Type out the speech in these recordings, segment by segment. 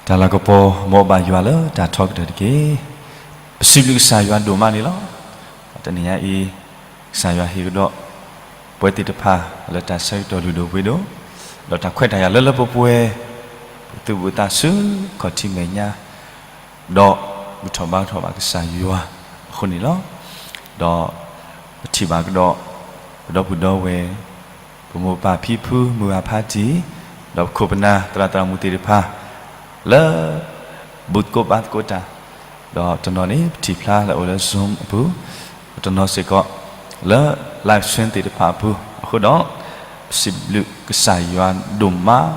တၢ်လၤကပီၤ မ်အဘၣ်ယွၤလၢတၢ်ထီကတၢၢ်တက့ၢ်. ပစံးဘျုးကစၢ်ယွၤဒိၣ်မးန့ၣ်လီၤ. တနံၤညါအံၤ ကစၢ်ယွၤဟ့ၣ်ကဒီး ပဝဲသ့ၣ်တဖၣ်လၢတၢ်ဆၢကတီၢ်လုၢ်ဒိၣ်ပှ့ၤဒိၣ်, ဒီးတၢ်ခွဲးတၢ်ယာ်လၢလၢပှဲၤပှဲၤ, ပသူၣ်ပသးဆူခီၣ်ထံးမဲာ်ညါ, ဒီးဘူၣ်ထီၣ်ဘါထီၣ်ဘၣ်ကစၢ်ယွၤအဃိန့ၣ်လီၤ. ဒီးပထံၣ်ဘၣ်ကဒီး ပဒီပုၢ်ဒီဝဲၢ်, ပမိၢ်ပၢ်ဖံဖု မုၢ်ဂၤဖါတံၢ်, ဒီးပခိၣ်ပနၢ်သရၣ်သရၣ်မုၣ်သ့ၣ်တဖၣ် လၢ ဘူၣ်သကိးဘါသကိးတၢ်, ဒီးတနီၤန့ၣ် ပထံၣ်ဖျါလၢအအိၣ်လၢ Zoom အပူၤ, တနီၤစ့ၢ်ကီး လၢ live stream သ့ၣ်တဖၣ်အပူၤ, အဃိဒီး ပစံးဘျုးကစၢ်ယွၤဒိၣ်မး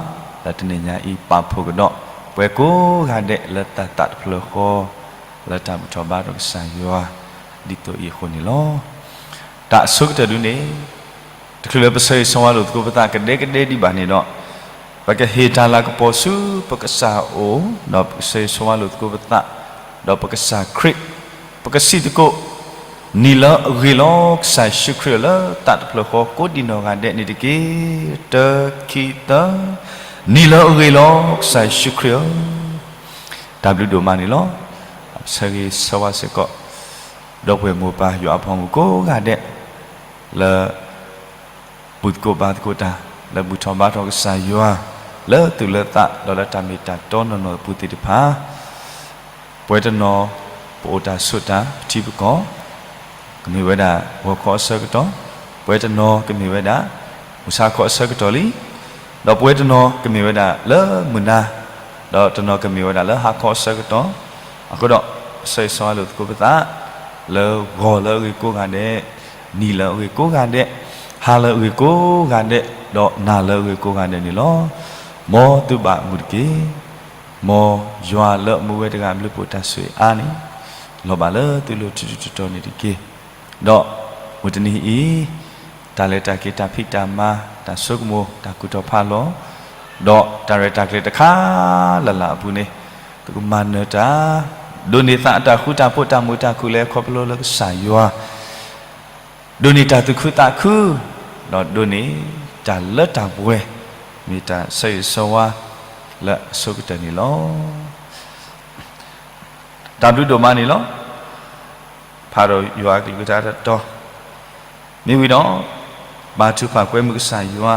လၢတနံၤညါအံၤ ပာ်ဖှိၣ်ကဒီး ပဝဲကိးဂၤဒဲးလၢတၢ်သးတဖျၢၣ်ဃီ လၢတၢ်ဘူၣ်ထီၣ်ဘါထီၣ်ကစၢ်ယွၤ ဒ်သိးအံၤအဃိန့ၣ်လီၤ. တၢ်အဆိကတၢၢ်ဒုန့ၣ် တချုးလၢပဆၢဂ့ၤဆၢဝါလိာ်သကိးပသးကဒဲကဒဲဒံးဘၣ်န့ၣ်ဒီး, ပကဟ့ၣ်တၢ်လၤကပီၤဆူပကစၢ်အအိၣ်, ဒီးပကဆၢဂ့ၤဆၢဝါလိာ်သကိးပသး, ဒီးပကစၢ်ခရံာ်, ပကစံးသကိး, နံၤလၢအဂ့ၤလီၤ ကစၢ်ယ့ၣ်ၡူးခရံာ်ဧၢ လၢသးတဖျၢၣ်ဃီ ကိးဒံးနီၢ်ဂၤဒဲးန့ၣ်တက့ၢ်. တၢ ခံ သၢ, နံၤလၢအဂ့ၤလီၤ ကစၢ်ယ့ၣ်ၡူးခရံာ်ဧၢ. တၢ်ဘျုးဒိၣ်မးန့ၣ်လီၤ. ဆၢဂ့ၤဆၢဝါစ့ၢ်ကီး ဒီပုၢ်ဝဲၢ်မိၢ်ပၢ်ယွၤအဖိမုၣ်ကိးဂၤဒဲး လၢ ဘူၣ်သကိးဘါသကိးတၢ်, လၢဘူၣ်ထီၣ်ဘါထီၣ်ကစၢ်ယွၤ လၢသူၣ်လၢသး ဒီးလၢတၢ်မ့ၢ်တၢ်တီနီၢ်နီၢ်အပူၤသ့ၣ်တဖၣ်, ပဝဲတနီၤ ပအိၣ်တၢ်ဆိးတၢ် ပထံပကီၢ် ကမ့ၢ်ဝဲဒၣ် ဂီၤခီအဆၢကတီၢ်, ပဝဲတနီၤကမ့ၢ်ဝဲဒၣ် မုၢ်ဆါခီအဆၢကတီၢ်လံ, ဒီးပဝဲတနီၤကမ့ၢ်ဝဲဒၣ်လၢမုၢ်နၤ, ဒီးတနီၤကမ့ၢ်ဝဲဒၣ်လၢဟါခီအဆၢကတီၢ်, အဃိဒီး ဆၢဂ့ၤဆၢဝါလိာ်သကိးပသး လၢဂီၤလၢအဂ့ၤကိးဂၤဒဲး, နံၤလၢအဂ့ၤကိးဂၤဒဲး, ဟါလၢအဂ့ၤကိးဂၤဒဲး, ဒီးနၤလၢအဂ့ၤကိးဂၤဒဲးန့ၣ်လီၤ. မ်သုဘၣ်မုာ်တက့ၢ်. မ်ယွၤလၢအမူဝဲတဂၤအဘျုးအဖှိၣ်တၢ်ဆိၣ်ဂ့ၤအါန့ၣ် လီၤဘၣ်လၢသုလိၤထူးထူးတီၤတီၤန့ၣ်တက့ၢ်. ဒီးမုၢ်တနံၤအံၤ တၢ်လဲၤတၢ်က့ၤတၢ်ဖံးတၢ်မၤ တၢ်ဆိကမိၣ် တၢ်ကူၣ်ထီၣ်ဖးလီၤ, ဒီးတၢ်ရဲၣ်တၢ်ကျဲၤတခါလၢ်လၢ်အပူၤန့ၣ် ပကမၤနၢၤတၢ် ဒိးန့ၢ်သးအတၢ်ဃူတၢ်ဖိးတၢ်မုာ်တၢ်ခုၣ်လၢခီဖျိလၢကစၢ်ယွၤ ဒိးန့ၢ်တၢ်သူၣ်ခုသးခု, ဒီးဒိးန့ၢ်တၢ်လၢတၢ်ပှဲၤ, မ့ၢ်တၢ်ဆၢဂ့ၤဆၢဝါလၢအဆိကတၢၢ်န့ၣ်လီၤ. တၢ်ဘျုးဒိၣ်မးန့ၣ်လီၤ. ဖးဒီးယွၤအကလုၢ်ကထါတတီၤ, မ့ၢ်ဝံၤဒီး ဘါထုကဖၣ်ကွဲမုာ်ကစၢ်ယွၤ,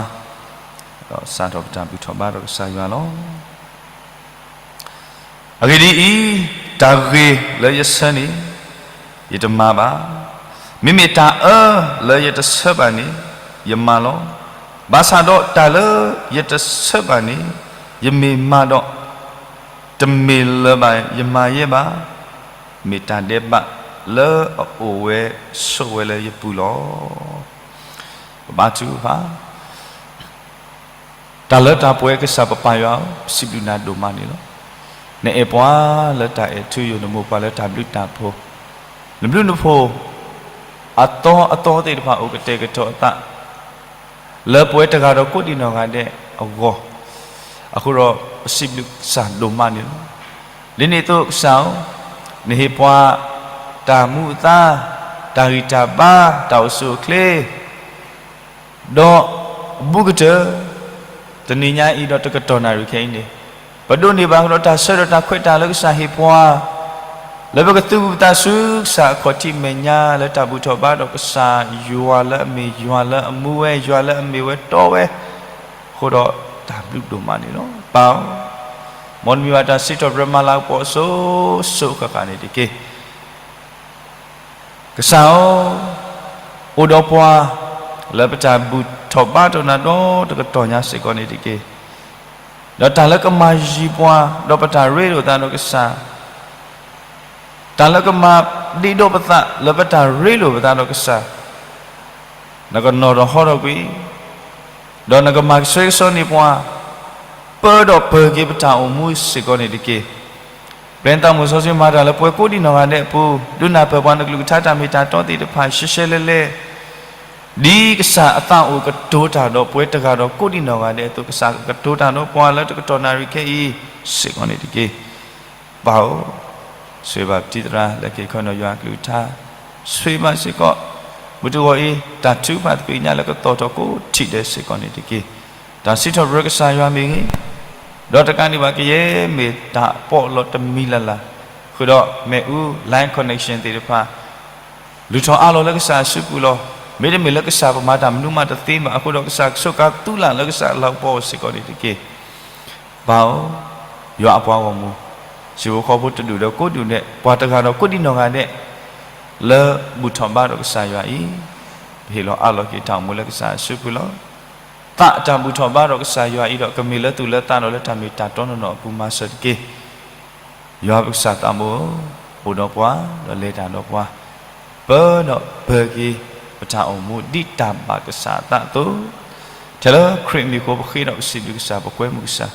ဒီးစးထီၣ်ပတၢ်ဘူၣ်ထီၣ်ဘါထီၣ်ကစၢ်ယွၤလီၤ. အဂ့ၢ်ဒ်အံၤ, တၢ်ဂ့ၤလၢယဆၢန့ၣ် ယတမၤဘၣ်. မ့မ့ၢ်တၢ်အၢလၢယတဆၢဘၣ်န့ၣ် ယမၤလီၤ. ဘၣ်ဆၣ်ဒီးတၢ်လၢယတဆၢဘၣ်န့ၣ် ယမ့ၢ်မၤဒီး တမ့ၢ်လၢၤဘၣ်ယမၤယဲဘၣ်. မ့ၢ်တၢ်ဒဲးဘးလၢအအိၣ်ဝဲဆိးဝဲလၢယပူၤလီၤ. ပဘါထုကဖၣ် တၢ်လၢတၢ်ပှဲၤကစၢ်ပပၢ်ယွၤဧၢ, ပစံးဘျုးနၤဒိၣ်မးန့ၣ်လီၤ. နအဲၣ်ပှၤလၢတၢ်အဲၣ်ထူယိာ်, နမိၢ်ပှၤလၢတၢ်ဘျုးတၢ်ဖှိၣ်, နဘျုးနဖှိၣ် အသီအသီသ့ၣ်တဖၣ်အိၣ်ကတဲာ်ကတီၤအသး လၢပဝဲတဂၤဒီးကိးဒံးနီၢ်ဂၤဒဲးအဂီၢ်, အဃိဒီး ပစံးဘျုးကစၢ်ဒိၣ်မးန့ၣ်လီၤ. ဒ်န့ၣ်အသိးကစၢ်ဧၢ, နဟ့ၣ်ပှၤတၢ်မူအသါ, တၢ်ဂံၢ်တၢ်ဘါ, တၢ်အိၣ်ဆူၣ်အိၣ်ချ့ ဒီးအဘူးကတၢၢ် တနံၤညါအံၤဒီးတကတီၢ်နၣ်ရံၣ်ခဲအံၤန့ၣ်, ပဒိးန့ၢ်ဘၣ်ကဒီးတၢ်ဆၢဒီးတၢ်ခွဲးတၢ်ယာ်လၢကစၢ်ဟ့ၣ်ပှၤ, လၢပကသူၣ်ပသးဆူကစၢ်အခီၣ်ထံးမဲာ်ညါ လၢတၢ်ဘူၣ်ထီၣ်ဘါထီၣ်ကစၢ်ယွၤလၢအမ့ၢ်ယွၤလၢအမူဝဲ ယွၤလၢအမ့ၢ်ဝဲတီဝဲ, အဃိဒီးတၢ်ဘျုးဒိၣ်မးန့ၣ်လီၤ. ပၢ်ဧၢ, မ်နမံၤဘၣ်တၢ်စံးထီၣ်ပတြၢၤမၤလၤကပီၤအစိၤစိၤအဃၣ်ဃၣ်န့ၣ်တက့ၢ်. ကစၢ်ဧၢ, အိၣ်ဒီးပှၤ လၢပတၢ်ဘူၣ်ထီၣ်ဘါထီၣ်နၤဒီတကတီၢ်ညါစ့ၢ်ကီးန့ၣ်တက့ၢ်. ဒီးတၢ်လၢကမၤယံၤပှၤ ဒီးပတၢ်ရ့လိာ်သးဒီးကစၢ်, တၢ်လၢကမၤဒံးဒိးပသးလၢပတၢ်ရ့လိာ်ပသးဒီးကစၢ်, နကနီၤထီၣ်ဟီထီၣ်ကွံာ်, ဒီးနကမၤကဆှဲကဆှီန့ၢ်ပှၤ, ပၢဒီးပၢၤက့ၤပတၢ်အိၣ်မူစ့ၢ်ကီးန့ၣ်တက့ၢ်. ပျဲနသးမုၣ်စီဆှံမၤတၢ်လၢပှၤကိးဒံးနီၢ်ဂၤဒဲးအပူၤ, ဒုးနၢ်ပၢၢ်ပှၤနကလုၢ်ကထါတၢ်မ့ၢ်တၢ်တီသ့ၣ်တဖၣ်ရှဲရှဲလဲၣ်လဲၣ်, ဒ်ကစၢ်အသးအိၣ်ကတိၤတၢ်ဒီးပှၤတဂၤဒီးကိးဒံးနီၢ်ဂၤဒဲးအသိး, ကစၢ်ကကတိၤတၢ်ဒီးပှၤလၢတကတီၢ်နၣ်ရံၣ်ခဲအံၤစ့ၢ်ကီးန့ၣ်တက့ၢ်. ပၢ်ဧၢ, ဆိၣ်ဂ့ၤဘၣ်ပတံၤသရၣ်လၢက့ၤခီနီၢ်ယွၤအကလုၢ်ကထါ, ဆိၣ်ဂ့ၤဘၣ်စ့ၢ်ကီး မုၢ်တဂီၤအံၤ တၢ်ထုကဖၣ်သကွံာ်ညါလၢကသီၣ်ထီၣ်ကိးထံၣ်ဒဲးစ့ၢ်ကီးန့ၣ်တက့ၢ်. တၢ်စံးထီၣ်ပတြၢၤကစၢ်ယွၤမ့ၢ်ဂ့ၤ, ဒီးတကးဒံးဘၣ် ကယဲၢ်မ့ၢ်တၢ်ပီးလီၤတမံၤလၢ်လၢ်, ဃုာ်ဒီးမ့ၣ်အူ line connection သ့ၣ်တဖၣ် လုၢ်ထီၣ်အးလီၤလၢကစၢ်အစုပူၤလီၤ. မ့တမ့ၢ်လၢကစၢ်ပမၤတၢ်မနုၤမးတသ့ဘၣ်အဃိဒီး ကစၢ်ကဆိးကါသူလၢ်လၢကစၢ်လၤကပီၤစ့ၢ်ကီးန့ၣ်တက့ၢ်. ဘၣ်ဧိၤ, ယွၤအပှၤဂီၢ်မုၢ်, စံၣ်ဖိဃီဖိတဒူၣ်ဒီးကိးဒူၣ်ဒဲး, ပှၤတဂၤဒီးကိးဒံနီၢ်ဂၤဒဲး, လၢဘူၣ်ထီၣ်ဘါဒီးကစၢ်ယွၤအံၤ, ပဟ့ၣ်လီၤအးလီၤက့ၤတၢ်အိၣ်မူလၢကစၢ်အစုပူၤလီၤ. သးတၢ်ဘူၣ်ထီၣ်ဘါဒီးကစၢ်ယွၤအံၤဒီး ကမ့ၢ်လၢသူၣ်လၢသးဒီးလၢတၢ်မ့ၢ်တၢ်တီနီၢ်နီၢ်အပူၤမၤစၢၤတက့ၢ်. ယွၤပကစၢ်သးဘိ, အိၣ်ဒီးပှၤ, ဒီးလဲၤတၢ်ဒီးပှၤ, ပၢဒီးပၢၤက့ၤ ပတၢ်အိၣ်မူဒ်တၢ်ဘၣ်ကစၢ်အသးအသိး, ထဲလၢခရံာ်မံၤအဃိ ပဃ့ဒီးပစံးဘျုးကစၢ် ပကွဲမုာ်ကစၢ်,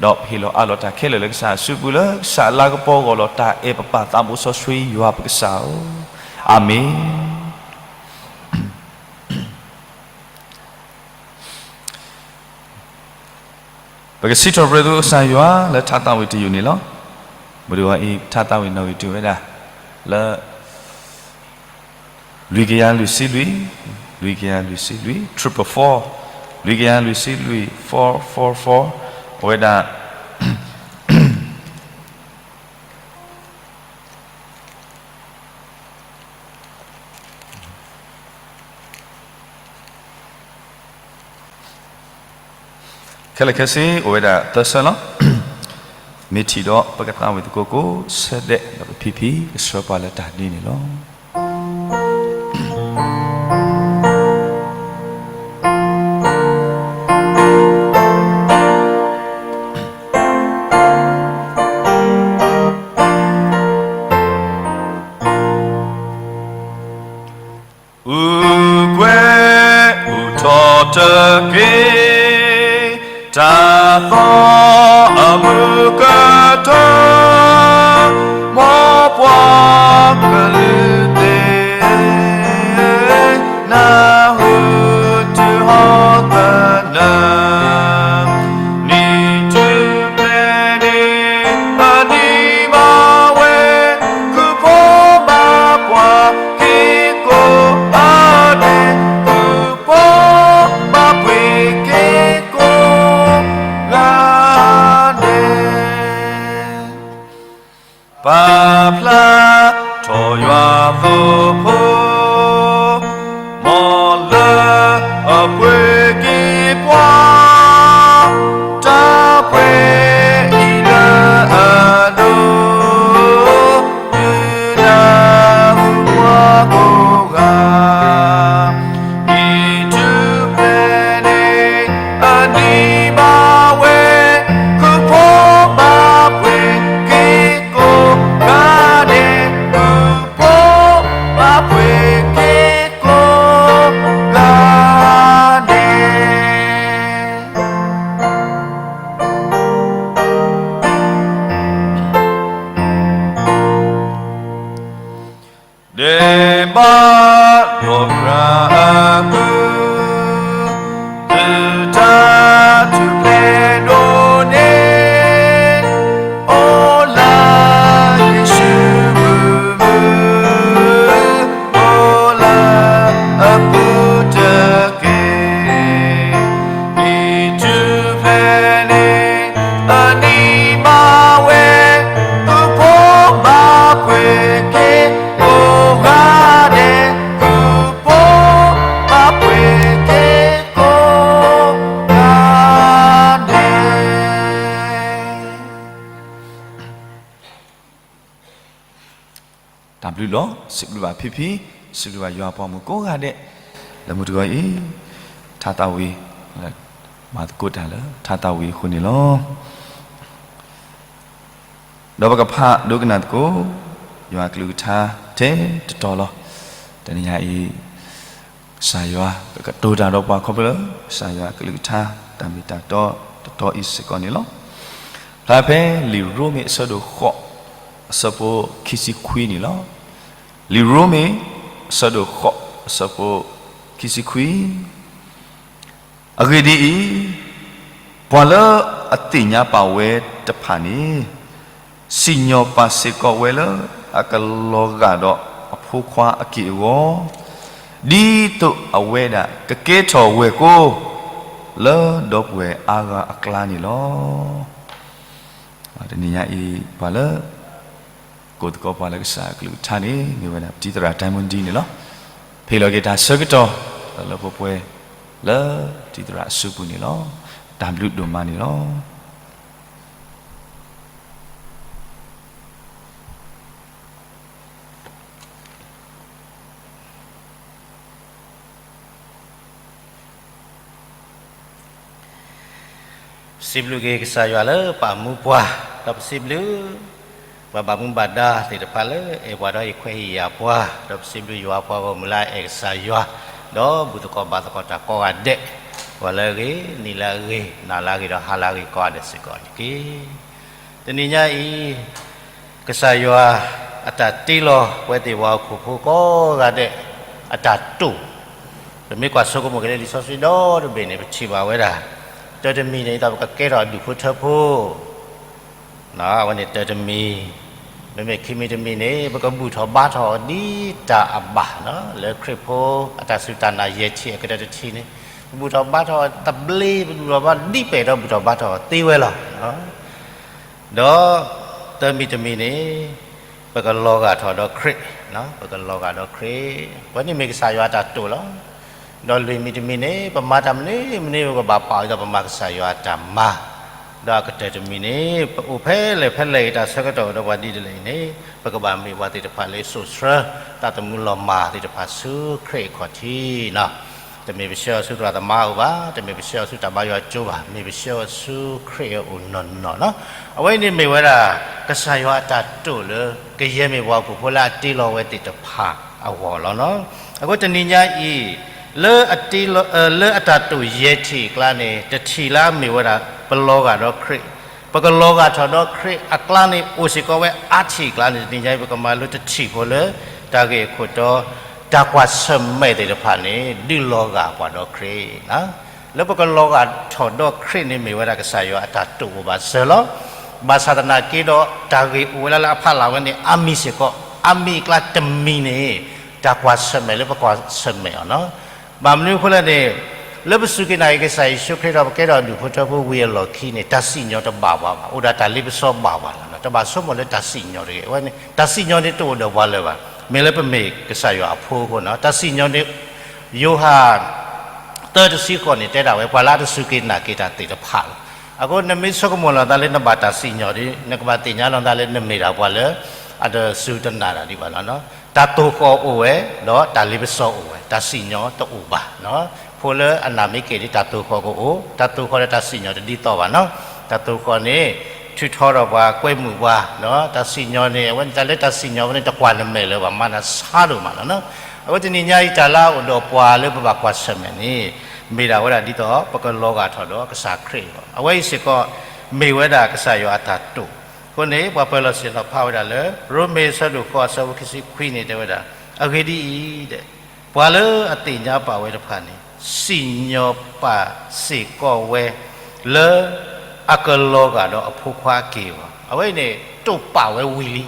ဒီးပဟ့ၣ်လီၤအးလီၤတၢ်ခဲလၢာ်လၢကစၢ်အစုပူၤလၢကစၢ်အလၤကပီၤအဂီၢ်လီၤ. တၢ်အဲၣ်ပပၢ်သးဘိစီဆှံယွၤပကစၢ်ဧၢ, အၤမ့ၣ်. ပကစံးထီၣ်ပတြၢၤသုကစၢ်ယွၤလၢထါသးဝံၣ်တယုၢ်န့ၣ်လီၤ. မုၢ်တဂီၤအံၤ ထါသးဝံၣ်နီၣ်ဂံၢ်တုၤဝဲဒၣ် လၢ လွံၢ်ကယၤလွံၢ်ဆံလွံၢ်, လွံၢ်ကယၤလွံၢ်ဆံလွံၢ်, triple four, လွံၢ်ကယၤလွံၢ်ဆံလွံၢ်, four four four, အဝဲဒၣ် ခဲလၢာ်ခဲဆ့ အိၣ်ဝဲဒၣ်သၢဆၢလီၤ. မ့ၢ်ထံၣ်ဒီးပကသးဝံၣ်သကိးကိးဆၢဒဲး ဒီးပဖံဖံကဆှၢပှၤလၢတၢ်ဒ်န့ၣ်လီၤ. အုၣ်ကွဲးအုၣ်ထီၣ်တက့ၢ်, တၢ်သီအမုၢ်ကထၢ, မ်ပှၤကလုာ်သ့ၣ် နၢ်ဟူတုၤဟီၣ်သနၢၣ်, နံၣ်ထူၣ်ဖျဲးန့ၣ် အနံၤဘၣ်ဝဲ, ကုၢ်ဖိဘၣ်ပှၤက့ၤကိးဂၤဒဲး, ကုၢ်ဖိဘၣ်ပှ့ၤက့ၤကိး ဂၤဒဲး, ပာ်ဖျါထီၣ်ယွၤသိဖိ, မ်လၢအပှ့ၤက့ၤပှၤ, တၢ်ပှ့ၤအံၤလၢအဒိၣ် ဒုၣ်ဒါဟူပှၤကိးဂၤ, နံၣ်ထူၣ်ဖျဲးန့ၣ် အနံၤဘၣ်ဝဲ, ကုၢ်ဖိဘၣ်ပှ့ၤက့ၤကိးဂၤဒဲး, ကုၢ်ဖိဘၣ်ပှ့ၤက့ၤကိးဂၤဒဲး. ဒဲးဘးဒီးပြၢအကုၢ်, သုတၢ်ထူၣ်ဖျဲးဒိၣ်န့ၢ်, အိၣ်လၢယ့ၣ်ၡူးမုၢ်မုၢ်, အိၣ်လၢအပူၤတက့ၢ်. နံၣ်ထူၣ်ဖျဲးန့ၣ် အနံၤဘၣ်ဝဲ, ကုၢ်ဖိဘၣ်ပှ့ၤက့ၤကိးဂၤဒဲး, ကုၢ်ဖိဘၣ်ပှ့ၤက့ၤကိးဂၤဒဲး. တၢ်ဘျုးလီၤ. စံးဘျုးဘၣ်ဖံဖံ, စံးဘျုးဘၣ်ယွၤပှၤမုၣ်ကိးဂၤဒဲး, လၢမုၢ်တဂီၤအံၤ, ထါသးဝံၣ်, မၤသကိးတၢ်လၢထါသးဝံၣ်အဃိန့ၣ်လီၤ. ဒီးပကဖးဒိကနၣ်သကိး ယွၤအကလုၢ်ကထါထဲတတီၤလီၤ. တနံၤညါအံၤ ကစၢ်ယွၤကကတိၤတၢ်ဒီးပှၤခီဖျိလၢ ကစၢ်ယွၤအကလုၢ်ကထါ တၢ်မ့ၢ်တၢ်တီ တတီအံၤစ့ၢ်ကီးန့ၣ်လီၤ. ဖျါဖဲလံာ်ရိမ့ၤအဆၢဒိၣ်ဃိး အဆၢဖိခံဆံခွံန့ၣ်လီၤ. လံာ်ရိမ့ၤ အဆၢဒိၣ်ဃိး အဆၢဖိခံဆံခွံ အဂ့ၢ်ဒ်အံၤ, ပှၤလၢအသ့ၣ်ညါပာ်ဝဲတဖၣ်န့ၣ်, စံၣ်ညီၣ်ပာ်စ့ၢ်ကီးဝဲလၢအကလီၤဂာ်ဒီးအဖိခွါအက့ၢ်အဂီၤ, ဒ်သိးအဝဲဒၣ်ကကဲထီၣ်ဝဲၢ်ကိ, လၢဒီပုၢ်ဝဲၢ်အါဂၤအကျါန့ၣ်လီၤ. တနံၤညါအံၤ ပှၤလၢ ကိးသကိးပှၤလၢကစၢ်အကလုၢ်ကထါန့ၣ် မ့ၢ်ဝဲဒၣ် တံၤသရၣ်တၢ်မုၢ်ဒံးန့ၣ်လီၤ. ဖဲလီၤက့ၤတၢ်ဆၢကတီၢ် လၢပှဲၤပှဲၤ လၢတံၤသရၣ်အစုပူၤန့ၣ်လီၤ. တၢ်ဘျုးဒိၣ်မးန့ၣ်လီၤ. ပစံးဘျုးက့ၤကစၢ်ယွၤလၢပာ်မူပှၤ, ဒီးပစံးဘျုး ပှၤဘၣ်မူဘၣ်ဒါသ့ၣ်တဖၣ်လၢအဲၣ်ပှၤဒီးဟ့ၣ်ခွဲးဟ့ၣ်ယာ်ပှၤ, ဒီးပစံးဘျုးယွၤပှၤဂီၢ်မုၢ်လၢအအဲၣ်ကစၢ်ယွၤ, ဒီးဘူၣ်သကိးဘါသကိးတၢ်ကိးဂၤဒဲး, ဂီၤလၢအဂ့ၤ, နံၤလၢအဂ့ၤ, နၤလၢအဂ့ၤ, ဒီးဟါလၢအဂ့ၤကိးဂၤဒဲးစ့ၢ်ကီးန့ၣ်တက့ၢ်. တနံၤညါအံၤ ကစၢ်ယွၤအတၢ်တ့လီၤပဝဲသ့ၣ်ပှၤဟီၣ်ခိၣ်ဖိကိးဂၤဒဲး အတၢ်တိာ်, ပမ့ၢ်ကွၢ်ဆိကမိၣ်က့ၤလၢလံာ်စီဆှံဒီတဘ့ၣ်န့ၣ် ပထံၣ်ဘၣ်ဝဲဒၣ် တၢ်တမံၤန့ၣ် ဒ်သိးပကကဲထီၣ်အဒူၣ်ဖိထၢဖိ အဝဲန့ၣ်တၢ်တမံၤ, မ့မ့ၢ်ခံမံၤတမံၤန့ၣ် ပကဘူၣ်ထီၣ်ဘါထီၣ်အီၤဒ်တၢ်အဘၣ်, လၢခရံာ်ဖိအတၢ်စူၢ်တၢ်နာ်ယဲၢ်ထံၣ်အကတၢၢ်တထံၣ်န့ၣ် ပဘူၣ်ထီၣ်ဘါထီၣ်အီၤသဘျ့, ပဘူၣ်ထီၣ်ဘါဒ်ပအဲၣ်ဒိးဘူၣ်ထီၣ်ဘါထီၣ်အီၤသ့ဝဲလီၤ. ဒီးသၢမံၤတမံၤန့ၣ် ပကလီၤဂာ်ထီၣ်ဒီးခရံာ်, ပကလီၤဂာ်ဒီးခရံာ်, အဝဲန့ၣ်မ့ၢ်ကစၢ်ယွၤအတၢ်တိာ်လီၤ. ဒီးလွံၢ်မံၤတမံၤန့ၣ် ပမၤတၢ်မနုၤမနုၤ ပကဘၣ်ပာ်အီၤဒ်သိးပမၤကစၢ်ယွၤအတၢ်မၤ, ဒီးအကတၢၢ်တမံၤန့ၣ် ပအိၣ်ဖဲလဲၣ်ဖဲလဲၣ်ဂ့ၤ တၢ်ဆၢကတီၢ်အိၣ်ဒီးပှၤဒ်လဲၣ်ဂ့ၤန့ၣ် ပကဘၣ်မ့ၢ်ပှၤသ့ၣ်တဖၣ်လၢစိာ်ဆှၢ သးသမူလီၤမၢ်သ့ၣ်တဖၣ်ဆူခရံာ်အခီၣ်ထံးန့ၣ် တမ့ၢ်ပဆှၢအီၤဆူသရၣ်သမါအအိၣ်ဘၣ်, တမ့ၢ်ပဆှၢအီၤဆူတၢ်ဘါယွၤကၠိဘၣ်, မ့ၢ်ပဆှၢအီၤဆူခရံာ်အအိၣ်နီၢ်နီၢ်န့ၣ်. အဝဲအံၤန့ၣ်မ့ၢ်ဝဲဒၣ် ကစၢ်ယွၤအတၢ်တိာ်လၢ ကယဲၢ်မ့ၢ်ပှၤဟီၣ်ခိၣ်ဖိလၢအတ့လီၤဝဲသ့ၣ်တဖၣ်အဂီၢ်လီၤန့ၣ်. အဃိတနံၤညါအံၤ လၢအတ့လီၤ လၢအတၢ်တိာ်ယဲၢ်ထံၣ်အကျါန့ၣ် တထံၣ်လၢအမ့ၢ်ဝဲဒၣ် ပလီၤဂာ်ဒီးခရံာ်, ပကလီၤဂာ်ထီၣ်ဒီးခရံာ်အကျါန့ၣ် အိၣ်စ့ၢ်ကီးဝဲအါထံၣ်အကျါန့ၣ် တနံၤညါအံၤ ပကမၤလိတထံၣ်ဖိလၢ တၢ်ဂ့ၢ်အခိၣ်တီ တၢ်ကွၢ်ဆၢၣ်မဲာ်သ့ၣ်တဖၣ်န့ၣ် ဒုးလီၤဂာ်ပှၤဒီးခရံာ် လၢပကလီၤဂာ်ထီၣ်ဒီးခရံာ်န့ၣ် မ့ၢ်ဝဲဒၣ်ကစၢ်ယွၤအတၢ်တိာ်အိၣ်ဘၣ်စၢၤလီၤ. ဘၣ်ဆၣ်သနာ်က့ဒီး တၢ်ဂ့ၢ်အိၣ်ဝဲလၢလၢအဖီလာ်ဝဲန့ၣ် အါမံၤစ့ၢ်ကီး, အါမံၤအကျါတမံၤန့ၣ် တၢ်ကွၢ်ဆၢၣ်မဲာ်လၢပကွၢ်ဆၢၣ်မဲာ်အီၤန့ၣ်. ဘၣ်မနုၤအဃိလဲၣ်န့ၣ် လၢပစူၢ်က့ၤနာ်က့ၤကစၢ်ယ့ၣ်ၡူးခရံာ်ဒီး ပကဲထီၣ်ဒူၣ်ဖိထၢဖိဝံၤအလီၢ်ခံန့ၣ် တၢ်စံၣ်ညီၣ်တဘၣ်ပှၤဘၣ်, အိၣ်ဒၣ်တၢ်လ့ပစီဘၣ်ပှၤလီၤ. တဘၣ်ဆိကမိၣ်လၢတၢ်စံၣ်ညီၣ်တဂ့ၤ, အဝဲန့ၣ် တၢ်စံၣ်ညီၣ်န့ၣ်တအိၣ်ဒီးပှၤလၢၤဘၣ်. မ့ၢ်လၢပမ့ၢ်ကစၢ်ယွၤအဖိအဃိန့ၣ် တၢ်စံၣ်ညီၣ်န့ၣ် ယိၤဟၣ် သၢတဆံဃိးန့ၣ် တဲဒၣ်ဝဲ ပှၤလၢအတစူၢ်က့ၤနာ်က့ၤတၢ်သ့ၣ်တဖၣ်လီၤ. အဃိနမ့ၢ်ဆိကမိၣ်လီၤသးလၢနဘၣ်တၢ်စံၣ်ညီၣ်ဒီး နကဘၣ်သ့ၣ်ညါလီၤသးလၢနမ့ၢ်ဒၣ်ပှၤလၢ အတစူၢ်တနာ်တၢ်ဒံးဘၣ်လီၤ. တၢ်သိၣ်ဃီၣ်အိၣ်ဝဲ ဒီးတၢ်လ့ပစီအိၣ်ဝဲ, တၢ်စံၣ်ညီၣ်တအိၣ်ဘၣ်. ဖိလၢအနာ်မ့ၢ်က့ၤဒီး တၢ်သိၣ်ဃီၣ်ကအိၣ်, တၢ်သိၣ်ဃီၣ်ဒီးတၢ်စံၣ်ညီၣ်တဒ်သိးဘၣ်န့ၣ်. တၢ်သိၣ်ဃီၣ်န့ၣ် ထုးထီထီၣ်ပှၤ ကွဲမုာ်ပှၤ, တၢ်စံၣ်ညီၣ်န့ၣ် အဝဲန့ၣ် တၢ်လၢတၢ်စံၣ်ညီၣ်ဝဲန့ၣ် တကွၢ်နမဲာ်လၢၤဘၣ်, မၤနၢၤဆါဒိၣ်မးလီၤ. အဝဲတနံၤညါအံၤ တၢ်လၢအအိၣ်ဒီးပှၤလၢပဘၣ်ကွၢ်ဆၢၣ်မဲာ်န့ၣ် မ့ၢ်ဒၣ်ဝဲဒၣ်ဒ်သိး ပကလီၤဂာ်ထီၣ်ဒီးကစၢ်ခရံာ်အဂီၢ်, အဝဲအံၤစ့ၢ်ကီး မ့ၢ်ဝဲဒၣ်ကစၢ်ယွၤအတၢ်တိာ်. အဃိန့ၣ် ပှၤပၢၤလီၢ်ဆ့ၣ်နီၤဖးဝဲဒၣ်လၢ ရိမ့ၤအဆၢဒိၣ်ဃိး အဆၢဖိခံဆံခွံန့ၣ် တဲဝဲဒၣ်, အဂ့ၢ်ဒ်အံၤ, ပှၤလၢအသ့ၣ်ညါပာ်ဝဲတဖၣ်န့ၣ် စံၣ်ညီၣ်ပာ်စ့ၢ်ကီးဝဲ လၢအကလီၤဂာ်ဒီးအဖိခွါအက့ၢ်အဂီၢ်, အဝဲအံၤန့ၣ် တိာ်ပာ်ဝဲဝံၤလံ.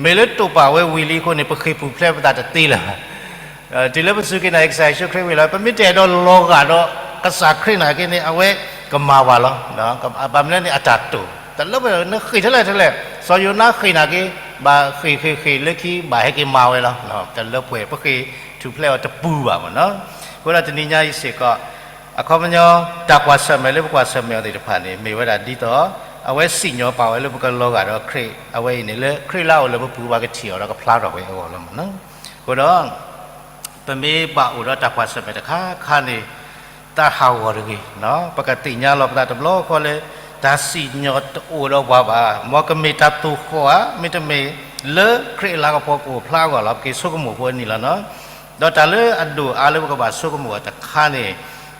မ့ၢ်လၢတိာ်ပာ်ဝဲဝံၤလံအဃိန့ၣ် ပဃ့ၢ်ပူၤဖျဲးပသးတသ့လၢၤဘၣ်. တုၤလၢပစူၢ်က့ၤနာ်က့ၤကစၢ်ယ့ၣ်ၡူးခရံာ်ဝံၤလီၤ, ပမ့ၢ်တအဲၣ်ဒိးလီၤဂာ်ဒီးကစၢ်ခရံာ်နာ်က့န့ၣ် အဝဲကမၤပှၤလီၤ. ဘၣ်မနုၤန့ၣ် အတၢ်တိာ်, တလၢပှဲၤ နဃ့ၢ်ထဲလဲၣ်ထဲလဲၣ်, စီၤယိၤနါဃ့ၢ်နာ်က့ ဘၣ်ဃ့ၢ်ဃ့ၢ်ဃ့ၢ်လၢခံ ဘၣ်ဟဲက့ၤမၤဝဲလီၤ. တလၢပှဲၤ ပဃ့ၢ်ထူၣ်ဖျဲးအီၤတပူၤဘၣ်မ့ၢ်န့ၣ်. အဃိဒီးတနံၤညါအံၤစ့ၢ်ကီး အခီပညီ တၢ်ကွၢ်ဆၢၣ်မဲာ်လၢပကွၢ်ဆၢၣ်မဲာ်အီၤသ့ၣ်တဖၣ်န့ၣ် မ့ၢ်ဝဲဒၣ်ဒ်သိး အဝဲစံၣ်ညီၣ်ပာ်ဝဲလၢပကလီၤဂာ်ဒီးခရံာ်, အဝဲအံၤန့ၣ်လၢခရံာ်လၢအအိၣ်လၢပပူၤ ပှၤကထံၣ်အီၤဒီးကဖျါထီၣ်ဝဲအဂီၢ်လီၤမ့ၢ်န့ၣ်. အဃိဒီး ပမ့ၢ်ဘၣ်အိၣ်ဒီးတၢ်ကွၢ်ဆၢၣ်မဲာ်တခါခါန့ၣ် သးဟးဂီၤတဂ့ၤ, ပကသ့ၣ်ညါလီၤပသးတဘျီဃီလၢ တၢ်စံၣ်ညီၣ်တအိၣ်ဒီးပှၤဘၣ်, မ်ကမ့ၢ်တၢ်သိၣ်ဃီၣ်ဧါ, မ့တမ့ၢ်လၢခရံာ်အလၤကပီၤကအိၣ်ဖျါအဂီၢ်လီၤ. ပက့ၤဆိကမိၣ်ဖိအနံၤလီၤန့ၣ်. ဒီးတၢ်လၢအဒိၣ်အါလၢပကဘၣ်ဆိကမိၣ်အီၤတခါန့ၣ်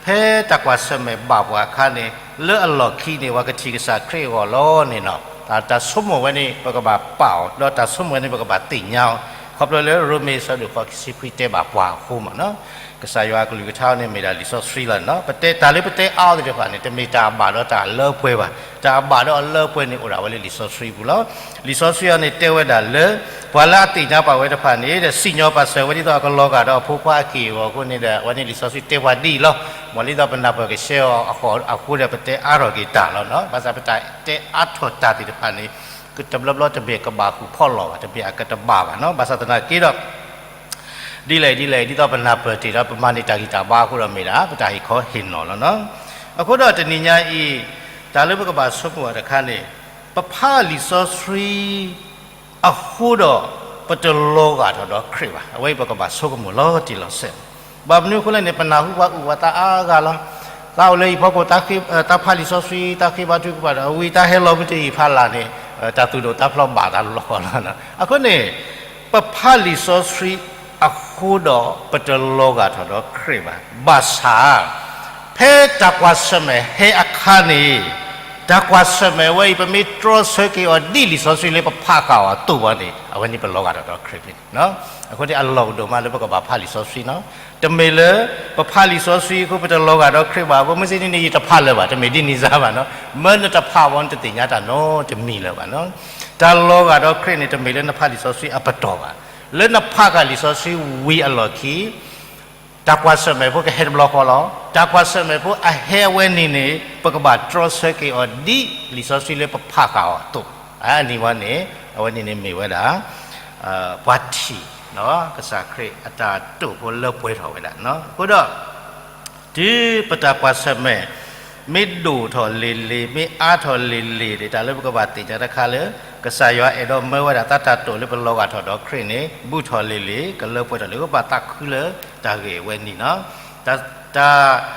ဖဲတၢ်ကွၢ်ဆၢၣ်မဲာ်ဘၣ်ပှၤအခါန့ၣ် လၢအလီၢ်ခံန့ၣ် ပှၤကထံၣ်ကစၢ်ခရံာ်အဂီၢ်လီၤန့ၣ်လီၤ. တၢ်ဆိကမိၣ်ဝဲန့ၣ် ပကဘၣ်ပာ်အီၤ, ဒီးတၢ်ဆိကမိၣ်ဝဲန့ၣ် ပကဘၣ်သ့ၣ်ညါအီၤ, ခီဖျိလၢရိမ့ၤအဆၢဒိၣ်ဃိး ခံဆံခွံတဲဘၣ်ပှၤအဃိမ့ၢ်န့ၣ်. ကစၢ်ယွၤအကလုၢ်ကထါန့ၣ်မ့ၢ်ဒၣ်လံာ်စီဆှံလီၤ. ပတဲတၢ်လၢပတဲအါအီၤသ့ၣ်တဖၣ်န့ၣ် တမ့ၢ်တၢ်ဘၣ်ဒီးတၢ်လၢပှဲၤဘၣ်. တၢ်ဘၣ်ဒီးအလၢပှဲၤန့ၣ်အိၣ်ဒၣ်ဝဲလၢလံာ်စီဆှံပူၤလီၤ. လံာ်စီဆှံအံၤန့ၣ်တဲဝဲဒၣ်လၢ ပှၤလၢအသ့ၣ်ညါပာ်ဝဲတဖၣ်န့ၣ်ဒီး စံၣ်ညီၣ်ပာ်စၢၤဝဲဒ်သိးအကလီၤဂာ်ဒီးအဖိခွါအက့ၢ်အဂီၤအဃိန့ၣ်ဒီး အဝဲန့ၣ်လံာ်စီဆှံတဲပှၤဒ်အံၤလီၤ. မ်လံဒီးပနၢ်ပၢၢ်ကဆှဲအီၤအဃိဒီး ပတဲအါထီၣ်က့ၤတၢ်လီၤ. ဘၣ်ဆၣ်ပတၢ်တဲအါထီၣ်တၢ်သ့ၣ်တဖၣ်န့ၣ် တဘျီဘျီတမ့ၢ်ကဘၣ်ဃုာ်ဖီလီၤဘၣ်, တမ့ၢ်အကတဘၣ်ဘၣ်နီၤ. ဘၣ်ဆၣ်သနာ်က့ဒီး ဒ်လဲၣ်ဒ်လဲၣ် ဒ်သိးပနၢ်ပၢၢ်တ့ၢ်ဒီး ပမၤန့ၢ်တၢ်ဂံၢ်တၢ်ဘါအဃိဒီးမ့ၢ်ဒၣ် ပတၢ်ဟ့ၣ်ခီဟ့ၣ်နီၤလီၤနီၤ. အဃိဒီးတနံၤညါအံၤ တၢ်လၢပကဘၣ်ဆိကမိၣ်အီၤတခါန့ၣ် ပဖးလံာ်စီဆှံ အဃိဒီး ပတလီၤဂာ်ထီၣ်ဒီးခရံာ်ဘၣ်. အဝဲအံၤပကဘၣ်ဆိကမိၣ်လီၤတံၢ်လီၤဆဲး. ဘၣ်မနုၤအဃိလဲၣ်န့ၣ် ပနၢ်ဟူပှၤအုၣ်ပှၤသးအါဂၤလီၤ. သးအိၣ်လၢဟံၣ်ဖီခိၣ် တၢ်ဖးလံာ်စီဆှံ တၢ်ဃ့ဘါထုကဖၣ်ဒီး အဝံသးဟဲလီၤမ့ၢ်တယံာ်ဖးလၢ်န့ၣ် တၢ်သူၣ်ဒိၣ်သးဖျိးဘၣ်သးလီၤဃီလီၤ. အဃိန့ၣ် ပဖးလံာ်စီဆှံအဃိဒီး ပတလီၤဂာ်ထီၣ်ဒီးခရံာ်ဘၣ်. ဘၣ်ဆၣ် ဖဲတၢ်ကွၢ်ဆၢၣ်မဲာ်ဟဲအခါန့ၣ် တၢ်ကွၢ်ဆၢၣ်မဲာ်ဝဲအံၤ ပမ့ၢ်တြီဆၢက့ၤအီၤဒ်လံာ်စီဆှံလၢပဖးဃာ်အီၤအသိးဘၣ်န့ၣ် အဝဲန့ၣ်ပလီၤဂာ်ထီၣ်ဒီးခရံာ်ဖဲန့ၣ်. အဃိန့ၣ်အလီၢ်အိၣ်ဒိၣ်မးလၢပကဘၣ်ဖးလံာ်စီဆှံနီၤ. တမ့ၢ်လၢ ပဖးလံာ်စီဆှံအဃိ ပတလီၤဂာ်ဒီးခရံာ်ဘၣ်. ပမ့ၢ်စ့န့ၣ်န့ၣ် ယတဖးလၢၤဘၣ်, တမ့ၢ်ဒ်န့ၣ်စ့ၢ်ဘၣ်နီၤ. မ့ၢ်နတဖးဘၣ် နတသ့ၣ်ညါတၢ်နီတမံၤလၢၤဘၣ်နီၤ. တၢ်လီၤဂာ်ဒီးခရံာ်န့ၣ် တမ့ၢ်လၢနဖးလံာ်စီဆှံအပတီၢ်ဘၣ်. လၢနဖးဃာ်လံာ်စီဆှံဝံၤအလီၢ်ခံ တၢ်ကွၢ်ဆၢၣ်မဲာ်ဖိကဟဲတဘျီဃီလီၤ. တၢ်ကွၢ်ဆၢၣ်မဲာ်ဖိအဟဲအဝဲန့ၣ်န့ၣ် ပကဘၣ်တြီဆၢက့ၤအီၤဒ်လံာ်စီဆှံလၢပဖးဃာ်အီၤအသိး. အန့ၣ်ဝဲန့ၣ် အဝဲန့ၣ်န့ၣ်မ့ၢ်ဝဲဒၣ် ပှၤထံၣ် ကစၢ်ခရံာ်အတၢ်တိာ်ဖိလၢပှဲၤထီၣ်ဝဲဒၣ်. အဃိဒီး တုၤပတၢ်ကွၢ်ဆၢၣ်မဲာ် မ့ၢ်ဒိၣ်ထီၣ်လံၤလံၤ မ့ၢ်အါထီၣ်လံၤလံၤန့ၣ် တၢ်လၢပကဘၣ်သ့ၣ်ညါတခါလၢ ကစၢ်ယွၤအဲၣ်ဒိးမၢဝဲဒၣ်သးတၢ်တိာ်လၢပလီၤဂာ်ထီၣ်ဒီးခရံာ်န့ၣ် ဘူးထီၣ်လံၤလံၤ ကလၢပှဲၤထီၣ်လံၤ ပဘၣ်သးခုလၢတၢ်ဂ့ၢ်အဝဲန့ၣ်နီၤ. တၢ် တၢ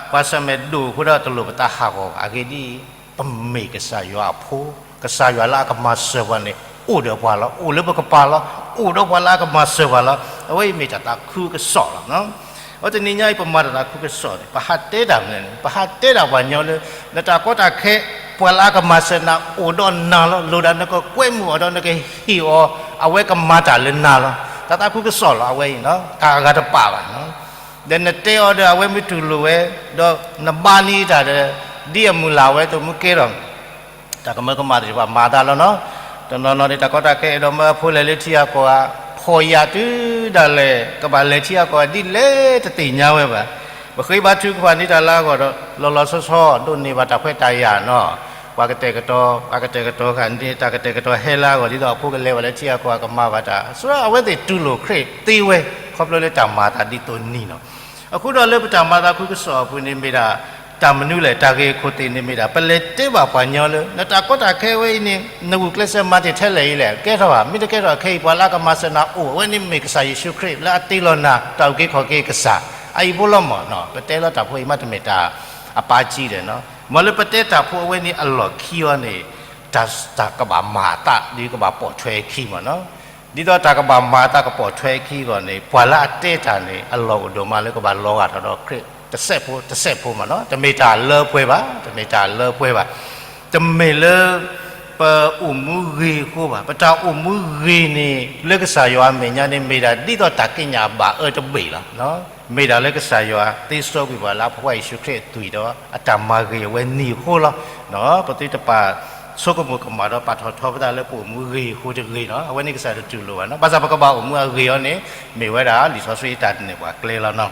်ကွၢ်ဆၢၣ်မဲာ်ဒိၣ်အဃိဒီးတလိၣ်ပသးဟးဂီၤဘၣ်. အဂ့ၢ်ဒ်အံၤ ပမ့ၢ်ကစၢ်ယွၤအဖိ, ကစၢ်ယွၤလၢအကမၤစၢၤပှၤန့ၣ် အိၣ်ဒီးပှၤလီၤ. အိၣ်လၢပကပၤလီၤ. အိၣ်ဒီးပှၤလၢအကမၤစၢၤပှၤလီၤ. အဝဲအံၤမ့ၢ်တၢ်သးခုကစီၣ်လီၤ. အဝဲတနံၤညါအံၤ ပမၤတၢ်သးခုကစီၣ်န့ၣ် ပဟးတဲတၢ်မနုၤန့ၣ် ပဟးတဲတၢ်ပှၤညီလၢ နတၢ်ကီတၢ်ခဲ ပှၤလၢအကမၤစၢၤနၤအိၣ်ဒီးနၤလီၤ. လိၣ်ဒၣ်နကကွဲမုာ်အီၤဒီးနကဟ့ၣ်အီၤ အဝဲကမၤတၢ်လၢနၤလီၤ. တၢ်သးခုကစီၣ်လီၤ အဝဲအံၤနီၤ တၢ်အဂၤတပာ်ဘၣ်နီၤ. ဒီးနတဲအီၤဒီး အဝဲမ့ၢ်တူၢ်လိာ်ဝဲ ဒီးနဘါန့ၢ်တၢ်ဒီး ဒ်အမုၢ်လၢ်ဝဲအသိးမ့ၢ်ကဲထီၣ် တၢ်ကမၢကမၣ်သ့ၣ်တဖၣ်မၤအသးလီၤနီၤ. တနီၤနီၤန့ၣ် တၢ်ကီတၢ်ခဲအဲၣ်ဒိးမၢအဖိလဲၤလၢထံဂၤကီၢ်ဂၤ ဖီၣ်ယာ်တုၤဒၣ်လဲာ် ကဘၣ်လဲၤထံဂၤကီၢ်ဂၤဒ်လဲၣ်တသ့ၣ်ညါဝဲဘၣ်. ပဃ့ဘါထုကဖၣ်န့ၢ်တၢ်လၢအဂီၢ်ဒီး လီၤလီၤဆီဆီ ဒိးန့ၢ်ဘၣ်တၢ်ခွဲးတၢ်ယာ်နီၤ. ပှၤကတဲာ်ကတီၤ ပှၤကတဲာ်ကတီၤဃာ်န့ၢ်တၢ်ကတဲာ်ကတီၤဟဲလၢအဂီၢ် ဒ်သိးအဖိကလဲၤဘၣ်လၢထံဂၤကီၢ်ဂၤကမၤဘၣ်တၢ် ဆိအဝဲသ့ၣ်တူၢ်လိာ်ခရံာ်သ့ဝဲ ခီဖျိလၢတၢ်မၤအသးဒ်သိးနံၤနီၤ. အဃိဒီးလၢပတၢ်မၤသးခုကစီၣ်အပူၤန့ၣ်မ့ၢ်ဒၣ် တၢ်မနုၤလဲၣ် တၢ်ဂ့ၢ်အခိၣ်သ့ၣ်န့ၣ်မ့ၢ်ဒၣ် ပလဲၤတဲဘၣ်ပှၤညီလၢ နတၢ်ကီတၢ်ခဲဝဲအံၤန့ၣ် နဂုာ်ကျဲးစၢးမၤတ့ၢ်ထဲလဲၣ်အံၤလဲၣ် ကဲထီၣ်ဧါ မ့ၢ်တကဲထီၣ်ခဲအံၤ ပှၤလၢအကမၤစၢၤနၤအိၣ် အဝဲန့ၣ်မ့ၢ်ကစၢ်ယ့ၣ်ၡူးခရံာ် လၢအတ့လီၤနၤ တၢ်အုၣ်က့ၤခီၣ်က့ၤကစၢ် အအံၤဖိလီၤမၢ်နီၤ. ပတဲလီၤတၢ်ဖိအံၤမးတမ့ၢ်တၢ်အပၢ်ကံဒီးနီၤ မ်လၢပတဲတၢ်ဖိအဝဲန့ၣ်အလီၢ်ခံအီၤန့ၣ် တၢ် တၢ်ကဘၣ်မၤအသး ဒ်ကဘၣ်ပိာ်ထွဲခံမၢ်နီၤ. ဒ်သိးတၢ်ကဘၣ်မၤအသးကပိာ်ထွဲခံအဂီၢ်န့ၣ် ပှၤလၢအတဲတၢ်န့ၣ် အလီၢ်အိၣ်ဒိၣ်မးလၢကဘၣ်လီၤဂာ်ထီၣ်ဒီးခရံာ် တစဲးဖိ တစဲးဖိမၢ်နီၤ. တမ့ၢ်တၢ်လၢပှဲၤဘၣ်, တမ့ၢ်တၢ်လၢပှဲၤဘၣ်. တမ့ၢ်လၢ ပအိၣ်မူဂ့ၤအဃိဘၣ်. ပတၢ်အိၣ်မူဂ့ၤန့ၣ် လၢကစၢ်ယွၤအမဲာ်ညါန့ၣ် မ့ၢ်ဒၣ်ဒ်သိးတၢ်ကံးညာ်ဘၣ်အၢတဘ့ၣ်လီၤ. မ့ၢ်ဒၣ်လၢကစၢ်ယွၤသ့စီကွံာ်ပှၤလၢအဖိခွါယ့ၣ်ၡူးခရံာ်အသွံၣ်ဒီး အတၢ်မၤဂ့ၤအဝဲန့ၣ်အဃိလီၤ. ပသုတပာ်ဆိကမိၣ်ကမၣ်ဒီးပာ်ထီၣ်ထီပသးလၢပအိၣ်မူဂ့ၤအဃိတဂ့ၤနီၤ. အဝဲန့ၣ်ကစၢ်တတူၢ်လိာ်ဘၣ်နီၤ. ဘၣ်ဆၣ်ပကဘၣ်အိၣ်မူအဂ့ၤအီၤန့ၣ် မ့ၢ်ဝဲဒၣ်လံာ်စီဆှံအတၢ်နဲၣ်ပှၤကျဲလီၤနီၤ.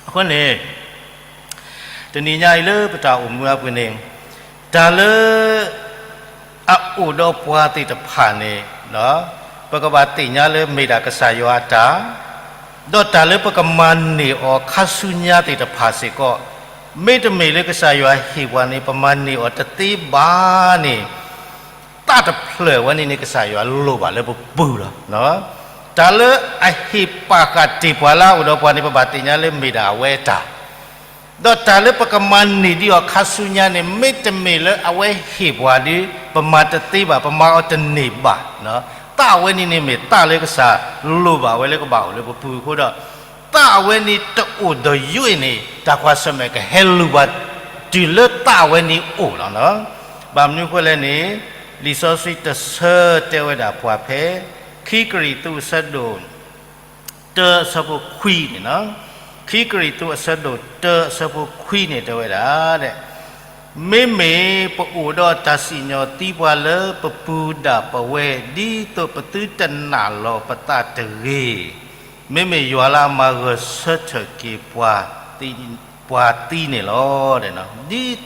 အဃိန့ၣ် တနံၤညါအံၤလၢပတၢ်အိၣ်မူအပူၤန့ၣ် တၢ်လၢ အအိၣ်ဒီးပှၤသ့ၣ်တဖၣ်န့ၣ် ပကဘၣ်သ့ၣ်ညါလၢမ့ၢ်ဒၣ်ကစၢ်ယွၤအတၢ်, ဒီးတၢ်လၢပကမၤန့ၢ်အီၤခါဆူညါသ့ၣ်တဖၣ်စ့ၢ်ကီး, မ့တမ့ၢ်လၢကစၢ်ယွၤဟ့ၣ်ပှၤန့ၣ် ပမၤန့ၢ်အီၤတသ့ဘၣ်န့ၣ် သးတဖျၢၣ်ဝဲန့ၣ်န့ၣ် ကစၢ်ယွၤလိၣ်ဘၣ်လၢပပူၤလီၤ. တၢ်လၢအဟ့ၣ်ပာ်ဃာ်တ့ၢ်ပှၤလၢအအိၣ်ဒီးပှၤန့ၣ် ပဘၣ်သ့ၣ်ညါလၢမ့ၢ်ဒၣ်အဝဲအတၢ် ဒီးတၢ်လၢပကမၤန့ၢ်ဒံးအီၤခါဆူညါန့ၣ် မ့တမ့ၢ်လၢအဝဲဟ့ၣ်ပှၤဒီး ပမၤတသ့ဘၣ်, ပမၤအီၤတန့ၢ်ဘၣ်. သးအဝဲန့ၣ်န့ၣ်မ့ၢ်သးလၢကစၢ်လိၣ်ဘၣ်ဝဲလၢကဘၣ်အိၣ်လၢပပူၤအဃိဒီး သးအဝဲန့ၣ်တအိၣ်ဒီးယွ့ၣ်န့ၣ် တၢ်ကွၢ်ဆၢၣ်မဲာ်ကဟဲလူၤဘၣ် တုၤလၢသးအဝဲန့ၣ်အိၣ်လီၤ. ဘၣ်မနုၤအဃိလဲၣ်န့ၣ် လံာ်စီဆှံတဆၢတဲဝဲဒၣ်ပှၤဖဲ ခံကရံၣ်သူးအဆၢဒိၣ် တၢအဆၢဖိခွံန့ၣ်လီၤ. ခံကရံၣ်သူးအဆၢဒိၣ်တၢအဆၢဖိခွံန့ၣ်တဲဝဲဒၣ်, မ့မ့ၢ်ပအိၣ်ဒီးတၢ်စံၣ်ညီၣ်သံပှၤလၢပပူၤဒၣ်ပဝဲ ဒ်သိးပသုတနာ်လီၤပသးတဂ့ၤ, မ့မ့ၢ်ယွၤလၢအမၤဂၢၢ်ဆၢထၢၣ်က့ၤပှၤသံန့ၣ်လီၤ. ဒ်သိး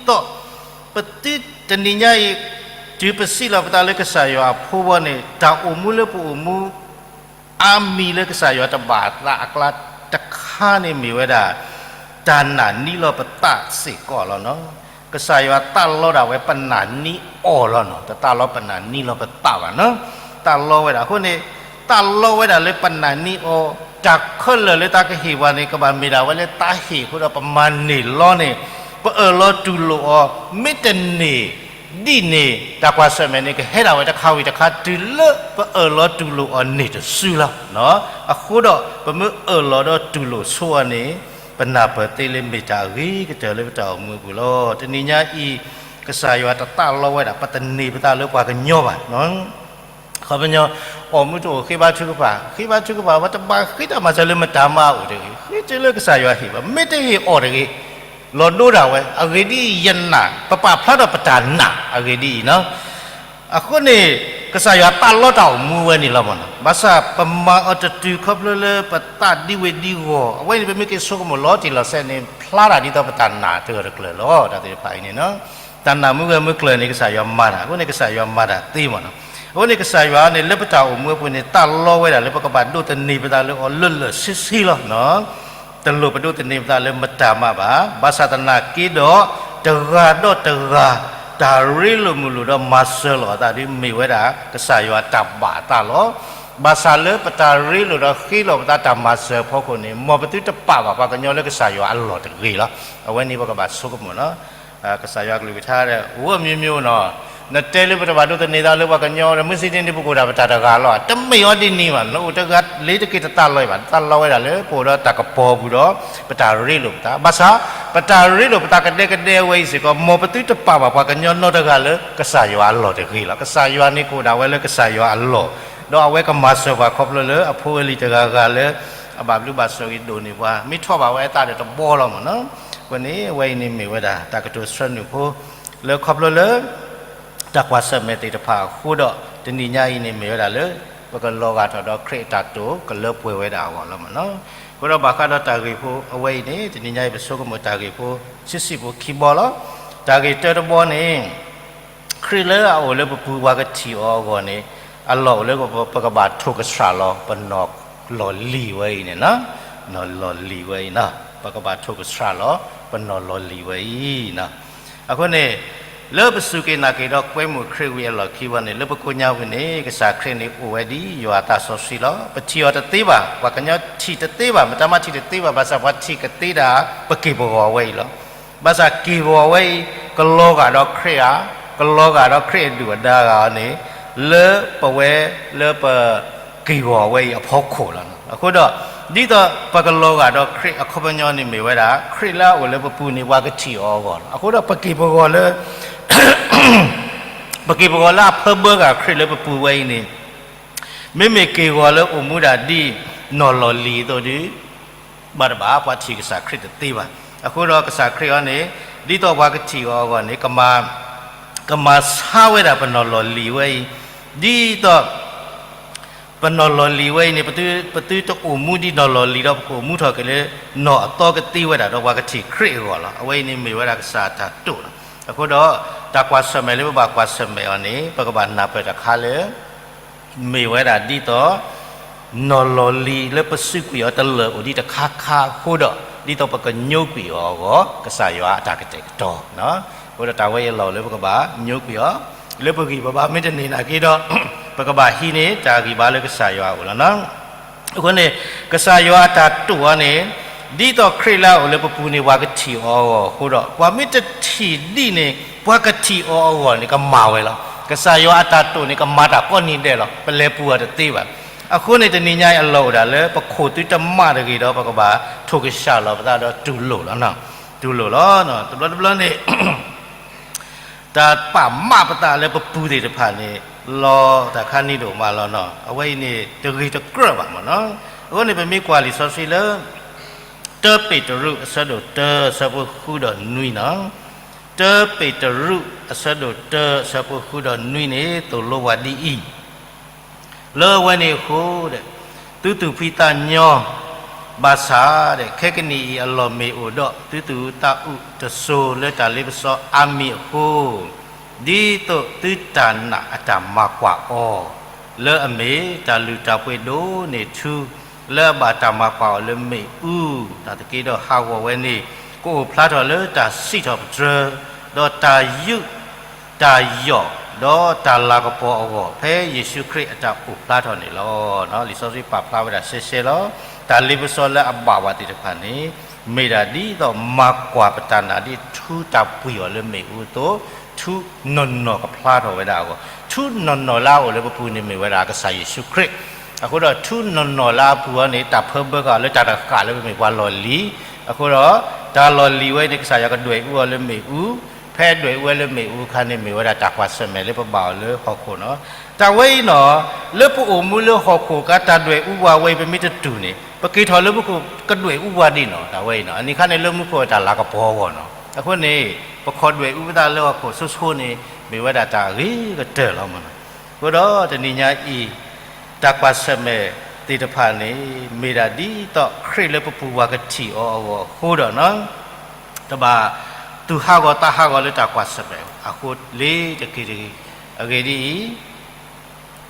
ပသုတနံၤညါအံၤ တုၤပစံးလီၤပသးလၢကစၢ်ယွၤအဖိအဂီၢ်န့ၣ် တၢ်အိၣ်မူလၢပအိၣ်မူ အါမံၤလၢကစၢ်ယွၤတဘၣ်သးအကျါတခါန့ၣ်မ့ၢ်ဝဲဒၣ် တၢ်နာ်န့ၢ်လီၤပသးစ့ၢ်ကီးလီၤနီၤ. ကစၢ်ယွၤသးလီဒၣ်ဝဲပနာ်န့ၢ်အီၤလီၤနီၤ, တသးလီပနာ်န့ၢ်လီၤပသးဘၣ်နီၤ, သးလီဝဲဒၣ်အဃိန့ၣ် သးလီဝဲဒၣ်လၢပနာ်န့ၢ်အီၤ, တၢ်ခဲလၢာ်လၢသးကဟ့ၣ်ပှၤန့ၣ် ကဘၣ်မ့ၢ်ဒၣ်ဝဲလၢသးဟ့ၣ်အဃိဒီးပမၤန့ၢ်လီၤန့ၣ် ပအၢၣ်လီၤတူၢ်လိာ်အီၤ, မ့ၢ်တန့ၢ် ဒ်န့ၣ် တၢ်ကွၢ်ဆၢၣ်မဲာ်န့ၣ် ကဟဲဒၣ်ဝဲတခါဝံၤတခါ တုၤလၢပအၢၣ်လီၤတူၢ်လိာ်အီၤန့ၢ်တစုလီၤ. အဃိဒီး ပမ့ၢ်အၢၣ်လီၤဒီးတူၢ်လိာ်ဆိအီၤန့ၣ် ပနၢ်ပၢၢ်သ့လၢမ့ၢ်တၢ်အဂ့ၤကတၢၢ်လၢပတၢ်အိၣ်မူအပူၤလီၤ. တနံၤညါအံၤ ကစၢ်ယွၤတသးလီဝဲဒၣ် ပတန့ၢ်ပသးလၢပှၤကညီဘၣ် ခီပညီ အိၣ်မူတအိၣ်ဃ့ဘါထုကဖၣ်, ဃ့ဘါထုကဖၣ်ဝဲတဘၣ်ဃ့တၢ်မၤစၢၤလၢမတၤမၤအိၣ်တဂ့ၤ, ဃ့တုၤလၢကစၢ်ယွၤဟ့ၣ်ဘၣ်, မ့ၢ်တဟ့ၣ်အီၤတဂ့ၤ, လီၤဒိဒၣ်ဝဲ, အဂ့ၢ်ဒ်အံၤ ယနာ် ပပာ်ဖျါထီၣ်ပတၢ်နာ် အဂ့ၢ်ဒ်အံၤနီၤ. အဃိန့ၣ် ကစၢ်ယွၤပာ်လီတၢ်အိၣ်မူဝဲန့ၣ်လီၤမနီၤ. ဘၣ်ဆၣ်ပမၤအီၤတတုၤခီဖျိလၢပသးဒံဝ့ၤဒံဂီၢ်, အဝဲန့ၣ်ပမ့ၢ်က့ၤဆိကမိၣ်လီၤတံၢ်လီၤဆဲးန့ၣ် ဖျါတၢ်ဒ်သိးပတၢ်နာ်တဂၢၢ်တကျၢၤလီၤ. တၢ်သ့ၣ်တဖၣ်အံၤန့ၣ် တၢ်နာ်မုၢ်ဂၢၢ်မုၢ်ကျၢၤန့ၣ် ကစၢ်ယွၤမၤတၢ်, အဃိန့ၣ်ကစၢ်ယွၤမၤတၢ်သ့မနီၤ. အဃိန့ၣ်ကစၢ်ယွၤန့ၣ် လၢပတၢ်အိၣ်မူအပူၤန့ၣ် သးလီဝဲဒၣ်လၢပကဘၣ်ဒိးသန့ၤပသးလၢအီၤလၢလၢာ်ဆ့ဆ့လီၤ. တလိၣ်ပဒိးသန့ၤပသးလၢမတၤမးဘၣ်. ဘၣ်ဆၣ်သနာ်က့ဒီး တဂၤဒီးတဂၤ တၢ်ရ့လိာ်မုာ်လိာ်ဒီးမၤစၢၤလိာ်အသးဒ်မ့ၢ်ဝဲဒၣ် ကစၢ်ယွၤတၢ်ဘၣ်အသးလီၤ. ဘၣ်ဆၣ်လၢပတၢ်ရ့လိာ်ဒီးဃ့လိာ်ပသးတၢ်မၤစၢၤအဖီခိၣ်န့ၣ် မ်ပသုတပာ်ဘၣ်ပှၤကညီလၢကစၢ်ယွၤအလီၢ်တဂ့ၤလီၤ. အဝဲန့ၣ်ပကဘၣ်ဆိကမိၣ်လီၤ. ကစၢ်ယွၤကလုၢ်ကထါ ဝဲမံၤမံၤနီၤ, နတဲလၢပတဘၣ်ဒိးသန့ၤသးလၢပှၤကညီဒီး မုၢ်ဆ့ၣ်န့ၣ် ပကအိၣ်ဒၣ်ပတၢ်တဂၤလီၤ. တမ့ၢ်အီၤဒ်န့ၣ်ဘၣ်, နအိၣ်တဂၤလ့ၤတက့ၤတသးလီဝဲဘၣ်, တသးလီဝဲဒၣ်လၢပအိၣ်ဒီးတၢ်ကပီၤပူၤဒီး ပတၢ်ရ့လိာ်ပသး. ဘၣ်ဆၣ် ပတၢ်ရ့လိာ်ပသးကဒဲကဒဲအဝဲအံၤစ့ၢ်ကီး မ်ပသုတပာ်ဘၣ်ပှၤကညီနီတဂၤလၢကစၢ်ယွၤအလီၢ်တဂ့ၤလီၤ. ကစၢ်ယွၤန့ၣ်ကအိၣ်ဒၣ်ဝဲလၢကစၢ်ယွၤအလီၢ်, ဒီးအဝဲကမၤစၢၤပှၤခီဖျိလၢအဖိအလံၤတဂၤဂၤလၢ အဘၣ်ဘျုးဘၣ်ဆိၣ်ဂ့ၤဒိၣ်န့ၢ်ပှၤ, မ့ၢ်ထီၣ်ဘၣ်ဝဲအသးဒီးတဘီလီၤမနီၤ. အဃိန့ၣ် အဝဲအံၤန့ၣ်မ့ၢ်ဝဲဒၣ် တၢ်ကတိၤဆၢနုာ်ဖိ လၢခီဖျိလၢ တၢ်ကွၢ်ဆၢၣ်မဲာ်သ့ၣ်တဖၣ်အဃိဒီး တနံၤညါအံၤန့ၣ်မ့ၢ်ဝဲဒၣ်လၢ ပကလီၤဂာ်ထီၣ်ဒီးခရံာ်အတၢ်တိာ်ကလၢပှဲၤဝဲဒၣ်အဂီၢ်လီၤမနီၤ. အဃိဒီးဘၣ်ဃးဒီးတၢ်ဂ့ၢ်ဖိအဝဲအံၤန့ၣ် တနံၤညါအံၤပဆိကမိၣ်တၢ်ဂ့ၢ်ဖိ ဆံးဆံးဖိခံဘီလီၤ. တၢ်ဂ့ၢ်တၢတဘီန့ၣ် ခရံာ်လၢအအိၣ်လၢပပူၤပှၤကထံၣ်အီၤအဂီၢ်န့ၣ် အလီၢ်အိၣ်လၢပကဘၣ်ထိၣ်ကဆှၣ်လီၤ ပနီၢ်လီၢ်လံၤဝဲအံၤန့ၣ်, နီၢ်လီၢ်လံၤဝဲအံၤ, ပကဘၣ်ထိၣ်ကဆှၣ်လီၤ ပနီၢ်လီၢ်လံၤဝဲအံၤ. အဃိန့ၣ် လၢပစူၢ်က့ၤနာ်က့ၤဒီးကွဲမုာ်ခရံာ်ဝံၤအလီၢ်ခံဘီန့ၣ် လၢပကိညါပူၤန့ၣ် ကစၢ်ခရံာ်န့ၣ်အိၣ်ဝဲဒ်ယွၤအသးစီဆှံလီၤ. ပထံၣ်အီၤတသ့ဘၣ်, ပှၤကညီထံၣ်တသ့ဘၣ်, မတၤမၤထံၣ်တသ့ဘၣ်, ဘၣ်ဆၣ်ပှၤထံၣ်ကသ့ဒၣ် ပက့ၢ်ပဂီၤဝဲအံၤလီၤ. ဘၣ်ဆၣ်က့ၢ်ပဂီၤဝဲအံၤ ကလီၤဂာ်ဒီးခရံာ်ဧါ, ကလီၤဂာ်ဒီးခရံာ်အဒုၣ်အဒါဂၤအီၤန့ၣ် လၢပဝဲလၢပ က့ၢ်ဂီၤဝဲအံၤအဖီခိၣ်လီၤ. အဃိဒီး ဒ်သိးပကလီၤဂာ်ဒီးခရံာ်အခီပညီန့ၣ်မ့ၢ်ဝဲဒၣ် ခရံာ်လၢအအိၣ်လၢပပူၤန့ၣ် ပှၤကထံၣ်အီၤအဂီၢ်လီၤ. အဃိဒီးပက့ၢ်ပဂီၤလၢ ပက့ၢ်ပဂီၤလၢအဖၢဘၢဂာ်ခရံာ်လၢပပူၤဝဲအံၤန့ၣ် မ့မ့ၢ်က့ၢ်ဂီၤလၢအိၣ်မူဒၣ်ဒ်နီၢ်လီၢ်လံၤအသိးဒီး ဘၣ်တဘၣ် ပှၤထံၣ်ကစၢ်ခရံာ်တသ့ဘၣ်. အဃိဒီးကစၢ်ခရံာ်အံၤန့ၣ် ဒ်သိးပှၤကထံၣ်အီၤအဂီၢ်န့ၣ် ကမၤဆါဝဲဒၣ်ပနီၢ်လီၢ်လံၤဝဲအံၤ ဒ်သိး ပနီၢ်လီၢ်လံၤဝဲအံၤန့ၣ် ပသုတအိၣ်မူဒ်နီၢ်လီၢ်လံၤဒီး ပကအိၣ်မူထီၣ်က့ၤလၢနီၢ်အသီကသ့ဝဲဒၣ်ဒီးပှၤကထံၣ်ခရံာ်အဂီၢ်လီၤ. အဝဲအံၤန့ၣ်မ့ၢ်ဝဲဒၣ်ကစၢ်အတၢ်တိာ်လီၤ. အဃိဒီး တၢ်ကွၢ်ဆၢၣ်မဲာ်လၢပဘၣ်ကွၢ်ဆၢၣ်မဲာ်အီၤန့ၣ် ပကဘၣ်နၢ်ပၢၢ်တခါလၢ မ့ၢ်ဝဲဒၣ်ဒ်သိး နီၢ်လီၢ်လံၤလၢပစုကွံာ်အီၤတလၢာ်အိၣ်ဒံးတခါခါအဃိဒီး ဒ်သိးပကညိကွံာ်အီၤအဂီၢ် ကစၢ်ယွၤအတၢ်ကတဲာ်ကတီၤ. အဃိဒီးတၢ်ဝဲအံၤအလီၢ်လၢပကဘၣ်ညိကွံာ်အီၤ လၢပဂံၢ်ပဘါမ့ၢ်တန့ၢ်နာ်က့ဒီး ပကဘၣ်ဟံးန့ၢ်တၢ်ဂံၢ်ဘါလၢကစၢ်ယွၤအအိၣ်လီၤ. အဃိန့ၣ် ကစၢ်ယွၤအတၢ်တိာ်အီၤန့ၣ် ဒ်သိးခရံာ်လၢအအိၣ်လၢပပူၤန့ၣ် ပှၤကထံၣ်အီၤအဂီၢ်အဃိဒီး ပှၤမ့ၢ်တထံၣ်ဒ်န့ၣ် ပှၤကထံၣ်အီၤအဂီၢ်န့ၣ် ကမၤဝဲလီၤ. ကစၢ်ယွၤအတၢ်တိာ်န့ၣ် ကမၤတၢ်ကိးနံၤဒဲးလီၤ. ပလဲၤပူၤအီၤတသ့ဘၣ်. အဃိန့ၣ် တနံၤညါအံၤအလီၢ်အိၣ်ဒၣ်လၢ ပခိၣ်သုတမးတဂ့ၤဒီး ပကဘၣ်ထိၣ်ကဆှၣ်လီၤပသးဒီးတူၢ်လိာ်လီၤ. တူၢ်လိာ်လီၤ. တဘျီတဘျီန့ၣ် တၢ်ပာ်မးပသးလၢပပူၤသ့ၣ်တဖၣ်န့ၣ် လီၤတၢ်ခါနံၤဒိၣ်မးလီၤနီၤ. အဝဲအံၤန့ၣ် တဂ့ၤတကြၢးဘၣ်မ့ၢ်နီၤ. အဃိန့ၣ် ပမ့ၢ်ကွၢ်လံာ်စီဆှံလၢ တၢပ့းတရူးအဆၢဒိၣ်တၢ အဆၢဖိဃုဒီးနွံနီၤ, တၢပ့းတရူးအဆၢဒိၣ်တၢ အဆၢဖိဃုဒီးနွံန့ၣ် သိၣ်လိပှၤဒ်အံၤ, လၢအဝဲန့ၣ်အဃိဒီး သုသူၣ်ဖှံသးညီ, ဘၣ်ဆၣ်ဒီး ခဲကနံၣ်အံၤအလီၢ်မ့ၢ်အိၣ်ဒီး သုသူၣ်အုးသးအုးတစိၤလၢတၢ်လ့ပစီအါမံၤအဃိ, ဒ်သိးသုတၢ်နာ်အတၢ်မၤကွၢ်အီၤ, လၢအမ့ၢ်တၢ်လုၢ်တၢ်ပှ့ၤဒိၣ်န့ၢ်ထူ, လၢအဘၣ်တၢ်မၤကွၢ်အီၤလၢမ့ၣ်အူ, တၢ်သက့ဒီးဟးဂီၤဝဲန့ၣ် ကအိၣ်ဖျါထီၣ်လၢတၢ်စံးထီၣ်ပတြၢၤ, ဒီးတၢ်ယူး တၢ်ယီၣ်, ဒီးတၢ်လၤကပီၤအဂီၢ် ဖဲယ့ၣ်ၡူးခရံာ်အတၢ်အိၣ်ဖျါထီၣ်န့ၣ်လီၤ. လံာ်စီဆှံပာ်ဖျါဝဲဒၣ်ရှဲရှဲလီၤ. တၢ်လ့ပစီလၢအဘၣ်ပှၤသ့ၣ်တဖၣ်န့ၣ် မ့ၢ်ဒၣ်ဒ်သိးမၤကွၢ်ပတၢ်နာ်ဒ်ထူတၢ်ပှံၤအီၤလၢမ့ၣ်အူအသိး, ထူနီၢ်နီၢ်ကဖျါထီၣ်ဝဲဒၣ်အဂီၢ်, ထူနီၢ်နီၢ်လၢအအိၣ်လၢပပူၤန့ၣ်မ့ၢ်ဝဲဒၣ်ကစၢ်ယ့ၣ်ၡူးခရံာ်, အဃိဒီးထူနီၢ်နီၢ်လၢအပူၤအီၤန့ၣ် တၢ်ဖၢဘၢဃာ်အီၤလၢတၢ်တဃာ်လၢပမ့ၢ်ပှၤလီၢ်လံၤ, အဃိဒီး တၢ်လီၢ်လံၤဝဲန့ၣ် ကစၢ်ယွၤကဒွဲၣ်အူအီၤလၢမ့ၣ်အူ, ဖဲဒွဲၣ်အူဝဲလၢမ့ၣ်အူအခါန့ၣ် မ့ၢ်ဝဲဒၣ်တၢ်ကွၢ်ဆၢၣ်မဲာ်လၢပဘၣ်အီၤလၢဟီၣ်ခိၣ်နီၤ. တၢ်ဝဲအံၤနီၤ, လၢပအိၣ်မူလၢဟီၣ်ခိၣ်ကါတၢ်ဒွဲၣ်အူပှၤဝဲအံၤ ပမ့ၢ်တတူၢ်န့ၣ် ပက့ၤထီၣ်လၢမူခိၣ်ကဒွဲၣ်အူပှၤဒ်နီၤ, တၢ်ဝဲအံၤနီၤ. အန့ၣ်အခါန့ၣ်လၢမူခိၣ်အတၢ်လၤကပီၤအဂီၢ်နီၤ. အဃိန့ၣ် ပခိးဒွဲၣ်အူပသးလၢဟီၣ်ခိၣ်ဆိဆိန့ၣ် မ့ၢ်ဝဲဒၣ်တၢ်အဂ့ၤကတၢၢ်လီၤမးနီၤ. အဃိဒီးတနံၤညါအံၤ တၢ်ကွၢ်ဆၢၣ်မဲာ်သ့ၣ်တဖၣ်န့ၣ် မ့ၢ်ဒၣ်ဒ်သိးခရံာ်လၢပပူၤပှၤကထံၣ်အီၤအဂီၢ်အဃိဒီးနီၤ, တဘၣ်သူၣ်ဟးဂီၤသးဟးဂီၤလၢတၢ်ကွၢ်ဆၢၣ်မဲာ်အဃိလ့ၤတက့ၢ်တဂ့ၤ. အဂ့ၢ်ဒ်အံၤ,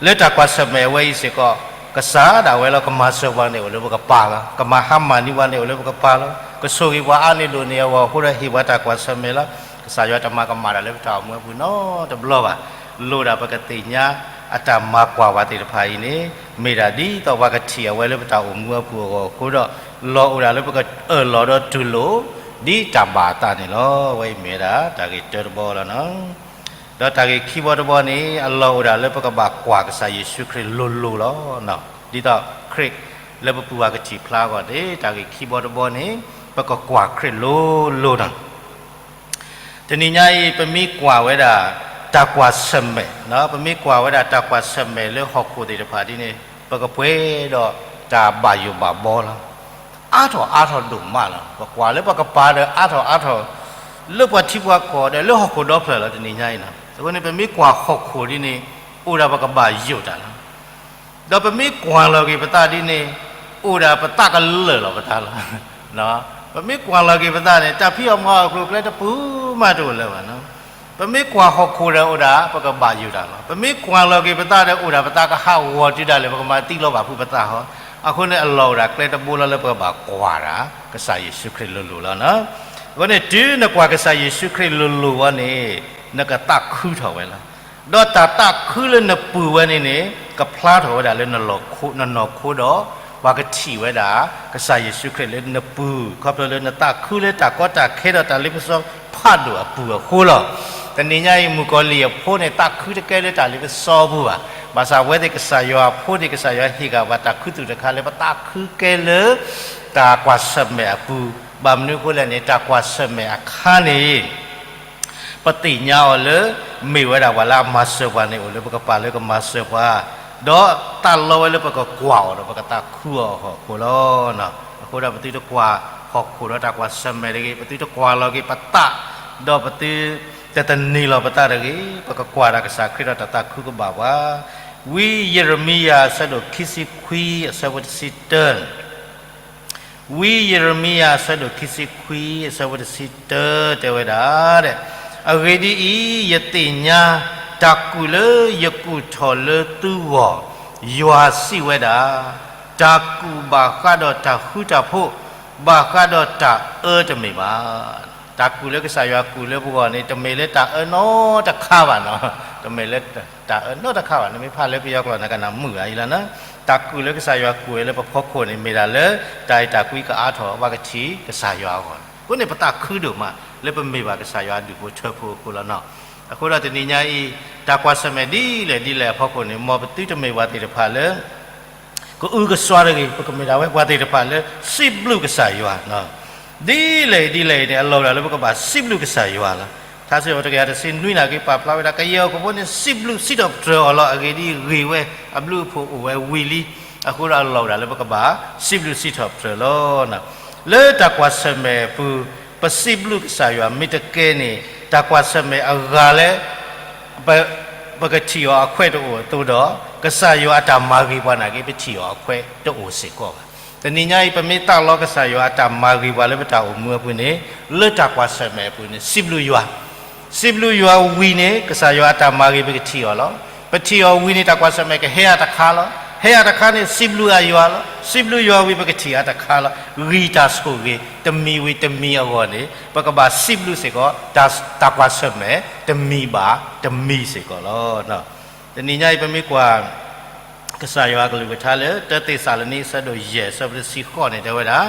လၢတၢ်ကွၢ်ဆၢၣ်မဲာ်အဝဲအံၤစ့ၢ်ကီး ကစၢ်ဒၣ်ဝဲလီၤ ကမၤစၢၤပှၤန့ၣ်အိၣ်လၢပကပၤလီၤ. ကမၤဟါမၢ်န့ၢ်ပှၤန့ၣ်အိၣ်လၢပကပၤလီၤ. ကဆိၣ်ဂ့ၤပှၤအါန့ၢ်ဒိၣ်န့ၢ်အဂီၢ်အဃိဒီးဟ့ၣ်ပှၤတၢ်ကွၢ်ဆၢၣ်မဲာ်လီၤ. ကစၢ်ယွၤတမၤကမၣ်တၢ်လၢပတၢ်အိၣ်မူအပူၤနီတဘျီဘၣ်. လိၣ်ဒၣ်ပကသ့ၣ်ညါအတၢ်မၤကွၢ်ပှၤသ့ၣ်တဖၣ်အံၤန့ၣ် မ့ၢ်ဒၣ်ဒ်သိးပှၤကထံၣ်အဝဲလၢပတၢ်အိၣ်မူအပူၤအဂီၢ်အဃိဒီး လီၢ်အိၣ်ဒၣ်လၢပကအၢၣ်လီၤဒီးတူၢ်လိာ် ဒ်တၢ်ဘၣ်အသးန့ၣ်လီၤ. အဝဲအံၤမ့ၢ်ဝဲဒၣ်တၢ်ဂ့ၢ်တၢတဘီလီၤနီၤ. ဒီးတၢ်ဂ့ၢ်ခံဘီတဘီန့ၣ် အလီၢ်အိၣ်ဒၣ်လၢပကဘၣ်ကွၢ်ကစၢ်ယ့ၣ်ၡူးခရံာ်လိၤလိၤလီၤ. ဒ်သိးခရံာ်လၢပပူၤပှၤကထံၣ်ဖျါအဂီၢ်န့ၣ် တၢ်ဂ့ၢ်ခံဘီတဘီန့ၣ် ပကကွၢ်ခရံာ်လိၤလိၤနီၤ. တနံၤညါအံၤ ပမ့ၢ်ကွၢ်ဝဲဒၣ်တၢ်ကွၢ်ဆၢၣ်မဲာ်, ပမ့ၢ်ကွၢ်ဝဲဒၣ်တၢ်ကွၢ်ဆၢၣ်မဲာ်လၢဟီၣ်ခိၣ်သ့ၣ်တဖၣ်ဒ်န့ၣ် ပကပှဲၤဒီးတၢ်ဘၣ်ယိၣ်ဘၣ်ဘီလီၤ. အါထီၣ်အါထီၣ်ဒိၣ်မးလီၤ. ပကွၢ်လၢပကပၤဒီးအါထီၣ်အါထီၣ် လၢပှၤထံပှၤကီၢ်ဒီးလၢဟီၣ်ခိၣ်ဒီဖျၢၣ်လီၤ တနံၤညါအံၤနီၤ. အဃိန့ၣ် ပမ့ၢ်ကွၢ်ဟီၣ်ခိၣ်ဒ်န့ၣ် အိၣ်ဒၣ်ပကဘၣ်ယိၣ်တၢ်လီၤ. ဒီးပမ့ၢ်ကွၢ်လီၤက့ၤပသးဒ်န့ၣ် အိၣ်ဒၣ်ပသးကလၢာ်လီၤပသးလီၤ. ပမ့ၢ်ကွၢ်လီၤက့ၤပသးန့ၣ် တၢ်ဖံးအီၣ်မၤအီၣ်အကျိၤအကျဲတပူၤမးတအိၣ်လၢၤဘၣ်နီၤ. ပမ့ၢ်ကွၢ်ဟီၣ်ခိၣ်ဒီးအိၣ်ဒၣ်ပကဘၣ်ယိၣ်တၢ်လီၤ. ပမ့ၢ်ကွၢ်လီၤက့ၤပသးဒီးအိၣ်ဒၣ်ပသးကဟးဂီၤတုၤဒၣ်လဲာ် ပကမၤသံလီၤဘၣ်ဖုးပသးဟီ. အဃိန့ၣ် အလီၢ်အိၣ်ဒၣ်ကျဲတဘိလီၤလၢပကဘၣ်ကွၢ်တၢ် ကစၢ်ယ့ၣ်ၡူးခရံာ်လိၤလိၤလီၤနီၤ. အဃိန့ၣ် တုၤနကွၢ်ကစၢ်ယ့ၣ်ၡူးခရံာ်လိၤလိၤဝဲန့ၣ် နကသးခုထီၣ်ဝဲလီၤ. ဒီးတၢ်သးခုလၢနပူၤဝဲန့ၣ်န့ၣ် ကဖျါထီၣ်ဝဲဒၣ်လၢနနီၢ်ခိဒီး ပှၤကထံၣ်ဝဲဒၣ် ကစၢ်ယ့ၣ်ၡူးခရံာ်လၢနပူၤ ခီဖျိလၢနသးခုလၢတၢ်ကီတၢ်ခဲဒီးတၢ်လ့ပစီဖးဒိၣ်အပူၤအဃိလီၤ. တနံၤညါအံၤ မုၣ်ကီၤလံၢ်အဖိန့ၣ် သးခုတကဲလၢတၢ်လ့ပစီပူၤဘၣ်. ဘၣ်ဆၣ်ဝဲသ့ၣ်ကစၢ်ယွၤအဖိန့ၣ် ကစၢ်ယွၤဟ့ၣ်က့ၤဘၣ်တၢ်ခူသူၣ်တခါလၢပသးခုကဲလၢ တၢ်ကွၢ်ဆၢၣ်မဲာ်အပူၤ, ဘၣ်မနုၤအဃိလဲၣ်န့ၣ် တၢ်ကွၢ်ဆၢၣ်မဲာ်အခါန့ၣ် ပသ့ၣ်ညါအီၤလၢ မ့ၢ်ဝဲဒၣ်ပှၤလၢအမၤစၢၤပှၤန့ၣ် အိၣ်လၢပကပၤလၢကမၤစၢၤပှၤ, ဒီးသးလီဝဲလၢပကကွၢ်အီၤဒီးပကသးခုအီၤအဃိလီၤ. အဃိဒီးပသုတကွၢ်ဟီၣ်ခိၣ်ဒီးတၢ်ကွၢ်ဆၢၣ်မဲာ်တဂ့ၤ, ပသုတကွၢ်လီၤက့ၤပသး, ဒီးပသုတသန့ၤလီၤပသးတဂ့ၤ, ပကကွၢ်တၢ်ကစၢ်ခရံာ်ဒီးတၢ်သးခုကဘၣ်ပှၤ. ဝံယံးရမံယၤအဆၢဒိၣ်ခံဆံခွံအဆၢဖိတဆံတၢ ဝံယံးရမံယၤအဆၢဒိၣ်ခံဆံခွံအဆၢဖိတဆံတၢ တဲဝဲဒၣ်, အဂ့ၢ်ဒ်အံၤ, ယသ့ၣ်ညါတၢ်ကူၣ်လၢယကူၣ်ထီၣ်လၢသုဂီၢ်, ယွၤစံးဝဲဒၣ်, တၢ်ကူၣ်ဘၣ်ဃးဒီးတၢ်ဃူတၢ်ဖိး, ဘၣ်ဃးဒီးတၢ်အၢတမ့ၢ်ဘၣ်. တၢ်ကူၣ်လၢကစၢ်ယွၤကူၣ်လၢပဂီၢ်န့ၣ် တမ့ၢ်လၢတၢ်အၢနီတခါဘၣ်နီၤ, တမ့ၢ်လၢတၢ်အၢနီတခါဘၣ်, နမ့ၢ်ဖးလၢပယီၤကျိာ်နကနၣ်မုာ်ဂၤအံၤလီၤနီၤ. တၢ်ကူၣ်လၢကစၢ်ယွၤကူၣ်ဝဲလၢပဖီခိၣ်န့ၣ် မ့ၢ်ဒၣ်လၢ တၢ်အဲၣ်တၢ်ကွံကအါထီၣ် ပှၤကထံၣ်ကစၢ်ယွၤအဂီၢ်, အဃိန့ၣ် ပသးခုဒိၣ်မး လၢပမ့ၢ်ဘၣ်ကစၢ်ယွၤအဒူၣ်ဖိထၢဖိအဃိလီၤနီၤ. အဃိဒီးတနံၤညါအံၤ တၢ်ကွၢ်ဆၢၣ်မဲာ်ဒ်လဲၣ်ဒ်လဲၣ်အဖီခိၣ်န့ၣ် မ်ပသုတမ့ၢ်ပှၤသ့ၣ်တဖၣ်လၢ ကအုကစွါတဂ့ၤ, ပကမ့ၢ်ဒၣ်ဝဲပှၤသ့ၣ်တဖၣ်လၢ စံးဘျုးကစၢ်ယွၤ, ဒ်လဲၣ်ဒ်လဲၣ်အံၤန့ၣ် အလီၢ်ဝဲဒၣ်လၢပကဘၣ်စံးဘျုးကစၢ်ယွၤလီၤ. ထါစံးထီၣ်ပတြၢၤတကယၤတဆံနွံန့ၣ် က့ၤပာ်ဖျါဝဲဒၣ် ကယဲၢ်ဟီၣ်ခိၣ်ဖိန့ၣ် စံးဘျုးစံးထီၣ်ပတြၢၤအီၤလီၤ. အဂ့ၢ်ဒ်အံၤ ဂ့ၤဝဲအဘျုးအဖှိၣ်အိၣ်ဝဲဝံၤလံ. အဃိဒီးအလီၢ်ဝဲဒၣ်လၢပကဘၣ်စံးဘျုးစံးထီၣ်ပတြၢၤလီၤ. လၢတၢ်ကွၢ်ဆၢၣ်မဲာ်အပူၤ ပစံးဘျုးကစၢ်ယွၤ မ့ၢ်တကဲန့ၣ် တၢ်ကွၢ်ဆၢၣ်မဲာ်အဂၤလၢ ပကထံၣ်အီၤအခွဲးတအိၣ်အသိးဒီး ကစၢ်ယွၤအတၢ်မၤဂ့ၤပှၤနာ်က့ ပထံၣ်အီၤအခွဲးတအိၣ်စ့ၢ်ကီးဘၣ်. တနံၤညါအံၤ ပမ့ၢ်သးလီကစၢ်ယွၤအတၢ်မၤဂ့ၤပှၤလၢပတၢ်အိၣ်မူအပူၤန့ၣ် လၢတၢ်ကွၢ်ဆၢၣ်မဲာ်အပူၤန့ၣ် စံးဘျုးယွၤ စံးဘျုးယွၤဝံၤန့ၣ် ကစၢ်ယွၤအတၢ်မၤဂ့ၤ ပကထံၣ်အီၤလီၤ. ပထံၣ်အီၤဝံၤန့ၣ် တၢ်ကွၢ်ဆၢၣ်မဲာ်ကဟဲအါတခါလီၤ. ဟဲအါတခါန့ၣ် စံးဘျုးအယွၤလီၤ. စံးဘျုးယွၤဝံၤ ပကထံၣ်အါတခါလီၤ. ဂံၢ်တၢ်ဆိၣ်ဂ့ၤ တမံၤဝံၤတမံၤအဂီၢ်န့ၣ် ပကဘၣ်စံးဘျုးစ့ၢ်ကီး တၢ်ကွၢ်ဆၢၣ်မဲာ် တမံၤဘၣ်တမံၤစ့ၢ်ကီးလီၤ. တနံၤညါအံၤ ပမ့ၢ်ကွၢ် ကစၢ်ယွၤအကလုၢ်ကထါလၢ တၢသ့းစၤလနံ အဆၢဒိၣ်ယဲၢ် အဆၢဖိတဆံဃိးန့ၣ် တဲဝဲဒၣ်,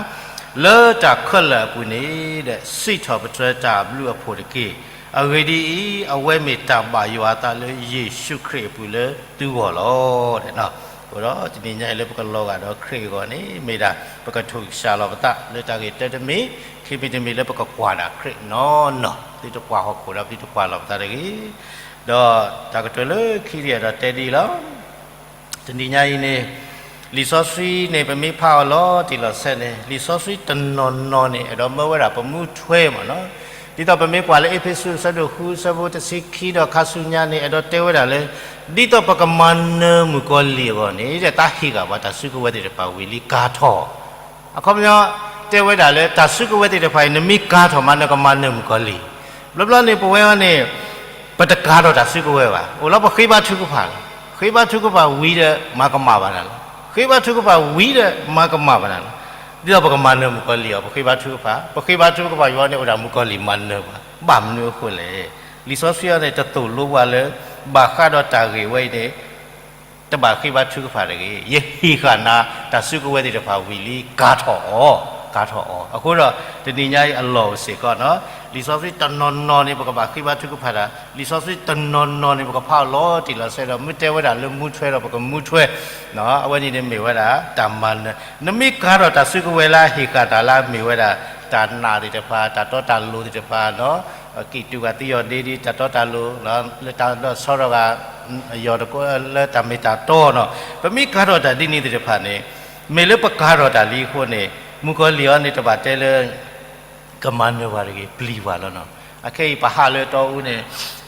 လၢတၢ်ခဲလၢာ်အပူၤန့ၣ်ဒီး စံးထီၣ်ပတြၢၤတၢ်ဘျုးအဖှိၣ်တက့ၢ်. အဂ့ၢ်ဒ်အံၤ, အဝဲမ့ၢ်တၢ်ဘၣ်ယွၤအသးလၢယ့ၣ်ၡူးခရံာ်အပူၤလၢသုဂီၢ်လီၤ. အဃိဒီးတနံၤညါအံၤလၢပကလီၤဂာ်ဒီးခရံာ်အဂီၢ်န့ၣ် မ့ၢ်ဒၣ် ပကထိၣ်ကစၢ်လီၤပသးလၢတၢ်ဂ့ၢ်တၢတမံၤ, ခံမံၤတမံၤလၢပကကွၢ်ဒၣ်ခရံာ်နီၢ်နီၢ်, သုတကွၢ်ဟီၣ်ခိၣ်ဒီးသုတကွၢ်လီၤပသးတဂ့ၤ. ဒီးတၢ်ကတိၤလၢခံဒံးဒီးတဲဒ်အံၤလီၤ. တနံၤညါအံၤန့ၣ် လံာ်စီဆှံန့ၣ် ပမ့ၢ်ဖးအီၤလီၤတံၢ်လီၤဆဲးန့ၣ် လံာ်စီဆှံတနီၤနီၤန့ၣ် အဲၣ်ဒိးမၢဝဲဒၣ်ပမူထွဲမ့ၢ်နီၤ. ဒ်သိးပမ့ၢ်ကွၢ်လၢအ့းဖ့းစူး အဆၢဒိၣ်ဃု အဆၢဖိတဆံခံဒီးခါဆူညါန့ၣ် အဲၣ်ဒိးတဲဝဲဒၣ်လၢ ဒ်သိးပကမၤနၢၤမုၣ်ကီၤလံၢ်အဂီၢ်န့ၣ် တၢ်ဟ့ၣ်ဂၢၢ်ပှၤတၢ်စုကဝဲၤသ့ၣ်တဖၣ်ဝံၤလံကၤထီၣ် အခီပညီ တဲဝဲဒၣ်လၢတၢ်စုကဝဲၤသ့ၣ်တဖၣ်အံၤ နမ့ၢ်ကၤထီၣ်မး နကမၤနၢၤမုၣ်ကီၤလံၢ်. ဘျီဘျီန့ၣ် ပဝဲအံၤန့ၣ် ပတကၤထီၣ်တၢ်စုကဝဲၤဘၣ်. အိၣ်လီၤပဃ့ဘါထုကဖၣ်လီၤ. ဃ့ဘါထုကဖၣ်ဝံၤဒီးမၤကမၣ်ဘၣ်တၢ်လီၤ. ဃ့ဘါထုကဖၣ်ဝံၤဒီးမၤကမၣ်ဘၣ်တၢ်လီၤ. ဒ်သိးပကမၤနၢၤမုၣ်ကီၤလံၢ်အီၤ ပဃ့ဘါထုကဖၣ်, ပဃ့ဘါထုကဖၣ်ယဝဲန့ၣ် အိၣ်ဒၣ်မုၣ်ကီၤလံၢ်မၤနၢၤပှၤ, ဘၣ်မနုၤအဃိလဲၣ်. လံာ်စီဆှံအံၤန့ၣ် တသိၣ်လိပှၤလၢ ဘၣ်ဃးဒီးတၢ်ဂ့ၢ်ဝဲအံၤန့ၣ် တဘၣ်ဃ့ဘါထုကဖၣ်တဂ့ၤ. ယဟ့ၣ်ဃာ်နၤ တၢ်စုကဝဲၤသ့ၣ်တဖၣ်ဝံၤလံ ကၤထီၣ်အီၤ, ကၤထီၣ်အီၤ. အဃိဒီး တနံၤညါအံၤအလီၢ်အိၣ်စ့ၢ်ကီးနီၤ, လံာ်စီဆှံတနီၤနီၤန့ၣ် ပကဘၣ်ဃ့ဘါထုကဖၣ်တၢ်, လံာ်စီဆှံတနီၤနီၤန့ၣ် ပကဖးအီၤလီၤတံၢ်လီၤဆဲးဒီး မ့ၢ်တဲဝဲဒၣ်လၢမူထွဲဒီး ပကမူထွဲ အဝဲန့ၣ်န့ၣ်မ့ၢ်ဝဲဒၣ် တၢ်မၤနၢၤ, နမ့ၢ်ကၤထီၣ်တၢ်စုကဝဲၤလၢအဟ့ၣ်ဃာ်တၢ်လၢအမ့ၢ်ဝဲဒၣ် တၢ်နာ်သ့ၣ်တဖၣ်, တၢ်တီတၢ်လိၤသ့ၣ်တဖၣ်နီၤ, ကံၣ်တူၢ်ဂၤသံယီၤဒ့ဒ် တၢ်တီတၢ်လိၤ လၢတၢ်ဒီးဆီဒီးဂၤ ယီၤတကိးလၢတၢ်မ့ၢ်တၢ်တီနီၤ, ပမ့ၢ်ကၤထီၣ်တၢ်ဒ်န့ၣ်သ့ၣ်တဖၣ်န့ၣ်, မ့ၢ်လၢပကၤထီၣ်တၢ်လံအဃိန့ၣ် မုၣ်ကီၤလံၢ်အံၤန့ၣ် တဘၣ်တဲလၢ ကမၤနၢၤပှၤတဂ့ၤ ပျံၤပှၤလီၤနီၤ. အခဲအံၤပဟးလၢအတီအူန့ၣ်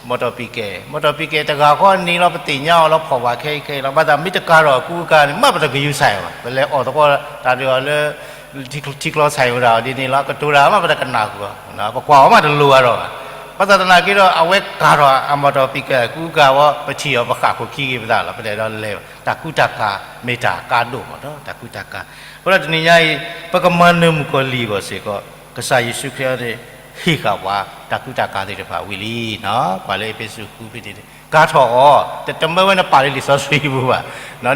မီၣ်တီၣ်ပံၤကဲ, မီၣ်တီၣ်ပံၤကဲတဂၤဃီန့ၣ်လီၤ ပသ့ၣ်ညါအီၤလီၤ ဖီၣ်ပှၤခဲအံၤခဲအံၤလီၤ. ဘၣ်ဆၣ်မ့ၢ်တကၤထီၣ်အကူအကၤန့ၣ် မ့ၢ်ပတကယူၤဆၢ်ဘၣ်, ပလဲၤအီၣ်သကိးတၢ်ဒုးအီၤလၢ ထံကျိဆၢ်ဝဲဒၣ်အီၤဒ်န့ၣ်လီၤ, ကတိၤတၢ်မ့ၢ်ပတကနၣ်ဃုာ်အီၤ, ပကွၢ်အီၤမ့ၢ်တလိၤဘၣ်ဒီးဘၣ်. ဘၣ်ဆၣ်သနာ်က့ဒီး အဝဲကၤထီၣ်အမီၣ်တီၣ်ပံၤကဲအကူအကၤဝဲ ပထံၣ်အီၤပဃၣ်ခိၣ်ခံဂ့ၤပသးလီၤ, ပတအဲၣ်ဒိးလဲၤဘၣ်, တၢ်ကူတၢ်ကၤမ့ၢ်တၢ်ကါဒိၣ်မးဒီး တၢ်ကူတၢ်ကၤ. အဃိဒီးတနံၤညါအံၤ ပကမၤနၢၤမုၣ်ကီၤလံၢ်အဂီၢ်စ့ၢ်ကီး ကစၢ်ယ့ၣ်ၡူးခရံာ်အံၤန့ၣ် ဟ့ၣ်ဃာ်ပှၤ တၢ်ကူတၢ်ကၤသ့ၣ်တဖၣ်ဝံၤလံနီၤ. ကွၢ်လၢအ့းဖ့းစူးဃုဖဲန့ၣ် ကၤထီၣ်အီၤ, တမၢဝဲနပာ်လၢလံာ်စီဆှံပူၤဘၣ်,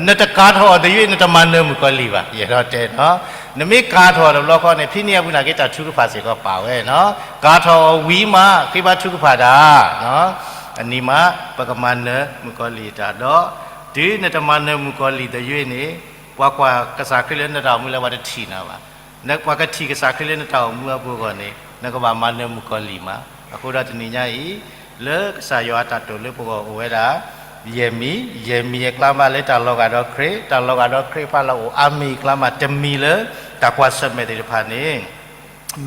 နတကၤထီၣ်အီၤသယုၢ် နတမၤနၢၤမုၣ်ကီၤလံၢ်ဘၣ်, ယအဲၣ်ဒိးတဲနီၤ. နမ့ၢ်ကၤထီၣ်တဘျီဃီန့ၣ် ဖဲန့ၣ်အပူၤနာ်က့ တၢ်ထုကဖၣ်စ့ၢ်ကီးပာ်ဝဲနီၤ. ကၤထီၣ်အီၤဝံၤမး ဃ့ဘါထုကဖၣ်တၢ် အနံၤမး ပကမၤနၢၤမုၣ်ကီၤလံၢ်တၢ်ဒီး တုၤနတမၤနၢၤမုၣ်ကီၤလံၢ်သယုၢ်န့ၣ် ပှၤကွၢ်ကစၢ်ခရံာ်လၢနတၢ်အိၣ်မူလၢပှၤတထံၣ်နၤဘၣ်. ပှၤကထံၣ်ကစၢ်ခရံာ်လၢနတၢ်အိၣ်မူအပူၤအဂီၢ်န့ၣ် နကဘၣ်မၤနၢၤမုၣ်ကီၤလံၢ်မး. အဃိဒီးတနံၤညါအံၤ လၢကစၢ်ယွၤအတၢ်တိာ်လၢပဂီၢ်အိၣ်ဝဲဒၣ် ယဲၢ်မံၤ, ယဲၢ်မံၤအကျါမးလၢတၢ်လီၤဂာ်ဒီးခရံာ်, တၢ်လီၤဂာ်ဒီးခရံာ်ဖးလီၤအိၣ်အါမံၤအကျါမး တမံၤလၢ တၢ်ကွၢ်ဆၢၣ်မဲာ်သ့ၣ်တဖၣ်န့ၣ်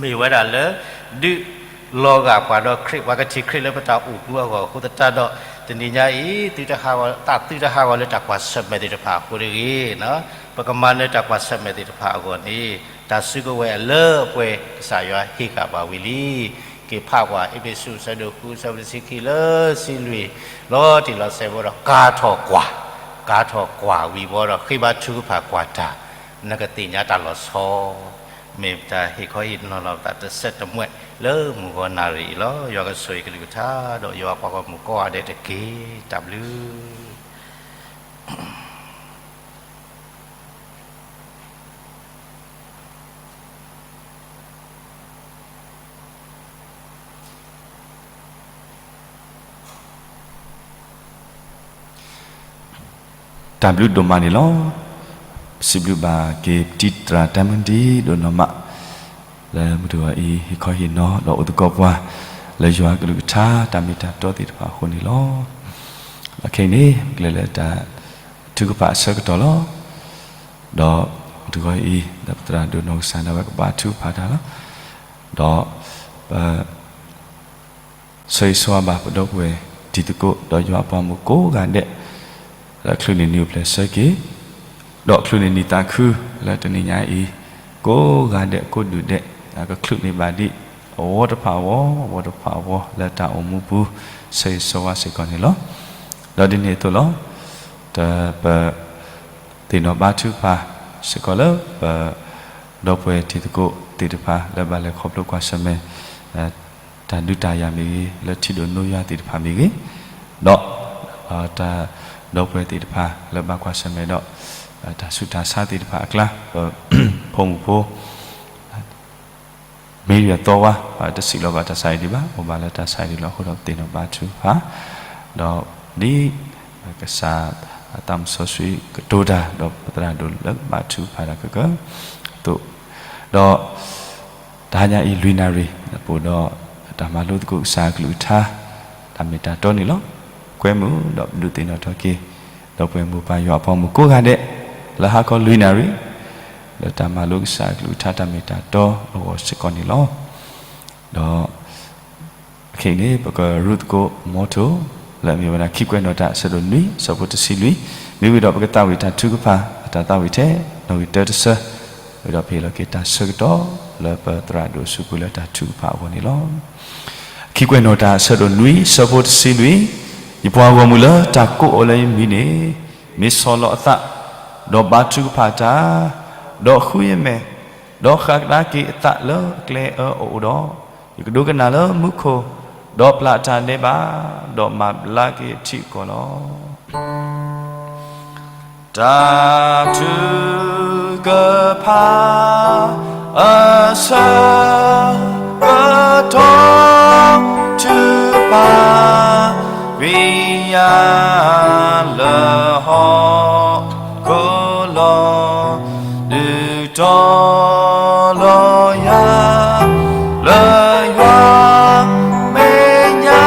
မ့ၢ်ဝဲဒၣ်လၢ ဒုးလီၤဂာ်ပှၤဒီးခရံာ်, ပှၤကထံၣ်ခရံာ်လၢပတၢ်အိၣ်မူအဂီၢ်အဃိသတးဒီး တနံၤညါအံၤ သုတဟးဂီၤ, သးသုတဟးဂီၤလၢတၢ်ကွၢ်ဆၢၣ်မဲာ်သ့ၣ်တဖၣ်အဃိတဂ့ၤ. ပကမၤနၢၤတၢ်ကွၢ်ဆၢၣ်မဲာ်သ့ၣ်တဖၣ်အဂီၢ်န့ၣ် တၢ်စုကဝဲၤအလၢအပှဲၤ ကစၢ်ယွၤဟ့ၣ်ဃာ်ပှၤဝံၤလံ. က့ၤဖးကွၢ် အ့းဖ့းစူး အဆၢဒိၣ်ဃု အဆၢဖိတဆံခံ လၢဆံလွံၢ် လီၤတံၢ်လီၤဆဲးဖိဒီး ကၤထီၣ်ကွၢ်, ကၤထီၣ်ကွၢ်ဝံၤဘီဒီး ဃ့ဘါထုကဖၣ်ကွၢ်တၢ်, နကသ့ၣ်ညါတၢ်လီၤဆီ မ့ၢ်ပတၢ်ဟ့ၣ်ခီဟ့ၣ်နီၤလီၤပသးတစဲးတမှဲးလၢမုၢ်ဂီၤနၣ်ရံၣ်အံၤလီၤ. ယွၤကဆိၣ်ဂ့ၤကလုၢ်ကထါ ဒီးယွၤပှၤဂီၢ်မုၢ်ကိးဂၤဒဲးတက့ၢ်. တၢ်ဘျုး တၢ်ဘျုးဒိၣ်မးန့ၣ်လီၤ. ပစံးဘျုးဘၣ်က့ၤပတံၤသရၣ်တၢ်မုၢ်ဒံးဒိၣ်နီၢ်မး လၢမုၢ်တဂီၤအံၤ ဟ့ၣ်ခီဟ့ၣ်နီၤဒီးအိၣ်သကိးပှၤ လၢယွၤကလုၢ်ကထါ တၢ်မ့ၢ်တၢ်တီသ့ၣ်တဖၣ်အဃိန့ၣ်လီၤ. ခဲအံၤန့ၣ် ပကလဲၤလၢတၢ်ထုကဖၣ်အဆၢကတီၢ်လီၤ. ဒီးပ တဂီၤအံၤ ဒီးပသရၣ်ဒိၣ်နီၢ်ကစၢ်ဒၣ်ဝဲကဘါထုကဖၣ်တၢ်လီၤ. ဒီးပ ဆၢဂ့ၤဆၢဝါဘၣ်ပဒီပုၢ်ဝဲၢ်တံၤသကိး ဒီးယွၤအပှၤမုၣ်ကိးဂၤဒဲး လၢချုးန့ၢ်နံၣ်အိၣ်ဖျဲၣ်ဆၢက့ၤ ဒီးချုးန့ၢ်နံၣ်သးခု လၢတနံၤညါအံၤ ကိးဂၤဒဲးကိးဒူၣ်ဒဲး ကချုးန့ၢ်ဘၣ်ဒံး အဝီတဖၣ်အဝီ အဝီတဖၣ်အဝီ လၢတၢ်အိၣ်မူပူၤ ဆၢဂ့ၤဆၢဝါစ့ၢ်ကီးန့ၣ်လီၤ. ဒီးဒ်န့ၣ်အသိးလီၤ. တပ သ့ၣ်နီၣ်ဘါထုကဖၣ်စ့ၢ်ကီးလၢပ ဒီပုၢ်ဝဲၢ်တံၤသကိးသ့ၣ်တဖၣ် လၢဘၣ်လဲၤခီဖျိကွၢ်ဆၢၣ်မဲာ် တၢ်ဒုးတၢ်ယၤမ့ၢ်ဂ့ၤ လၢထံဒိၣ်နိယွၤသ့ၣ်တဖၣ်မ့ၢ်ဂ့ၤ, ဒီး တၢ် ဒီပုၢ်ဝဲၢ်သ့ၣ်တဖၣ် လၢဘၣ်ကွၢ်ဆၢၣ်မဲာ်ဒီး တၢ်ဆူးတၢ်ဆါသ့ၣ်တဖၣ်အကျါ ပ ဖိမုၣ်ဖိ မ့ၢ်ယွၤသီဝါ တစံးလီၤဘၣ်တၢ်ဆါအံၤဒံးဘၣ်, အိၣ်ဘၣ်လၢတၢ်ဆါအံၤဒံးလီၤ. အဃိဒီးပသ့ၣ်နီၣ်ဘါထုကဖၣ်, ဒီးဒ် ကစၢ်သးမုၢ်စီဆှံကတိၤတၢ် ဒီးပသရၣ်ဒိၣ်လၢဘါထုကဖၣ်တၢ်ကကၢအသိး, ဒီး တဟါညါအံၤလွံၢ်နၣ်ရံၣ် ပအိၣ်ဒီး တၢ်မၤလိသကိးကစၢ်အကလုၢ်ကထါ တၢ်မ့ၢ်တၢ်တီန့ၣ်လီၤ. ကွဲမုာ်ဒီးပဒုးသ့ၣ်နီၣ်ထီၣ်က့ၤ ဒီပုၢ်ဝဲၢ်မိၢ်ပၢ်ယွၤအပှၤမုၣ်ကိးဂၤဒဲး လၢဟါခီလွံၢ်နၣ်ရံၣ် လၢတၢ်မၤလိကစၢ်အကလုၢ်ကထါတၢ်မ့ၢ်တၢ်တီအဂီၢ်စ့ၢ်ကီးန့ၣ်လီၤ. ဒီး အခဲအံၤန့ၣ် ပကရူၢ်သကိး motto လၢအမ့ၢ်ဝဲဒၣ် ခံကွဲးနီၣ်တၢ်အဆၢဒိၣ်နွံ ဆၢဖိတဆံလွံၢ်, မ့ၢ်ဝံၤဒီးပကသးဝံၣ်တၢ်ထုကဖၣ် အတၢ်သးဝံၣ်ထဲ နီၣ်ဂံၢ်တၢတဆၢ, ဝံၤဒီးပဟ့ၣ်လီၤက့ၤတၢ်ဆၢကတီၢ် လၢပသရၣ်ဒိၣ်အစုပူၤလၢတၢ်ထုကဖၣ်အဂီၢ်န့ၣ်လီၤ. ခံကွဲးနီၣ်တၢ်အဆၢဒိၣ်နွံ ဆၢဖိတဆံလွံၢ်, ယပှၤဂီၢ်မုၢ်လၢတၢ်ကိးအီၤလၢယမံၤန့ၣ် မ့ၢ်ဆီၣ်လီၤအသး, ဒီးဘါထုကဖၣ်တၢ်, ဒီးဃုယမဲာ်, ဒီးဃၣ်ကဒါက့ၤအသးလၢအကျဲအၢအအိၣ်ဒီး, ယကဒိကနၣ်လၢမူခိၣ်, ဒီးပျၢ်အတၢ်ဒဲးဘး, ဒီးမၤဘျါက့ၤအထံအကီၢ်လီၤ. တၢ်ထုကဖၣ်အဆၢကတီၢ် ထုကဖၣ် ဝံယၤလၢဟီၣ်ခိၣ်လီၤ, ဒုးတီၤလီၤယၤ လၢယွၤမဲာ်ညါ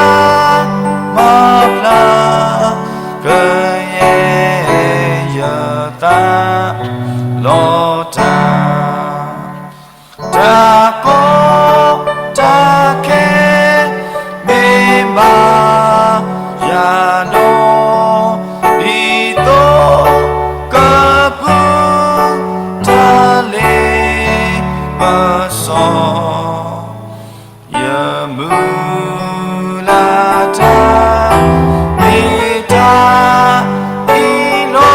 မၤဖျါ ကယဲၢ်ယသး လီၤတၢ် တၢ်ကီတၢ်ခဲ မ့ၢ်ဘၣ်ယၤနီၢ် ဒ်သိးကပူၤ တၢ်လ့ပစီ ယမုၢ်လၢ်တၢ် မ့ၢ်တၢ်အံၤလီၤ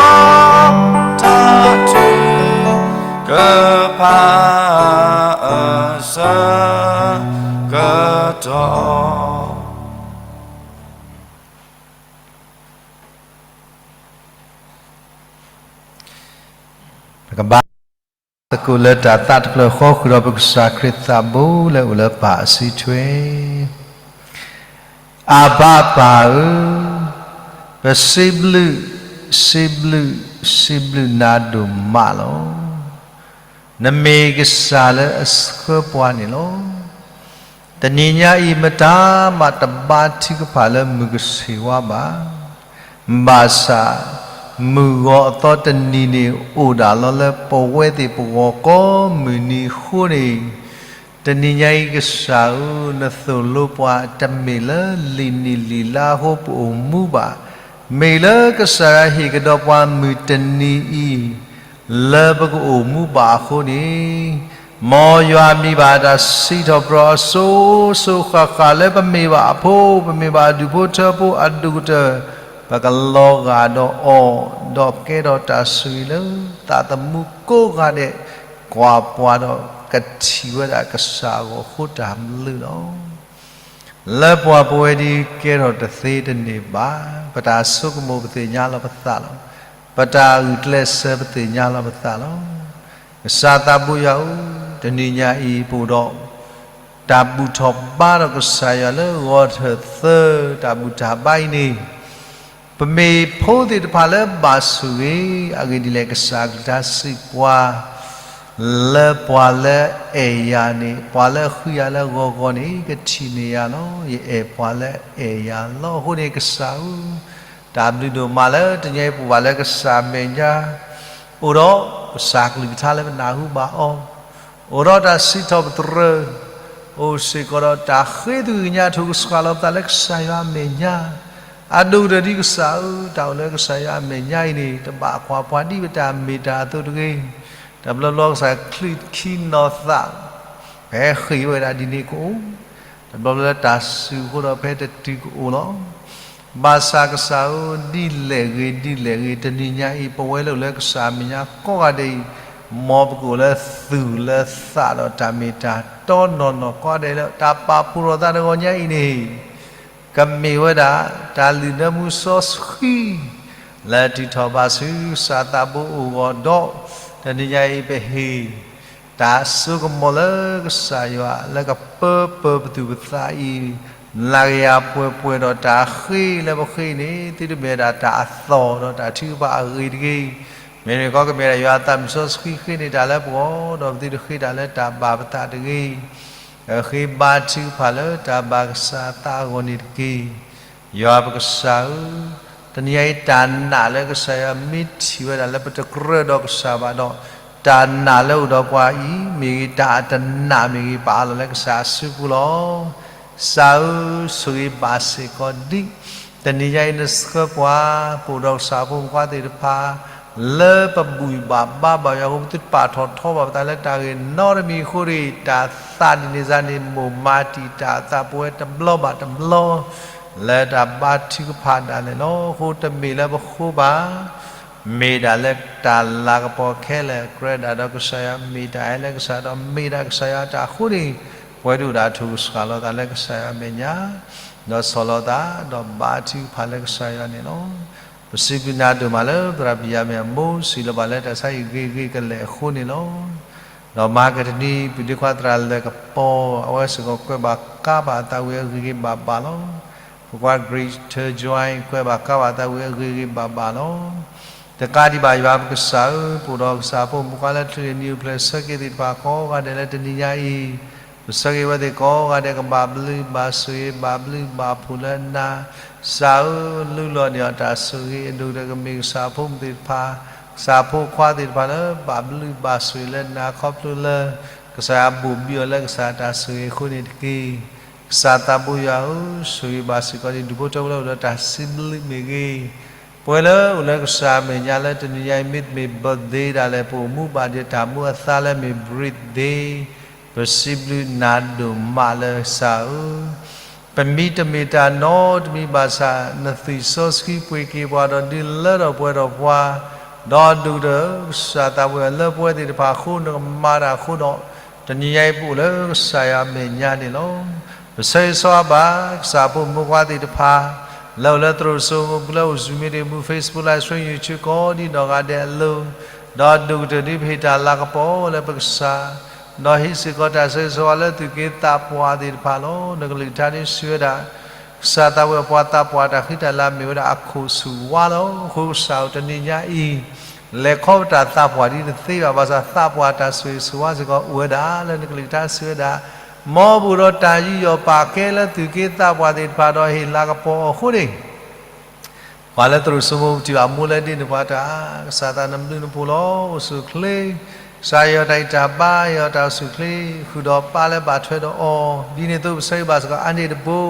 တၢ်ထုကဖၣ်အဆၢကတီၢ် ပကဘါသကိးလၢတၢ်သးတဖျၢၣ်ဃီ ဃုာ်ဒီးပကစၢ်ခရံာ်သးဘိလၢအိၣ်လၢပၢ်အစုထွဲ, အဘၤပၢ်ဧၢ, ပစံးဘျုး, စံးဘျုး, စံးဘျုးနၤဒိၣ်မးလီၤ. နမ့ၢ်ကစၢ်လၢအဆှၢပှၤန့ၣ်လီၤ. တနံၤညါအံၤ မတၤမးတဘါထုကဖၣ်လၢမုၢ်ကဆ့ၣ်ဝါဘၣ်. ဘၣ်ဆၣ် မုၢ်ဂီၤအသီတနံၤန့ၣ် အိၣ်ဒၣ်လီၤလၢပဝဲသ့ၣ်ပဂီၢ်ကိးမုၢ်နံၤအဃိန့ၣ်, တနံၤညါအံၤ ကစၢ်ဧၢ, နသိၣ်လိပှၤ တမ့ၢ်လၢလံာ်နံၣ်လံာ်လါအဃိပအိၣ်မူဘၣ်. မ့ၢ်လၢကစၢ်ယွၤဟ့ၣ်ကဒီးပှၤမုၢ်တနံၤအံၤ လၢပကအိၣ်မူဘၣ်အဃိန့ၣ်, မ်ယွၤမံၤဘၣ်တၢ်စံးထီၣ်ပတြၢၤအစိၤစိၤဃၣ်ဃၣ်လၢပမ့ၢ်ဘၣ်အဖိ, ပမ့ၢ်ဘၣ်အဒူၣ်ဖိထၢဖိအဒိၣ်ကတၢၢ်, ပကလီၤဂာ်ဒီးအီၤ, ဒီးကဲထီၣ်တၢ်ဆိၣ်ဂ့ၤလၢသးသမူကိးဂၤဒဲး, ကွၢ်ပှၤဒီးကထံၣ်ဝဲဒၣ်ကစၢ်အဂီၢ်အဃိတၢ်ဘျုးလီၤ. လၢပှၤပဝဲဒၣ်ကဲထီၣ်တသ့တန့ၢ်ဘၣ်, ပတၢ်ဆိကမိၣ်ပသ့ၣ်ညါလီၤပသးလီၤ. ပတၢ်ဂုာ်ကျဲးစၢးပသ့ၣ်ညါလီၤပသးလီၤ. ကစၢ်သးဘိယွၤဧၢ, တနံၤညါအံၤပအိၣ်ဒီး တၢ်ဘူၣ်ထီၣ်ဘါဒီးကစၢ်ယွၤလၢဂီၤထၢၣ်သၢ တၢ်ဘူၣ်တၢ်ဘါအံၤန့ၣ်, ပမ့ၢ်ဖိသ့ၣ်တဖၣ်လၢဘၣ်ဆိၣ်ဂ့ၤ, အဂ့ၢ်ဒ်လဲၣ် ကစၢ်အကလုၢ်ကထါစံးပှၤ လၢပှၤလၢအဲၣ်ယၤန့ၣ်, ပှၤလၢအဃုယၤလၢဂီၤဂီၤန့ၣ် ကထံၣ်န့ၢ်ယၤလီၤ. ယအဲၣ်ပှၤလၢအအဲၣ်ယၤလီၤ. အဃိန့ၣ်ကစၢ်ဧၢ, တၢ်ဘျုးဒိၣ်မးလၢတနံၤအံၤပဘၣ်လၢကစၢ်အမဲာ်ညါ, အိၣ်ဒီး ကစၢ်ကလုၢ်ကထါလၢပနၢ်ဟူဘၣ်အီၤ, အိၣ်ဒီးတၢ်စံးထီၣ်ပတြၢၤ, အိၣ်စ့ၢ်ကီးဒီးတၢ်ဃ့တဂ့ၤညါ ထိၣ်ကဆှၣ်လီၤပသးလၢကစၢ်ယွၤအမဲာ်ညါ, အဒိၣ်ကတၢၢ်ဒ်ကစၢ်ဧၢ, တၢ်အိၣ်လၢကစၢ်ယွၤအမဲာ်ညါအံၤန့ၣ် တဘၣ်ကွၢ်ပှၤဒ်ပတၢ်မ့ၢ်တၢ်အသိးတဂ့ၤ, တဘျီဘျီကစၢ်ချံးခံနီၤသး ဖဲဃ့ၢ်ဝဲဒၣ်ဒ်န့ၣ်ကအိၣ်, တဘျီဘျီလၢတၢ်စူၤအဃိဒီးဖဲတတုၤကအိၣ်လီၤ. ဘၣ်ဆၣ်ကစၢ်ဧၢ, ဒ်လဲၣ်ဂ့ၤဒ်လဲၣ်ဂ့ၤ, တနံၤညါအံၤ ပဝဲလၢအိၣ်လၢကစၢ်အမဲာ်ညါကိးဂၤဒဲးအံၤ, မ်ပကအိၣ်လၢသူၣ်လၢသးဒီးတၢ်မ့ၢ်တၢ်တီနီၢ်နီၢ်ကိးဂၤဒဲးလၢ တၢ်ပာ်ဖှိၣ်ထီၣ်သးတဂီၤညါအံၤန့ၣ် ကမ့ၢ်ဝဲဒၣ် တၢ်လုၢ်နၢမူစီဆှံ လၢအထုးထီၣ်ဘၣ်ဆူကစၢ်သးဘိအဂီၢ်ဒီး တနံၤညါအံၤပဟ့ၣ် တၢ်စိကမီၤလၢကစၢ်ယွၤလၢကပၢပၢပသူၣ်ပသးအံၤ, နၤကယၤပှဲၤပှဲၤဒီးတၢ်ဃ့လၢပဃ့န့ၣ် သုတမ့ၢ်ဝဲဒၣ်တၢ်အသီၣ်ဒီးတၢ်ထုကဖၣ်အဂ့ၤတဂ့ၤ, မ့မ့ၢ်ကီကမ့ၢ်ဒၣ်ယွၤအသးမုၢ်စီဆှံဃ့န့ၢ်တၢ်လၢပဂီၢ် ဒီးပသုတဃ့တၢ်လၢတၢ်ဘၣ်ပသးတဂ့ၤ ဃ့ဘါထုကဖၣ်လၢတၢ်ဘၣ်ကစၢ်အသးအဂီၢ်န့ၣ်တက့ၢ်. ယွၤပကစၢ်ဧၢ, တနံၤညါအံၤတၢ်နာ်လၢကစၢ်ယွၤမ့ၢ်ထံၣ်ဝဲဒၣ်လၢပတကြၢးဒီးကစၢ်ဘၣ်ဒီး, တၢ်နာ်လၢအိၣ်ဒီးပှၤအံၤမ့ၢ်ဂ့ၤ, တၢ်အတနာ်မ့ၢ်ဂ့ၤ, ပအးလီၤလၢကစၢ်အစုပူၤလီၤ. ကစၢ်ဧၢ, ဆိၣ်ဂ့ၤဘၣ်စ့ၢ်ကီးဒ် တနံၤညါအံၤနဆှၢပှၤ ပအိၣ်ဒီးကစၢ်ဖိမုၣ်ဖိခွါသ့ၣ်တဖၣ် လၢပဘူၣ်ဘၣ်ဘါဘၣ်ယွၤအဃိ ပသုတပာ်ထီၣ်ထီဘၣ်ပသးလၢတၢ်ဂ့ၢ်နီတမံၤအဃိတဂ့ၤ, တၢ်သးဒ်န့ၣ်စ့ၢ်န့ၣ် မိၢ်မၤတံာ်တာ်အသးပဝဲတဘျီဘၣ်တဘျီ လၢတၢ်ဘါထုကဖၣ်ဒၣ်လဲာ်လီၤ. အဃိတမ့ၢ်လၢပဃိဘၣ် မ့ၢ်ဒၣ်လၢတၢ်လၤကပီၤခဲလၢာ် ကြၢးဒၣ်ဒီးကစၢ်ယွၤ မ့ၢ်တၢ်အဲၣ်လၢကစၢ်ဒီး မ့ၢ်ဒၣ်ကစၢ်ယွၤအတၢ်အဃိန့ၣ် ပဝဲဒၣ်အိၣ်ဒၣ်ထိၣ်ကဆှၣ်လီၤသးလၢကစၢ်ယွၤအမဲာ်ညါ ဒီးဆီၣ်လီၤသး ဒီးဘါထုကဖၣ်လၢကစၢ်ယွၤန့ၣ်လီၤ. ပစံးဘျုးနၤဒိၣ်မးလၢသရၣ်ပံၤယၤမ့ၢ်အမိၢ် စံးလီၤဘၣ်လၢတၢ်ဆါဟံၣ်ဂ့ၤဂ့ၤကလဲာ်အဃိန့ၣ်လီၤ. ဒီးမဟါကတနံၤ ပုၢ်ဒ့ခွါသရၣ်လၢကပီၤ အဝဲစ့ၢ်ကီးကွဲးဘၣ်ကါဘၣ်အသးဝံၤအဂ့ၤဂ့ၤဘၣ်ဘၣ်လီၤ. ပကွၢ် Greater Joy ကွဲးဘၣ်ကါဘၣ်အသးဝံၤအဂ့ၤဂ့ၤဘၣ်ဘၣ်လီၤ. တကးဒံးဘၣ်ယွၤပကစၢ်ဧၢ, ပအိၣ်ဒီးကစၢ်ဖိမုၣ်ဖိခွါလၢ ထံလုၢ်နံၤအိၣ်ဖျဲၣ်ဆၢက့ၤသ့ၣ်တဖၣ်ကိးဂၤဒဲးလၢတနံၤညါအံၤ, ပဆၢဂ့ၤဝဲသ့ၣ်ကိးဂၤဒဲး ကဘၣ်ဘျုးဘၣ်ဆိၣ်ဂ့ၤ ဘၣ်ဘျုးဘၣ်ဖှိၣ်လၢနၤ, ကစၢ်ဧၢ, လူလီၤန့ၢ်အီၤတၢ်ဆိၣ်ဂ့ၤ အဒိၣ်ကတၢၢ်ကမ့ၢ်ကစၢ်ဖိမုၣ်သ့ၣ်တဖၣ်, ကစၢ်ဖိခွါသ့ၣ်တဖၣ်လၢ ဘၣ်ဘျုးဘၣ်ဆိၣ်ဂ့ၤလၢနၤ ခီဖျိလၢ ကစၢ်ယွၤဘိၣ်ဘံအီၤလၢကစၢ်တၢ်ဆိၣ်ဂ့ၤအဃိန့ၣ်တက့ၢ်. ကစၢ်သးဘိယွၤဧၢ, ဆိၣ်ဂ့ၤဘၣ်စ့ၢ်ကီးဒံး ဒူၣ်ဖိထၢဖိလၢအိၣ်ဒီးတၢ်စံးဘျုးမ့ၢ်ဂ့ၤ, ပဝဲလၢအိၣ်လၢကစၢ်အမဲာ်ညါလၢတနံၤညါအံၤ မ့တမ့ၢ် birthday ဒၣ်လဲာ် ပအိၣ်မူဘၣ်ဒီးတၢ်မူအသါလၢမ့ၢ် birthday, ပစံးဘျုးနၤဒိၣ်မးလၢကစၢ်ဧၢ ပမံတမ့ၢ်တၢ်နီတမံၤဘၣ်ဆၣ် နသွံၣ်စီဆှံပှ့ၤက့ၤပှၤဒီးဒုးလၢထီၣ်ပှဲၤထီၣ်ပှၤ, ဒီးဒိၣ်ကတၢၢ် ကစၢ်သးဘိယွၤလၢပဝဲသ့ၣ်တဖၣ်အဃိ နကမၤတၢ်အဃိဒီး တနံၤညါအံၤပအိၣ်လၢကစၢ်ယွၤအမဲာ်ညါန့ၣ်လီၤ. ပဆၢဂ့ၤဆၢဝါဘၣ် ကစၢ်ဖိမုၣ်ဖိခွါသ့ၣ်တဖၣ် လၢအိၣ်လၢသရိာ်စိမိပူၤလၢအိၣ် Zoom meeting မူ Facebook Live Stream YouTube ကိးဒံးနီၢ်ဂၤဒဲးအလိၤ, ဒီးဒိၣ်ကတၢၢ်ဒ်ပဟ့ၣ်တၢ်လၤကပီၤလၢပကစၢ် ဒီးဟ့ၣ်စ့ၢ်ကီးတၢ်ဆၢဂ့ၤဆၢဝါလၢသူၣ်က့သးပှၢ်သ့ၣ်တဖၣ်လီၤ. နကလုၢ်ကထါဒ်စံးဝဲဒၣ် ကစၢ်သးဝဲပှၤသးပှၢ်တၢ်ဃံတၢ်လၤမ့ၢ်ဝဲဒၣ်အခိၣ်ဆူၣ်ဝါလီၤ. အဃိကစၢ်ဧၢ တနံၤညါအံၤ လဲၤခီပတာ်သးပှၢ်ဒ်တသ့ဘၣ် ဘၣ်ဆၣ်သးပှၢ်တၢ်ဆိၣ်ဂ့ၤဆိၣ်ဝါစ့ၢ်ကီးအိၣ်ဝဲဒၣ်လၢနကလုၢ်ကထါစံးဝဲဒၣ် မ်ပအိၣ်ဒီးတၢ်ယူးယီၣ်ပာ်ကဲလၢသူၣ်က့သးပှၢ်သ့ၣ်တဖၣ်ဒီးဟ့ၣ်လၤကပီၤအီၤအဃိန့ၣ် ပှၤလၢသရိာ်စိမိပူၤ ပထံၣ်ဘၣ်မိၢ်လၢဒ့န့ၣ်ပှၤတၢ်, ကစၢ်သးနဘျုးနဖှိၣ်လီၤ. အိၣ်ဆူၣ်အိၣ်ချ့, ကစၢ်ဟ့ၣ်အီၤတၢ်ဂံၢ်တၢ်ဘါ, ဟ့ၣ်အီၤတၢ်အိၣ်ဆူၣ်အိၣ်ချ့, ဃုာ်ဒီးပၢ်လၢဘၣ်ထွဲဒီးအီၤ, ဒ်န့ၣ်အသိးပဆၢဂ့ၤဘၣ်စ့ၢ်ကီးအါန့ၢ်တဘိ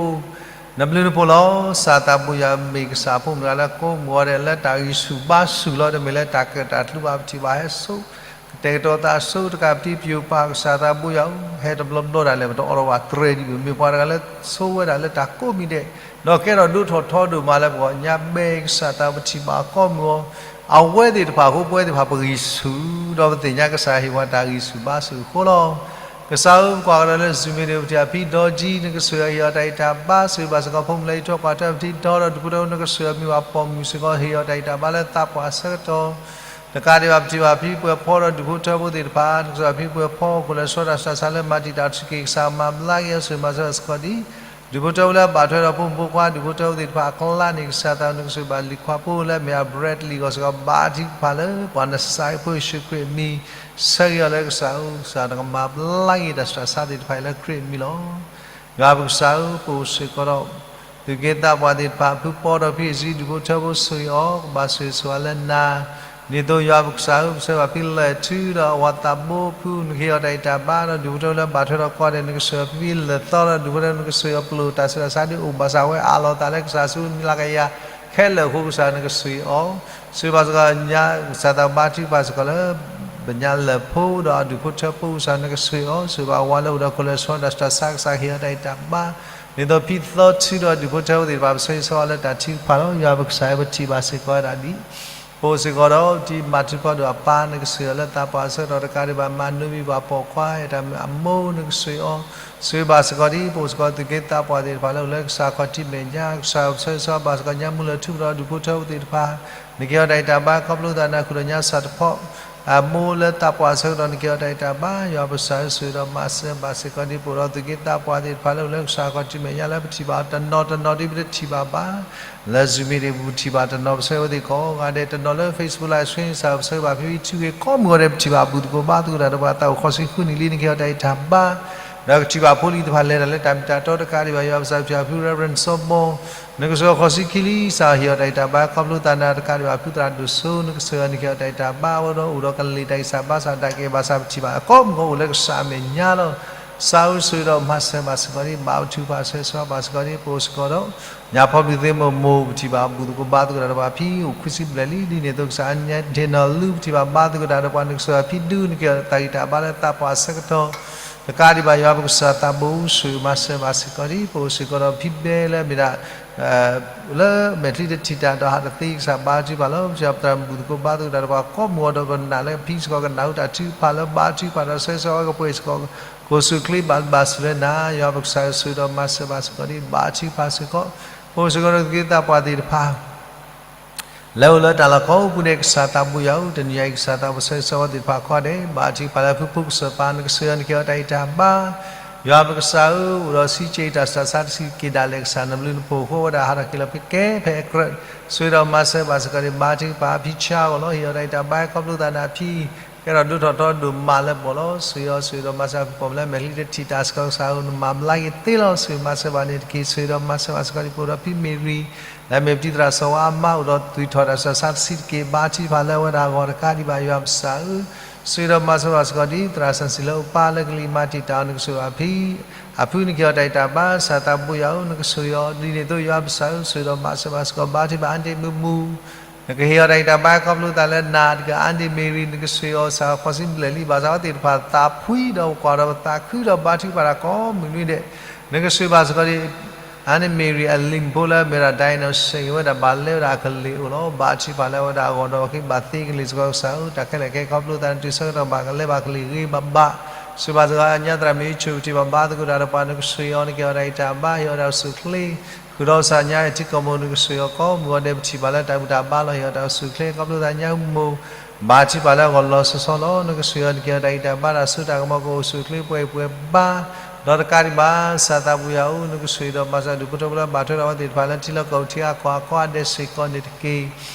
နဘျုးနဖှိၣ်လီၤ. ကစၢ်သးဘိယွၤမ့ၢ်ကစၢ်ဖိမုၣ်တဂၤလၢကိးမုၢ်ဂီၤဒဲး လၢတၢ်ဂံၢ်ဆူၣ်ဘါဆူၣ်လီၤ. တမ့ၢ်လၢတၢ်ကၢၣ်တၢ်ကျူဘၣ် ပထံၣ်ဘၣ်ဟဲဆိ ကတဲာ်ကတီၤသးဆိ တကးပတံပျိာ်ပာ် ကစၢ်သးဘိယွၤဧၢ, ဟဲတဘျီဘျီဒၣ်လဲာ် ပတအိးထီၣ်ဘၣ်တြဲၤဒံးဘၣ်. မ့ၢ်ပှၤတဂၤလၢဆိဝဲဒၣ်လၢတၢ်ကိးမံၤဒဲး, ဒီးကဲထီၣ်ဒိၣ်ထီၣ်ထီဒိၣ်မးလၢပဂီၢ်ညါ ဘဲကစၢ်သးပထံၣ်ဘၣ်ကိးမုၢ်ဂီၤ အဝဲသ့ၣ်တဖၣ်အဃိ ပဝဲသ့ၣ်တဖၣ်ပဂံၢ်ဆူၣ်, ဒီးပသ့ၣ်ညါကစၢ်ဟ့ၣ်ပှၤတၢ်ဂံၢ်ဆူၣ်ဘါဆူၣ်အဃိလီၤ. ကစၢ်ဧၢ ပကွၢ်ကဒီးလၢ Zoom meeting ပထံၣ်ဘၣ်ဖံဒီကံ နကဆိၣ်ဂ့ၤအီၤ ဟ့ၣ်အီၤတၢ်ဂံၢ်တၢ်ဘါ ဆိၣ်ဂ့ၤဘၣ်စ့ၢ်ကီးဖိမုၣ်လၢအံးထွဲကွၢ်ထွဲ ပထံၣ်ဒီဒီး ဒူၣ်ဖိထၢဖိ နကဆိၣ်ဂ့ၤအီၤ မ့ၢ်ဘၣ်ပိာ်မုၣ်စ့ၢ်ကီး ဟ့ၣ်အီၤတၢ်ဂံၢ်တၢ်ဘါလၢသးပှၢ်အဆၢကတီၢ် တကးဒံးဘၣ် ပထံၣ်ဘၣ်ဖံပှဲၤဖီဒီး ဒူၣ်ဖိထၢဖိသ့ၣ်တဖၣ် နကဆိၣ်ဂ့ၤဖံပှဲၤဖီ ခိၣ်လၢဆှီတၢ်ဆူးတၢ်ဆါလၢမၤတံာ်တာ်အီၤတဆံးက့ၤ ကစၢ်မၤဘျါက့ၤအီၤ ဆိၣ်ဂ့ၤမၤစၢၤဘၣ်စ့ၢ်ကီးဒ် ဒူၣ်ဖိထၢဖိလၢအဘၣ်ထွဲဒီးဖိမုၣ်ဖိခွါ ဒူၣ်ဖိထၢဖိသ့ၣ်တဖၣ်အကျါန့ၣ် ကစၢ်သးနကဆိၣ်ဂ့ၤဘၣ်လံၤခွါဖိလၢအမ့ၢ်အ Bradley အဂီၢ်စ့ၢ်ကီး ဘါထုကဖၣ်လၢပှၤနစးဖိယ့ၣ်ၡူးခရံာ်အမံၤ ဆၢဂ့ၤအီၤလၢကစၢ်ဧၢ ကစၢ်နကမၤဘျါက့ၤ တၢ်ဆူးတၢ်ဆါသ့ၣ်တဖၣ်အံၤလၢခရံာ်အမံၤလီၤ. ယွၤပကစၢ်ဧၢ ပအိၣ်စ့ၢ်ကီးဒီး သူၣ်က့သးပှၢ်သ့ၣ်တဖၣ် ဖုပီဒီးဖံအစံး ဒူၣ်ဖိထၢဖိဆိၣ်ဂ့ၤအီၤ ကဘၣ်ဆိၣ်ဂ့ၤဆိၣ်ဝါလၢနၤ ဒ်သိးယွၤပကစၢ်ဧၢ ပဆၢဘၣ်ဖဲလဲၤထုဒီးအဝၤသးဘိဖု နကဟ့ၣ်အီၤတၢ်အံၣ်တၢ်ဘါဒီး ဒူၣ်ဖိထၢဖိလၢဘၣ်ထွဲဒီးကီၢ်ဒဲး နကဆှၢဖဲလဲၤသီဒီး ဒူၣ်ဖိထၢဖိ နကဆှၢအီၤပျိာ် တၢ်ဆူးတၢ်ဆါဒ်အိၣ်ဘၣ်ဆၣ်ဝဲအးလီၤသးလၢကစၢ်ဆူ နံၤလၢကယၤခဲလၢာ်အဃိ ကစၢ်နကဆှၢအီၤ, ဆှၢဘၣ်စ့ၢ်ကီး ကစၢ်သးဘါထုကဖၣ်စ့ၢ်ကီးလၢ ပညါလၢၢ်ဖိဒီးအဒူၣ်ဖိထၢဖိ ကစၢ်နကဆှၢအီၤ, ဆှၢဘၣ်ဝၤလၢအိၣ်ဒီးခိၣ်လၢဆှီ တၢ်ဆူးတၢ်ဆါ ကစၢ်ဟ့ၣ်အီၤတၢ်အံၣ်တၢ်ဘါ ဒ်သိးဖဲသီထုဒီးဒူၣ်ဖိထၢဖိသ့ၣ်တဖၣ် ပဆၢဂ့ၤဆၢဝါလၢတၢ်ထုကဖၣ်လီၤ. ယွၤပကစၢ်ဧၢ ပထံၣ်ဘၣ်စ့ၢ်ကီးဝဲဒၣ်ဒ် ပအိၣ်စ့ၢ်ကီးဒီး တံၤမၤထူၣ်ဖီဒိၣ်အပၢ် နကဆှၢအီၤလၢသးပှၢ်အဆၢကတီၢ်တကးဒံးဘၣ် မၤနိဘံပှၤပိာ်ခွါ အတၢ်မုၢ်အမိၢ် နကဆှၢအီၤ, ဆှၢဘၣ်စ့ၢ်ကီးဒ် ပအိၣ်စ့ၢ်ကီးသုးက့သးပှၢ်သ့ၣ်တဖၣ်လၢအိၣ်လၢကစၢ်ခီၣ်ထံးမဲာ်ညါ ကစၢ်ပဆၢဂ့ၤဆၢဝါဘၣ်စ့ၢ်ကီး ညါမုၢ်လၢထူၣ်ဖျဲးဒီးဒူၣ်ဖိထၢဖိသ့ၣ်တဖၣ် နကဟ့ၣ်အီၤတၢ်အံၣ်တၢ်ဘါခီဖျိသးနၢ်ဃုာ်ဒီးညါစၢ်တဖီ အမိၢ်လၢသးပှၢ်အဆၢကတီၢ် နကဟ့ၣ်အီၤတၢ်အံၣ်တၢ်ဘါ ယွၤပကစၢ်ဧၢ ဆှၢဒီးမၤစၢၤဘၣ်စ့ၢ်ကီးဒ် ပအိၣ်ဒီးသုးက့သးပှၢ်သ့ၣ်တဖၣ်လၢအိၣ်လၢကစၢ်ခီၣ်ထံးမဲာ်ညါလၢပထံၣ်ဘၣ်တနီၤတနီၤဒ်ပတထံၣ်ဘၣ်ဘၣ် လၢ Zoom meeting ပထံၣ်ဘၣ်တနီၤ ပဆၢဝဲသ့ၣ်ကိးဂၤဒဲး တနီၤလၢ Facebook Live Stream ကစၢ်ပဆၢဘၣ်ဖဲ ထံဂ့ၤ ကိးမုၢ်ဂီၤဒဲး ပထံၣ်ဘၣ်အဘူးသကိးဘါသကိးတၢ်ဒီးပှၤသးအိၣ်ဃီဆံဃုနံၣ်လံ နကဟ့ၣ်အီၤတၢ်အံၣ်တၢ်ဘါ ဒီးကထံၣ်ဘၣ်ဖိလံၤတဖၣ်လဲၤတၢ်လၢတၢ်မ့ၢ်တၢ်တီတကးဒံးဘၣ် ယွၤပကစၢ်ပထံၣ်ဘၣ်ဖဲ Reverend စီၤဘီ နကဆှၢဃီဆံခံလံ ကစၢ်ဟ့ၣ်အီၤတၢ်အံၣ်တၢ်ဘါခီဖျိသးနၤတကးဒံးဘၣ် ဖုသရၣ်ဒိၣ်စိ နကဆှၢအီၤ နကဟ့ၣ်အီၤတၢ်အံၣ်တၢ်ဘါ အဝဲဒီးအိၣ်ဒီးကလံၤတၢ်ဂံၢ်စၢ်ဘါစၢ်တၢ်ကဲဘၣ်ဆၣ် ပထံၣ်ဘၣ်ကိးမုၢ်ဂီၤအိၣ်လၢကစၢ်အမဲာ်ညါလီၤ. ကစၢ်ဧၢ ဆှၢဒီးမၤစၢၤဘၣ်စ့ၢ်ကီးဒ် ဘၣ်ပထုကဖၣ်ဆၢဂ့ၤဆၢဝါဘၣ်စ့ၢ်ကီးဒ် ပအိၣ်စ့ၢ်ကီးဒီး ညါဖီဘုးသ့မိၢ်မိၢ် ပထံၣ်ဘၣ်အဘူးသကိးဘါသကိးတၢ်ဒီးပှၤဖဲအိၣ်ခွံဆံဘျဲၣ်လံ ဒ်န့ၣ်အသိး ကစၢ်အညါဒ့ၣ်နီၢ်လူ ပထံၣ်ဘၣ်ဘါသကိးတၢ်ဒီးပှၤ နကဆှၢအီၤဖဲဒူ နကဟ့ၣ်အီၤတၢ်ဂံၢ်တၢ်ဘါလၢသးပှၢ်အဆၢကတီၢ် တကးဒံးဘၣ် ယွၤပကစၢ်သးဘိ ဆှၢမၤစၢၤဘၣ်စ့ၢ်ကီးဒ် ပအိၣ်စ့ၢ်ကီးဒီးဖဲဘဲလၢအမ့ၢ်ဒၣ် လၢမဲာ်ချံတထံၣ်တၢ်ဒီးဟးတသ့ ကစၢ်ဘါထုကဖၣ်လီၤ. ပထံၣ်ဘၣ်ပသရၣ်မုၣ်ဘူးသကိးဘါသကိးတၢ်ဒီးပှၤကိးမုၢ်ဂီၤဒီးပနာ်လၢဖဲစ့ၢ်ကီးကနၣ်ဟူတၢ်ထုကဖၣ်လၢဘါထုကဖၣ်ဒီးဆၢဂ့ၤဆၢဝါကပှဲၤစ့ၢ်ကီး ကအိၣ်ဆူၣ်ချ့ဘၣ်ဘျုးဘၣ်ဆိၣ်လၢနၤ ယွၤပကစၢ်ဧၢ ဆှၢဒီးမၤစၢၤဘၣ်စ့ၢ်ကီးဒ် ဘါထုကဖၣ်စ့ၢ်ကီး ပအိၣ်စ့ၢ်ကီးဒီးသုးက့သးပှၢ်သ့ၣ်တဖၣ် လၢအိၣ်လၢတၢ်လီၢ်ကိးပူၤန့ၣ် ကစၢ်သးဘိယွၤဧၢ တနံၤအံၤ ကစၢ်သးဘိဆၢဂ့ၤဆၢဝါသ့ၣ်တဖၣ်ကိးဂၤဒဲး ဘါထုကဖၣ်လၢဖုဖိကစၢၢ်ပၢ် နကဆှၢအီၤ နကဟ့ၣ်အီၤတၢ်အံၣ်တၢ်ဘါ ယွၤပကစၢ်ဧၢ အိၣ်ဒီးဆံးက့ၤတၢ်ဆူးတၢ်ဆါတဆံးတက့ၢ်ဒၣ်လဲာ် ကစၢ်နဘျုးနဖှိၣ်အဃိ ဝဲဒၣ်ဟးထီၣ်က့ၤလီၤဖဲကဲဖဲအကြၢး ဆှၢဒီးမၤစၢၤဘၣ်စ့ၢ်ကီးဒ် ဘါထုကဖၣ်ဖံဆါအဂီၢ်လီၤ. ဟ့ၣ်အီၤတၢ်အံၣ်တၢ်ဘါခီဖျိသးနၤဖံ ကဲထီၣ်ဒိၣ်ထီၣ်ထီဒိၣ်မးလၢပှၤလီၤ. ဆှၢအီၤဆှၢဒီးမၤစၢၤဖံ ပိာ်မုၣ်လၢမဲာ်ချံတထံၣ်တၢ်စ့ၢ်ကီး ကစၢ်ဧၢ နမၤဘျါက့ၤသ့လီၤ. ဆှၢမၤစၢၤဘၣ်န့ၣ်တက့ၢ်. ဆှၢဒီးမၤစၢၤဘၣ်စ့ၢ်ကီးဒ် ပအိၣ်ဒီးဖံမ့ၢ်ရံ လၢအမ့ၢ်ပတံၤသရၣ်စီၤဝါအမါ အိၣ်ဒီးသွံၣ်ထီၣ်တၢ်ဆူးတၢ်ဆါတဆံးတက့ၢ် ဘါထုကဖၣ်လၢအဝဲဒၣ်အဂီၢ်တကးဒံးဘၣ် ယွၤပကစၢ်ဧၢ ဆှၢဒီးမၤစၢၤဘၣ်စ့ၢ်ကီးဒ် သရၣ်စီဆှံလၢအပၢ်လၢကလံၤမၤတံာ်တာ်အီၤ နကဆှၢဘၣ်ဖံ အဖု နကဟ့ၣ်အီၤတၢ်အံၣ်တၢ်ဘါ ကစၢ်သးဘိယွၤဧၢ နကဆှၢအီၤ ဒ်န့ၣ်အသိး ယွၤပကစၢ်ဧၢ ဆှၢဒီးမၤစၢၤဘၣ်စ့ၢ်ကီး ဘါထုကဖၣ်အါဒ့မုၢ်မူ နကဟ့ၣ်အီၤတၢ်အံၣ်တၢ်ဘါခီဖျိသးလၢနၤတက့ၢ် အါဒ့မ့ၢ်ရံ နကဆှၢအီၤ ကစၢ်ဃီဆံဘျဲၣ်လံ ဘၣ်ဆၣ်အဝဲသ့ၣ်တဖၣ်သးဖှံဒီး ပကွၢ်ဒီးပသးခုဒီး ဘါထုကဖၣ်တၢ်ကိးမုၢ်နွံဒဲး နကဆှၢဘၣ်စ့ၢ်ကီးဒ် အါဒ့မ့ၢ်ရံ အလံၤဖိလၢအမ့ၢ်ဒၣ် ဒိၣ်နီၣ်စ့ၣ် ဝဲဒၣ်ဘၣ်လဲဝဲဒၣ်အကလံၤအိၣ်လီၤ. ဘါထုကဖၣ်လၢအဝဲဒၣ်အဂီၢ်ဒီး ပကဘၣ်သ့ကလံၤစ့ၢ်ကီး ကစၢ်ဧၢ တၢ်ခဲလၢာ်ခဲဆ့ခီဖျိသး နတုၤဆၢကတီၢ်ဘၣ်ကလဲဘၣ်ကလံၤဂ့ၤဂ့ၤဘၣ်ဘၣ် ဆှၢဘၣ်စ့ၢ်ကီး ညါသရၣ်မ့ၢ်ဆူၣ် ပထံၣ်ဘၣ်ဘါသကိးတၢ်ဒီးပှၤ နကဆှၢအီၤ နကဟ့ၣ်အီၤတၢ်အံၣ်တၢ်ဘါ ဟ့ၣ်အီၤတၢ်အိၣ်ဆူၣ်အိၣ်ချ့ ဃုာ်ဒီးကစၢ်ညါအထံကီၢ်မိၢ် နကဆှၢအီၤကိးမုၢ်ဂီၤဒဲး ပထံၣ်ဘၣ်လၢတၢ်ဘူၣ်တၢ်ဘါလီၤ ဟ့ၣ်အီၤတၢ်အိၣ်ဆူၣ်အိၣ်ချ့ ခီဖျိသးညါမိၢ် ဘါထုကဖၣ်လၢအဂီၢ်လီၤဆီဆီလီၤ. နကဆှၢအီၤ နကဟ့ၣ်အီၤတၢ်အံၣ်တၢ်ဘါ တၢ်စိတၢ်ကမီၤကအိၣ်ဆူၣ်အိၣ်ချ့ပှဲၤပှဲၤဘါ ဒီးတကးဒံးဘၣ် ကစၢ်သးဘိယွၤဧၢ နကဆှၢအီၤဒီးမၤစၢၤဒူၣ်ဖိထၢဖိလၢဘၣ်ထွဲဒီးအဝဲသ့ၣ်တဖၣ်လၢထံလီၢ်ကီၢ်ပူၤထံဂၤကီၢ်ဂၤကိးဂၤဒဲးစ့ၢ်ကီးန့ၣ်တက့ၢ်.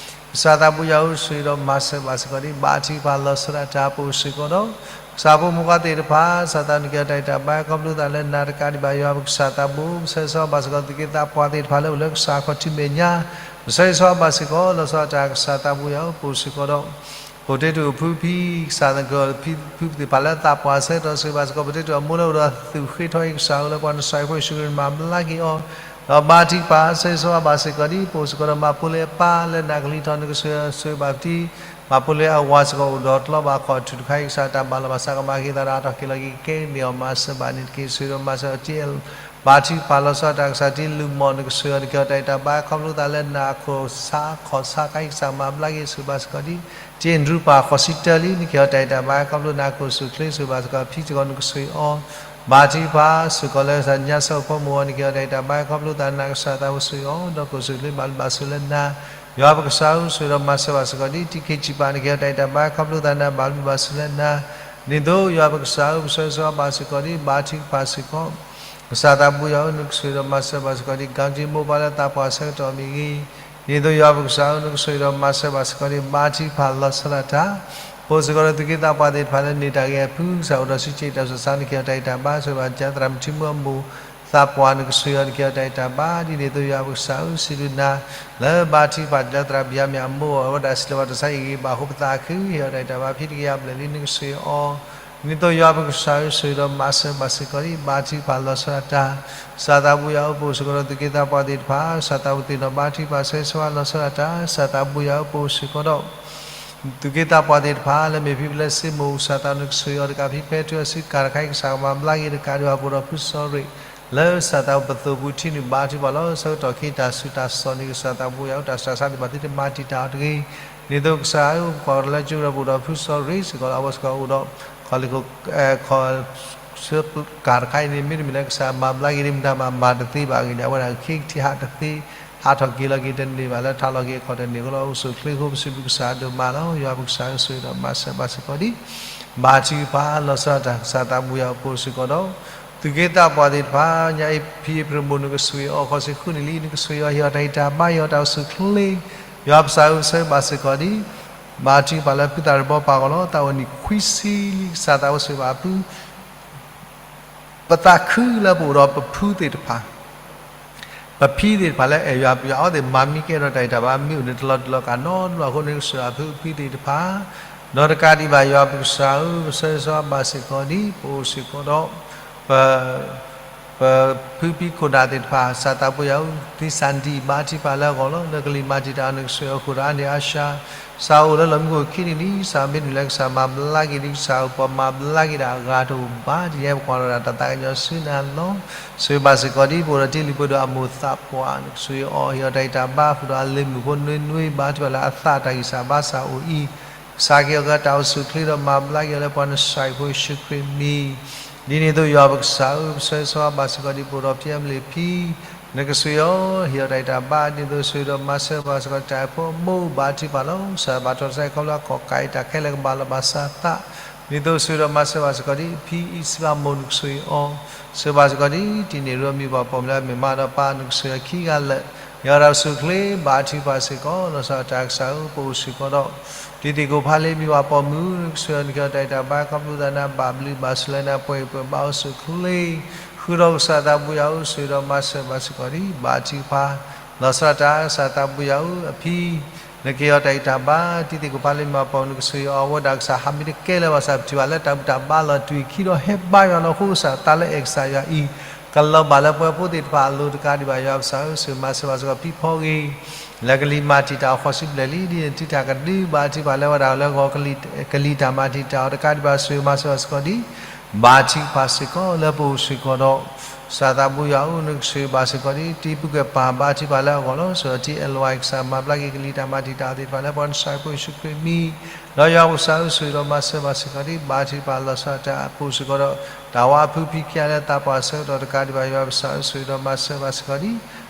ကစၢ်သးဘိယွၤဧၢ ဆှၢအီၤဒီးမၤစၢၤဘၣ်စ့ၢ်ကီးဒ် ဘါထုကဖၣ်လီၤဆီဒၣ်တၢ် ပအိၣ်စ့ၢ်ကီးဒီး ကစၢ်ဖိမုၣ်ဖိခွါသ့ၣ်တဖၣ် ကစၢ်သးနကဟ့ၣ်အီၤတၢ်အံၣ်တၢ်ဘါ ခီဖျိသးလၢနၤတကးဒံးဘၣ် ယွၤပကစၢ်သးဘိ ပဆၢဂ့ၤဆၢဝါဘၣ်စ့ၢ်ကီး သုးက့သးပှၢ်သ့ၣ်တဖၣ်လၢအိၣ်လၢကစၢ်ခီၣ်ထံးမဲာ်ညါ ပဆၢဂ့ၤဆၢဝါဘၣ်စ့ၢ်ကီး လီၤဆီဒၣ်တၢ် ကစၢ်သးဘိယွၤဧၢ ပအိၣ်စ့ၢ်ကီးဒီး ပအိၣ်တ့ၢ်တူၢ်အဖုဖံ ကစၢ်သးကဖုသ့ၣ်တဖၣ်လၢသးပှၢ်ဆၢကတီၢ် ဆှၢဘၣ်စ့ၢ်ကီး ပအိၣ်တ့ၢ်တူၢ်အမိၢ်လၢအိၣ်ဒီးသူၣ်ဃ့ထီၣ်အံၤ ကစၢ်ဧၢ လၢပှၤနစၢ်ဖိယ့ၣ်ၡူးခရံာ် မၤဘျါက့ၤအီၤ ဒီးဘါထုကဖၣ် ဆၢဂ့ၤဆၢဝါဘၣ်စ့ၢ်ကီးဒ် ပအိၣ်စ့ၢ်ကီးဒီး မၤဖိလ့အပၢ်လၢနၢ်ကလံၤထီၣ် နကဆှၢဆှၢဘၣ်ပတံၤ မၤဖိလ့အဝၤစ့ၢ်ကီး အိၣ်ဒီးတလီၤဘၣ်ခီၣ်ထူၣ်တခါအံၤ ကစၢ်တၢ်ဘၣ်လီၤဘၣ်စးကမၤက့ၤသးဒီး ဟးထီၣ်က့ၤလီၤက့ၤကဲက့ၤန့ၢ်အီၤ မၤစၢၤဘၣ်န့ၣ်တက့ၢ်. ဆှၢဒီးမၤစၢၤအီၤတ့ၢ် ဘါထုကဖၣ်လီၤဆီဒၣ်တၢ် ကစၢ်တ့ၢ်လူၤမီၢ် နကဆှၢအီၤ နကဟ့ၣ်အီၤတၢ်အံၣ်တၢ်ဘါ ခီဖျိသးလၢနၤအခိၣ်ဆါခီၣ်ဆါခါအံၤ ကစၢ်မၤဘျါက့ၤ ဆှၢဘၣ်စ့ၢ်ကီးဒ် တ့ၢ်အ့ဒြူပၢ်ဃိးဆံတၢလံ နကဟ့ၣ်အီၤတၢ်အံၣ်တၢ်ဘါ ခီဖျိနၤအခိၣ်ဆူၣ်အိၣ်ချ့ ဆှၢဘၣ်စ့ၢ်ကီး ဖံစ့ၢ်ကီး နကဆှၢအီၤ ဘါထုကဖၣ်စ့ၢ်ကီးလၢကစၢ်ညါစၢဖီမိၢ်အီၤ နကဟ့ၣ်အီၤတၢ်အံၣ်တၢ်ဘါ ခီဖျိသးနၤကစၢ်သးဘိဆှၢအီၤ ဒီးခိၣ်ဆူၣ်အိၣ်ချ့ဘၣ်ဘျုးဘၣ်ဆိၣ်လၢနၤ ယွၤပကစၢ်ဧၢ ဆှၢဒီးမၤစၢၤဘၣ်စ့ၢ်ကီးဒ် တံၤခ့ၣ်စံးပာ် နကဟ့ၣ်အီၤတၢ်အံၣ်တၢ်ဘါ ခီဖျိသးနၤဘၣ်ဘျုးဘၣ်ဆိၣ်လၢနၤ ဒ်သိးယွၤပကစၢ်ဧၢ ပဆၢဂ့ၤဆၢဝါဘၣ်စ့ၢ်ကီးဒ် ဘါထုကဖၣ်စ့ၢ်ကီး ကစၢ်သးဘိယွၤဧၢ နကဆှၢဒီးမၤစၢၤဘၣ်စ့ၢ်ကီးဒ် ကၠီကၠံမိၢ်ပၢ်လၢသးပှၢ်ဆၢကတီၢ်မ့ၢ်ဂ့ၤ, ဒ်သိးယွၤပကစၢ်ဧၢ နကဆှၢဒီးမၤစၢၤဘၣ်စ့ၢ်ကီးဒ် ဘါထုကဖၣ်လီၤဆီဒၣ်တၢ်, ပအိၣ်စ့ၢ်ကီးဒီးသုးက့သးပှၢ်သ့ၣ်တဖၣ်လၢန့ၢ်တၢ်ဂ့ၤအဖု ကစၢ်အိၣ်ဒီးဆံးက့ၤတၢ်ဆူးတၢ်ဆါ နကဟ့ၣ်အီၤတၢ်ဂံၢ်တၢ်ဘါ ဆိၣ်ဂ့ၤဘၣ်ကစၢ်သရၣ်မုၣ်ထံမုၢ်အမိၢ် သးပှၢ်နကဆိၣ်ဂ့ၤအီၤ နကဟ့ၣ်အီၤတၢ်ဂံၢ်တၢ်ဘါ ဒ်န့ၣ်အသိးယွၤပကစၢ်ဧၢ စံးဘျုးနၤ လၢဘါထုကဖၣ်တၢ်လၢသရၣ်ဘံၣ်ယၤမံၣ်အမိၢ်အဝဲဒၣ်စံးလၢပှၤတၢ်ဆါအံၤဂ့ၤ ဘၣ်ဃိပသးခု ဟ့ၣ်အီၤတၢ်ဂံၢ်တၢ်ဘါ ဖံတကယၤဘျဲၣ်လံ နကဆိၣ်ဂ့ၤအီၤ ဒ်န့ၣ်အသိးယွၤပကစၢ်ဧၢ ဆိၣ်ဂ့ၤဒီးမၤစၢၤဘၣ်စ့ၢ်ကီးဒံး ဘါထုကဖၣ်လီၤဆီဒၣ်တၢ် ကစၢ်သးဘိယွၤဧၢ ပအိၣ်စ့ၢ်ကီးဒီးသူၣ်က့သးပှၢ်သ့ၣ်တဖၣ် ကစၢ်သးဘိသ့ၣ်နီၣ် ဘါထုကဖၣ်ဆၢဂ့ၤဆၢဝါလီၤဆီဒၣ်တၢ် ကစၢ်သးဘိယွၤဧၢ ပအိၣ်စ့ၢ်ကီးဒီး သူၣ်က့သးပှၢ်သ့ၣ်တဖၣ် လၢမ့ၢ်ဖံဖဲလၢစ့မိၣ် ကစၢ်သးဘိနကဆိၣ်ဂ့ၤအီၤတကးဖံဖဲထူအစုကၤတခါအံၤ ကစၢ်ကမၤဘျါက့ၤတကးဒံးဘၣ် ပအိၣ်ဒီးဖုစီၤရ့ၣ် လၢကစၢ်သးဘိပသိၣ်ပူၤထံန့ၣ် ဘါထုကဖၣ်လီၤ ဆၢကတီၢ်ခဲအံၤတၢ်ဆူးတၢ်ဆါန့ၣ် ကစၢ်သးဘိယွၤဧၢ တၢ်ဆူးတၢ်ဆါသ့ၣ်တဖၣ်သုတမၤတံာ်တာ်အီၤတဂ့ၤ ဒ်န့ၣ်အသိးကစၢ်ဧၢ ပကွၢ်ကဒီးလၢကၠိဒီးပအိၣ်ဒီးဖုစီၤရ့ၣ်စ့ၢ်ကီးလီၤ အဝဲစ့ၢ်ကီးအိၣ်ဒီး ခီၣ်လ့ၣ်ခိၣ် ခီၣ် ဆၢကၤတခါအံၤန့ၣ် မ့တမ့ၢ်လၢကစၢ်မၤဘျါက့ၤဒံးမတၤမး မၤတသ့ဘၣ်အဂ့ၢ်န့ၣ် အဝဲဒၣ်ကခ့ကထံၣ်ဟးတသ့ ဟးထီၣ်က့ၤလီၤက့ၤတန့ၢ်ဘၣ် လၢထးလီၤက့ၤအခီၣ်တန့ၢ်အဃိလီၤ အိၣ်ဆူၣ်အိၣ်ချ့အဃိ ပစံးဘျုးကစၢ်ဒိၣ်မးလီၤ ယွၤပကစၢ်ဧၢ ဆိၣ်ဂ့ၤဒီးမၤစၢၤဘၣ်စ့ၢ်ကီးဒံး ဘါထုကဖၣ်လီၤဆီဒၣ်တၢ် ကစၢ်သးဘိယွၤဧၢ ပအိၣ်စ့ၢ်ကီးဒီး သူၣ်က့သးပှၢ်သ့ၣ်တဖၣ် ညါအံၤဖံအ့ဖြ့ၣ်မိၢ် နကဆိၣ်ဂ့ၤအီၤ ဃိးဆံဃုနံၣ်လံ နကဆိၣ်ဂ့ၤအီၤ ဟ့ၣ်အီၤတၢ်ဂံၢ်တၢ်ဘါ ဟ့ၣ်အီၤတၢ်အိၣ်ဆူၣ်အိၣ်ချ့ ယွၤပကစၢ်ဧၢ ဆိၣ်ဂ့ၤဘၣ်စ့ၢ်ကီးဒံး ဘါထုကဖၣ်လၢဖုသးရ့ၣ်ဘီပာ်ဂီၢ်လီၤ သးအိၣ်နံၣ်ခွံဆံလံ ကစၢ်သးဘိဆိၣ်ဂ့ၤဘၣ်ဖု ပသးခုလၢပအိၣ်ဒီးပဖုသ့ၣ်တဖၣ် ပဖံသ့ၣ်တဖၣ်လၢအဲၣ်ယွၤပယွၤအီၤသ့ၣ် မၤမံကဲထီၣ်တၢ်ဂံၢ်တၢ်ဘါ မ့ၢ်အိၣ်န့ၣ်တလီၤတလီၤကးနီတဘျီအဃိန့ၣ် ကစၢ်ယွၤဖုဖံသ့ၣ်တဖၣ် ဒီးတကးဒံးဘၣ်ယွၤပကစၢ်ဧၢ ပဆၢဂ့ၤဆၢဝါဘၣ်စ့ၢ်ကီးဒံး ပအိၣ်စ့ၢ်ကီးဒီး ပ ပဖုဖံခိၣ်နၢ်သ့ၣ်တဖၣ် ကစၢ်သးဘိယွၤဧၢ သံစၣ်ဒံၣ် ဘါထုကဖၣ်လၢအဂီၢ်လီၤ လၢကလံၤမၤတံာ်တာ်အီၤ နကဆိၣ်ဂ့ၤအီၤ ဃိၣ်ဒီးအါန့ၢ်အါစှၤ ကစၢ်အိၣ်လၢလီၢ်မံခိၣ်ခံနံၣ်လံ ကစၢ်မ့ၢ်နုာ်လၢကစၢ်မၤဘျါက့ၤဒံး ကစၢ်အိၣ်ပှၤမၤဘျါက့ၤဒၣ်အဂၤတအိၣ်ဘၣ် ဒ်န့ၣ်ပကွၢ်ဒီးတၢ်သးကညီၤဆူနၤလီၤ ဆိၣ်ဂ့ၤဘၣ်စ့ၢ်ကီးဒံး ပအိၣ်ဒီးတ့လံၤပှဲၤဒီးအမိၢ်သးပှၢ် နကဆိၣ်ဂ့ၤအီၤ ဟ့ၣ်အီၤတၢ်ဂံၢ်တၢ်ဘါ ဃုာ်ဒီးအလ့ၤမုၣ်ဖိနွ့နွ့ ဘါထုကဖၣ်လၢအသးတၢ်ဂံၢ်စၢ်ဘါစၢ်အိၣ်အံၤ ကစၢ်ကဟ့ၣ်အီၤတၢ်အိၣ်ဆူၣ်အိၣ်ချ့ဒီးမၤဘျါက့ၤအီၤလၢပှၤနစၢ်အံၤဖိယ့ၣ်ၡူးခရံာ်မံၤ ဒ်န့ၣ်အသိးယွၤပကစၢ်ဧၢ ပဆၢဂ့ၤဆၢဝါဘၣ်စ့ၢ်ကီးဒံး ပအိၣ်ဒီးဖံအါမလ့ၣ်ဖံ နကဆိၣ်ဂ့ၤအီၤ ဟ့ၣ်အီၤတၢ်ဂံၢ်တၢ်ဘါ ဒ်န့ၣ်အသိးဆိၣ်ဂ့ၤဒီးမၤစၢၤဘၣ်စ့ၢ်ကီးတၢ်အိၣ်ဖှိၣ်အမိၢ် ဘါထုကဖၣ်လီၤ ကစၢ်ဘၣ်ထွဲတၢ်ဆါဟံၣ်ခီဖျိအခီၣ်ကးအံၤ တၢ်ခဲလၢာ်ကဘၣ်လီၤဘၣ်စးအသး ဒ်န့ၣ်အသိးဆိၣ်ဂ့ၤဒီးမၤစၢၤဘၣ်စ့ၢ်ကီးဒံး ဖံအံၣ်စံဘၣ်မိၢ် နကဆိၣ်ဂ့ၤအီၤ ဆိၣ်ဂ့ၤဘၣ်စ့ၢ်ကီးဒံး တံၤန့ၣ်ရ့မံၤပှၤပိာ်မုၣ်လၢအမ့ၢ်မါဒီးပၢ် နကဆိၣ်ဂ့ၤအီၤခံဂၤလၢာ် ဟ့ၣ်အီၤတၢ်အိၣ်ဆူၣ်အိၣ်ချ့ ဘါထုကဖၣ်စ့ၢ်ကီး လီၤဆီဒၣ်တၢ် ကစၢ်ဧၢ ပအိၣ်စ့ၢ်ကီးဒီး တံၤသကိးဖးလ့မံၤပှၤပိာ်မုၣ် နကဆိၣ်ဂ့ၤအီၤ နကဟ့ၣ်အီၤတၢ်ဂံၢ်တၢ်ဘါ ခီဖျိသးနၤ ဘၣ်ဘျုးဘၣ်ဆိၣ်လၢနၤ ပှဲၤအံၤပှဲၤဘါ အိၣ်ဆူၣ်အိၣ်ချ့ ဃုာ်ဒီးကစၢ်သးဘိယွၤဧၢ ဆိၣ်ဂ့ၤဒီးမၤစၢၤဘၣ်စ့ၢ်ကီးဒံး ဘါထုကဖၣ် လီၤဆီဒၣ်တၢ် ကစၢ်သးဘိယွၤဧၢ အဖံ နကဟ့ၣ်အီၤတၢ်ဂံၢ်တၢ်ဘါ တံၤသကိးဖးလ့မံၤပှၤပိာ်မုၣ် နကဆိၣ်ဂ့ၤအီၤ အဝဲဒၣ်ကစၢ်ဟးမံတကဲလၢၤဘၣ်ဆၣ် ပထံၣ်ဘၣ်လၢတၢ်ဘူၣ်တၢ်ဘါလီၤတူၢ်ခံဒီးဟဲဘါယွၤလီၤအဃိ ကစၢ်သးလၢအဲၣ်ကစၢ်ယွၤအံၤ ကလီၤဘၣ်လၢပှၤဖိသ့ၣ်တဖၣ်အလိၤ တကးဒံးဘၣ်ယွၤပကစၢ်ဧၢ ဆိၣ်ဂ့ၤမၤစၢၤဘၣ်စ့ၢ်ကီးဖံဖီဂ့ၤ လၢကလံၤမၤတံာ်တာ်အီၤဃိးဆံဘျဲၣ်လံ ဒ်န့ၣ်သုတၢ်ကဒုဘၣ် ထံၣ်ဘၣ်လၢဝဲဒၣ်လၢဂီၤကလံၤတၢ်မၤတံာ်တာ်အီၤ တကးဒံးဘၣ်ဆိၣ်ဂ့ၤမၤစၢၤဘၣ်စ့ၢ်ကီးဒံး ဘါထုကဖၣ်စ့ၢ်ကီးလၢပအိၣ်စ့ၢ်ကီးဒီး ကစၢ်သးဘိယွၤဧၢ နကဆိၣ်ဂ့ၤဘၣ်စ့ၢ်ကီးဒံး တံၤပူၤကွံာ်ပၢ် ဘါထုကဖၣ်လၢအဂီၢ်လီၤ ဆိၣ်ဂ့ၤအီၤ ထံအၢၣ်လီၤဝဲ ကစၢ်မၤဘျါက့ၤကလံၤတၢ်မၤတံာ်တာ်အီၤသ့ၣ်တဖၣ်လၢပှၤနစၢ်ဖိယ့ၣ်ၡူးခရံာ်မံၤ ဒီးယွၤပကစၢ်ဧၢ ဆိၣ်ဂ့ၤဒီးမၤစၢၤဘၣ်စ့ၢ်ကီးဒံး ဘါထုကဖၣ်လီၤဆီဒၣ်တၢ် ပအိၣ်စ့ၢ်ကီးဒီး တၢ်ဝါအဖုဖံခံဂၤလၢသးပှၢ်ဆၢကတီၢ် တကးဒံးဘၣ်ယွၤပကစၢ်ဧၢ ဆိၣ်ဂ့ၤဒီးမၤစၢၤဘၣ်စ့ၢ်ကီးဒံး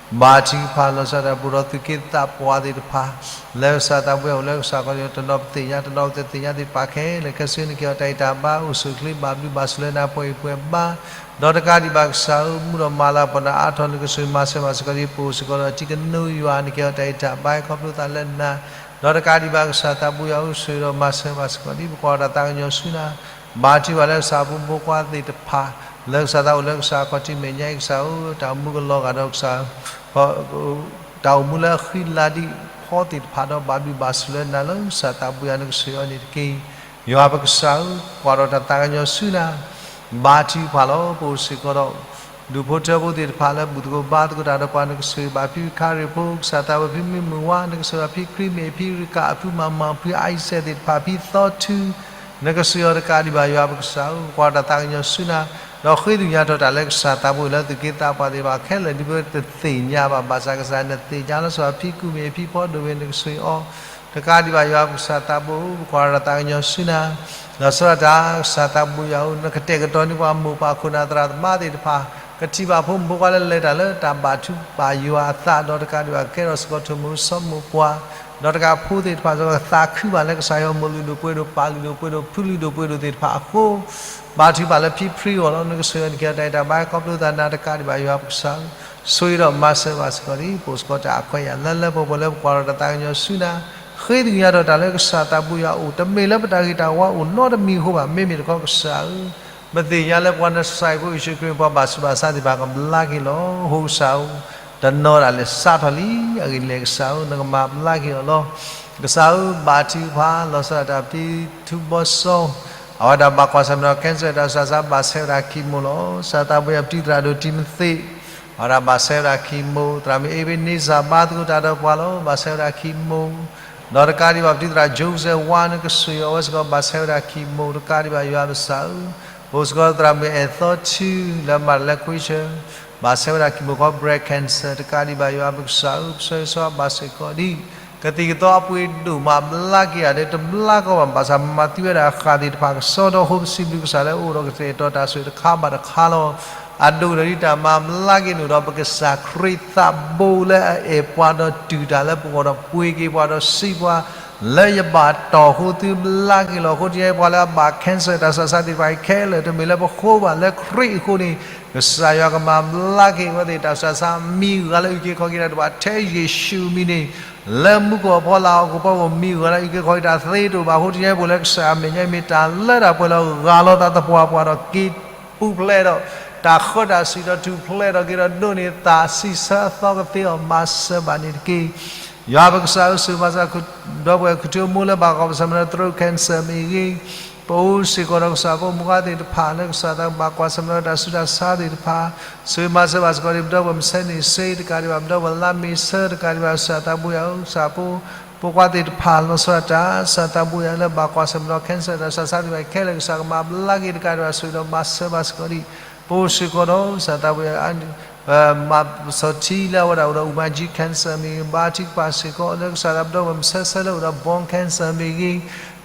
ဘါထုကဖၣ်လီၤဆီဒၣ်တၢ် ပအိၣ်ဒီးသူၣ်က့သးပှၢ်သ့ၣ်တဖၣ် လၢကစၢ်သးဘိယွၤအိၣ်လၢကစၢ်ခီ တနီၤပသ့ၣ်ညါ တနီၤပတသ့ၣ်ညါသ့ၣ်တဖၣ်ခဲလၢာ်ခဲဆ့ နကဟ့ၣ်အီၤတၢ်ဂံၢ်တၢ်ဘါ အိၣ်ဆူၣ်အိၣ်ချ့ ဘၣ်ဘျုးဘၣ်ဆိၣ်လၢနၤ ပှဲၤအံၤပှဲၤဘါ ဒီးတကးဒံးဘၣ်ကစၢ်ဧၢ မူဒီးမၤလၤကပီၤနၤအါထီၣ် နကဆိၣ်ဂ့ၤမၤစၢၤဘၣ်စ့ၢ်ကီးဒံး ပအိၣ်စ့ၢ်ကီးဒီးတံၤသကိးယွၤ နကဟ့ၣ်အီၤတၢ်ဂံၢ်တၢ်ဘါ ခီဖျိသးလၢနၤ ဒီးတကးဒံးဘၣ်ကစၢ်သးဘိယွၤဧၢ ဆိၣ်ဂ့ၤဒီးမၤစၢၤဘၣ်စ့ၢ်ကီးဒံး ပကွၢ်တၢ်သးကညီၤဆူနၤ ဘါထုကဖၣ်လၢကစၢ်အဖိမုၣ်ဖိခွါသ့ၣ်တဖၣ် လၢကစၢ်သးအိၣ်လၢကစၢ်ခီၣ်ထံးမဲာ်ညါအံၤ ကစၢ်ဧၢ တၢ်အိၣ်မူကလီၤဂာ်ဒီးကစၢ် တၢ်အိၣ်မူလၢအဃံလၤဒံးဖီသ့ၣ်တဖၣ်ဒီး ဘၣ်ဘျုးဘၣ်ဆိၣ်လၢနၤလၢကစၢ်သးဘိယွၤ နကဆိၣ်ဂ့ၤအီၤန့ၣ်တက့ၢ်. ယွၤပကစၢ်ဧၢ ကွၢ်ဒီးတၢ်သးကညီၤဆူနၤ ဘါထုကဖၣ်လီၤ ပအိၣ်စ့ၢ်ကီးဒီး ဒူၣ်ဖိထၢဖိသ့ၣ်တဖၣ်လၢဘူၣ်သကိးဘါသကိးတၢ်ဒီးပှၤ နကဆိၣ်ဂ့ၤဘၣ်ဖံခရံာ်ဖိ ကစၢ်သးဝဲဖံမ့ၢ်မုၢ်ဝါ နကဆိၣ်ဂ့ၤဘၣ်ဖံခရံာ်မ့ၢ်ဖံရကၣ်အဖုမၤမၤဖုအါအံစဲးသ့ၣ်တဖၣ် ဖံသီထု နကဆိၣ်ဂ့ၤအီၤတကးဒံးဘၣ် ယွၤပကစၢ်ဧၢ ကွၢ်တၢ်သးကညီၤဆူနၤ ဒီးဃ့သညါထီၣ်တၢ်လၢကစၢ်သးဘိလၢသူၣ်က့သးပှၢ်သ့ၣ်တဖၣ်ခဲလၢာ် ဒ်ပတသ့ၣ်ညါဘၣ် ဘၣ်ဆၣ်ကစၢ်နသ့ၣ်ညါလီၤဆီ ဖံကူၣ်မ့ၢ်ဖံဖီဒိၣ်မ့ၢ် နကဆိၣ်ဂ့ၤအီၤ တကးဒံးဘၣ် ယွၤပကစၢ်သးဘိဧၢ ပကွၢ်တၢ်သးကညီၤဆူနၤ လီၤဆီဒၣ်တၢ် ကစၢ်သးဘိယွၤဧၢ နကတဲာ်ကတီၤန့ၢ်ပှၤမိၢ်ပၢ်ခိၣ်နၢ်သရၣ်သမါသ့ၣ်တဖၣ် ကထံၣ်ဘၣ်ဖိမုၣ်ဖိခွါလၢလဲၤတၢ်လၢတၢ်ဘါထုကဖၣ်ယွၤအသး ဒီးတကးဒံးဘၣ်ကကဲထီၣ်စ့ၢ်ကီးထိၣ်မူစီမူပှၤ ဒီးတကးဖိသ့ၣ်တဖၣ်စ့ၢ်ကီး ကသးခုဘၣ်လၢကစၢ်ယွၤမိၢ်လုၢ်ဒိၣ်ပှ့ၤဒိၣ် ပၢ်လုၢ်ဒိၣ်ပှ့ၤဒိၣ် ဖုလုၢ်ဒိၣ်ပှ့ၤဒိၣ်သ့ၣ်တဖၣ်အဃိ ဘါထုကဖၣ်လၢဖံဖရံအဂီၢ်လီၤ နကဆိၣ်ဂ့ၤအီၤ နကဟ့ၣ်အီၤတၢ်ဂံၢ်တၢ်ဘါ ခီဖျိသးနၤ တကးဒံးဘၣ် ယွၤပကစၢ်ဧၢ ဆိၣ်ဂ့ၤဒီးမၤစၢၤဘၣ်စ့ၢ်ကီးဒံး ပအိၣ်စ့ၢ်ကီးတၢ်အခွဲးအယာ်လၢလၢပှဲၤပှဲၤလၢ ပကွၢ်ဒီးတၢ်သးကညီၤဆူနၤ ဃ့သညါထီၣ်တၢ်လၢကစၢ်သးဘိယွၤအအိၣ် တမ့ၢ်လၢပတၢ်ဂ့ၤတၢ်ဝါအိၣ်နီတမံၤအဃိဘၣ် မ့မ့ၢ်တခီကစၢ်ဧၢ ပသ့ၣ်ညါလၢပှၤနစဲးဖိယ့ၣ်ၡူးခရံာ်ပှၤဘၣ်ဆူးဘၣ်ဆါသ့ၣ်တဖၣ်ကဘျါက့ၤလီၤ. အဃိကစၢ်ဧၢ, တနီၤဒၣ်လဲာ်စးထီၣ်လံ, အဂ့ၢ်ဒ်လဲၣ်ကစၢ်ဧၢ, နကမၤဘျါက့ၤအီၤလီၤ. ကစၢ်ဧၢ, ဘါထုကဖၣ်, လီၤဆီဒၣ်တၢ် ပတံၤထူဘီစီ, အဝဲဒၣ်ဘၣ်ကွၢ်ဆၢၣ်မဲာ်ဒီး cancer တၢ်ဆူးတၢ်ဆါ ဘၣ်ဆဲးဝဲဒၣ် chemo လီၤ. ကစၢ်သးဘိယွၤ ပတံၤသရၣ်ဒိၣ်တံၤမသ့း အဝဲဒၣ်ဘၣ်ဆဲးဝဲဒၣ် chemo, သရၣ်မုၣ်အ့ဘ့းန့စၢ် ဘါသကိးတၢ်ဒီးပှၤလီၤ, ဘၣ်ဆဲးဝဲဒၣ် chemo, ဒီးတကးဒံးဘၣ် ပတံၤသရၣ် Joseph ဝါ နကစၢ်ယွၤ အဝဲစ့ၢ်ကီးဘၣ်ဆဲးဝဲဒၣ် chemo တကးဒံးဘၣ် ယွၤကစၢ်ဧၢ, ပအိၣ်စ့ၢ်ကီးသရၣ်မုၣ်အဲၣ်သီထူ လၢမၤတၢ်လၢ Queensland ဘၣ်ဆဲးဝဲဒၣ် chemo ခီ breast cancer တကးဒံးဘၣ် ယွၤပကစၢ်ဧၢ, ပဆၢဂ့ၤဆၢဝါဘၣ်စ့ၢ်ကီးဒံး ကသံၣ်ကသီအပှ့ၤဒိၣ်မးဘျါက့ၤဧါဒီး တဘျါကီဘၣ် ဘၣ်ဆၣ်မၤသံဝဲဒၣ်ဃာ်သ့ၣ်တဖၣ်ကစီဒီ အဃိပစံးဘျုးကစၢ်လၢအအိၣ်ဒီးကတဲာ်ကတီၤတၢ်ဆိၣ်ဂ့ၤတခါဘၣ်တခါလီၤ. အဒိၣ်ကတၢၢ်ဒ်တၢ်မၤဘျါက့ၤနုာ်ဒီး ပကစၢ်ခရံာ်သးဘိလၢအအဲၣ်ပှၤဒီးတူၢ်တၢ်လၢပဂီၢ်ဒီးပှ့ၤက့ၤပှၤဒီးစံးပှၤ လၢယဘၣ်တီၢ်အဃိသုဘျါက့ၤလီၤ. အဃိတနံၤအံၤ ပှၤလၢအဘၣ် cancer တၢ်ဆူးတၢ်ဆါသ့ၣ်တဖၣ်အံၤခဲလၢာ် တမ့ၢ်လၢပဃိဘၣ် လၢခရံာ်အဃိန့ၣ် ကစၢ်ယွၤကမၤဘျါက့ၤအဝဲသ့ၣ်တၢ်ဆူးတၢ်ဆါ မံၤဂၤလၢအုၣ်က့ၤခီၣ်က့ၤတၢ်တဘၣ် ထဲယ့ၣ်ၡူးအမံၤန့ၣ် လၢမူကီၢ်ဖီလာ်ဟီၣ်ခိၣ်ဖီခိၣ် မံၤဂၤလၢအုၣ်က့ၤခီၣ်က့ၤတၢ်သ့တအိၣ်ဘၣ်. အဃိတနံၤအံၤ ပအိၣ်လၢကစၢ်အမဲာ်ညါအံၤ မ့ၢ်တၢ်လၢတၢ်ပှဲၤလီၤ ဂၢ်လီၤသးသပှၢ်ပှၢ်ဒီးက့ၤပူၤဖျဲးဒီး တၢ်ဃၢတၢ်စံၣ်ဒီးထူၣ်ဖျဲးထီၣ်က့ၤဒီး ဒိးန့ၢ်သးဆံးဆၢအသီကသ့အီၤ မၤစၢၤဘၣ်န့ၣ်တက့ၢ်. ယွၤပကစၢ်ဧၢ ဆိၣ်ဂ့ၤမၤစၢၤ ဒီပုၢ်ဝဲၢ် ခူထူအမိၢ်လၢဘၣ်ကွၢ်ဆၢၣ်မဲာ်ဒီး throat cancer မ့ၢ်ဂ့ၤ, ပအိၣ်စ့ၢ်ကီးဒီးကစၢ်ဖိမုၣ်ခွါသ့ၣ်တဖၣ်လၢကစၢ်သးဘၣ်ကွၢ်ဆၢၣ်မဲာ်ဒီးတၢ်ဆူးတၢ်ဆါသ့ၣ်တဖၣ်, ဆိၣ်ဂ့ၤမၤစၢၤဘၣ်စ့ၢ်ကီးဒံး ပဒီပုၢ်ဝဲၢ် မုၢ်ဆ့ၣ်န့ၣ်စ့ တကးဒံးဘၣ် ပဒီပုၢ်ဝဲၢ် လါမ့ၤဆၢ တကးဒံးဘၣ် ကစၢ်သးဘိယွၤဧၢ ကစၢ်ဖိ ဖိခွါသ့ၣ်တဖၣ် လီၤဆီဒၣ်တၢ် ကစၢ်သးဘိယွၤလၢဘၣ်ကွၢ်ဆၢၣ်မဲာ်ဒီး cancer တၢ်ဆူးတၢ်ဆါသ့ၣ်တဖၣ်ခဲလၢာ် ကစၢ်ကမၤဘျါက့ၤ တကးဒံးဘၣ် ဆိၣ်ဂ့ၤဒီးမၤစၢၤဘၣ်စ့ၢ်ကီးဒံး ပအိၣ်စ့ၢ်ကီးဒီးကစၢ်သးဘိယွၤ မၤစီၤထံလၢအဝဲဒၣ်အိၣ်ဒီး အူမၤကၠံ cancer မ့ၢ်ဂ့ၤ, ဘါထုကဖၣ်စ့ၢ်ကီးလၢကစၢ်သး ပဒီပုၢ်ဝဲၢ် မုၢ်ဆ့ၣ်ဆၢလၢအိၣ်ဒီး bone cancer မ့ၢ်ဂ့ၤ,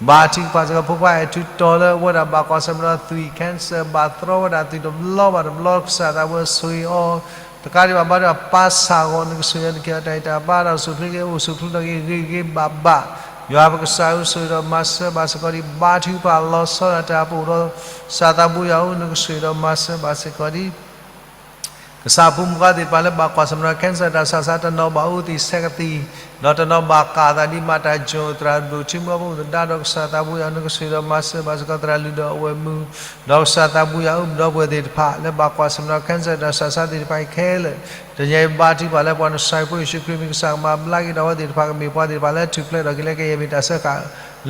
ဘါထုကဖၣ်စ့ၢ်ကီး ဖိခွါအဲၣ်ထူတီၤလၢအဝဲဒၣ်ဘၣ်ကွၢ်ဆၢၣ်မဲာ်ဒီးသွံၣ် cancer ဘၣ်တြီဝဲဒၣ်သွံၣ်တဘျီဘၣ်တဘျီ ကစၢ်သးဘိယွၤဆိၣ်ဂ့ၤအီၤ တကးဒံးဘၣ် ဘါထုကဖၣ်ပၢ်ဆၣ်အဂီၢ် နကဆိၣ်ဂ့ၤအီၤ နကဟ့ၣ်အီၤတၢ်ဂံၢ်တၢ်ဘါဒီး အိၣ်ဆူၣ်အိၣ်ချ့ အိၣ်ဆူၣ်အိၣ်ချ့ဒီးဂ့ၤဂ့ၤဘၣ်ဘၣ်, ယွၤပကစၢ်ဧၢ ဆိၣ်ဂ့ၤဒီးမၤစၢၤဘၣ်စ့ၢ်ကီးဒံး ဘါထုကဖၣ်လီၤဆီဒၣ်တၢ် ပအိၣ်ဒီးကစၢ်သးဘိယွၤဧၢ နကဆိၣ်ဂ့ၤဒီးမၤစၢၤဘၣ်စ့ၢ်ကီးဒံး ကစၢ်ဖိမုၣ်ခွါသ့ၣ်တဖၣ်လၢဘၣ်ကွၢ်ဆၢၣ်မဲာ်ဒီး cancer တၢ်ဆူးတၢ်ဆါ တနီၤဘၣ်အူသံၣ်ဆဲးကသံၣ်, ဒီးတနီၤဘၣ်ကးအသးဒ်မၤတၢ်ကၠိၣ် သရၣ်ဒိၣ်ထူမုၢ်အဖိသဒါဒီး ကစၢ်သးဘိယွၤ နကဆိၣ်ဂ့ၤဒီးမၤစၢၤဘၣ်စ့ၢ်ကီး သရၣ်လုၢ်ဒီးအဝဲၢ်မုၢ်, ဒီးကစၢ်သးဘိယွၤဧၢ ပဒီပုၢ်ဝဲၢ်သ့ၣ်တဖၣ်လၢဘၣ်ကွၢ်ဆၢၣ်မဲာ်ဒီး cancer တၢ်ဆူးတၢ်ဆါသ့ၣ်တဖၣ်အံၤခဲလၢာ်, တနံၤအံၤဘါထုကဖၣ်လၢပှၤနစဲးဖိယ့ၣ်ၡူးခရံာ်မံၤ ကစၢ်ကမၤဘျါက့ၤဒီးအဝဲသ့ၣ်တဖၣ် ကမ့ၢ်ပှၤသ့ၣ်တဖၣ်လၢအထူၣ်ဖျဲးထီၣ်က့ၤလၢကယဲၢ်မ့ၢ်တၢ်စၢဃာ်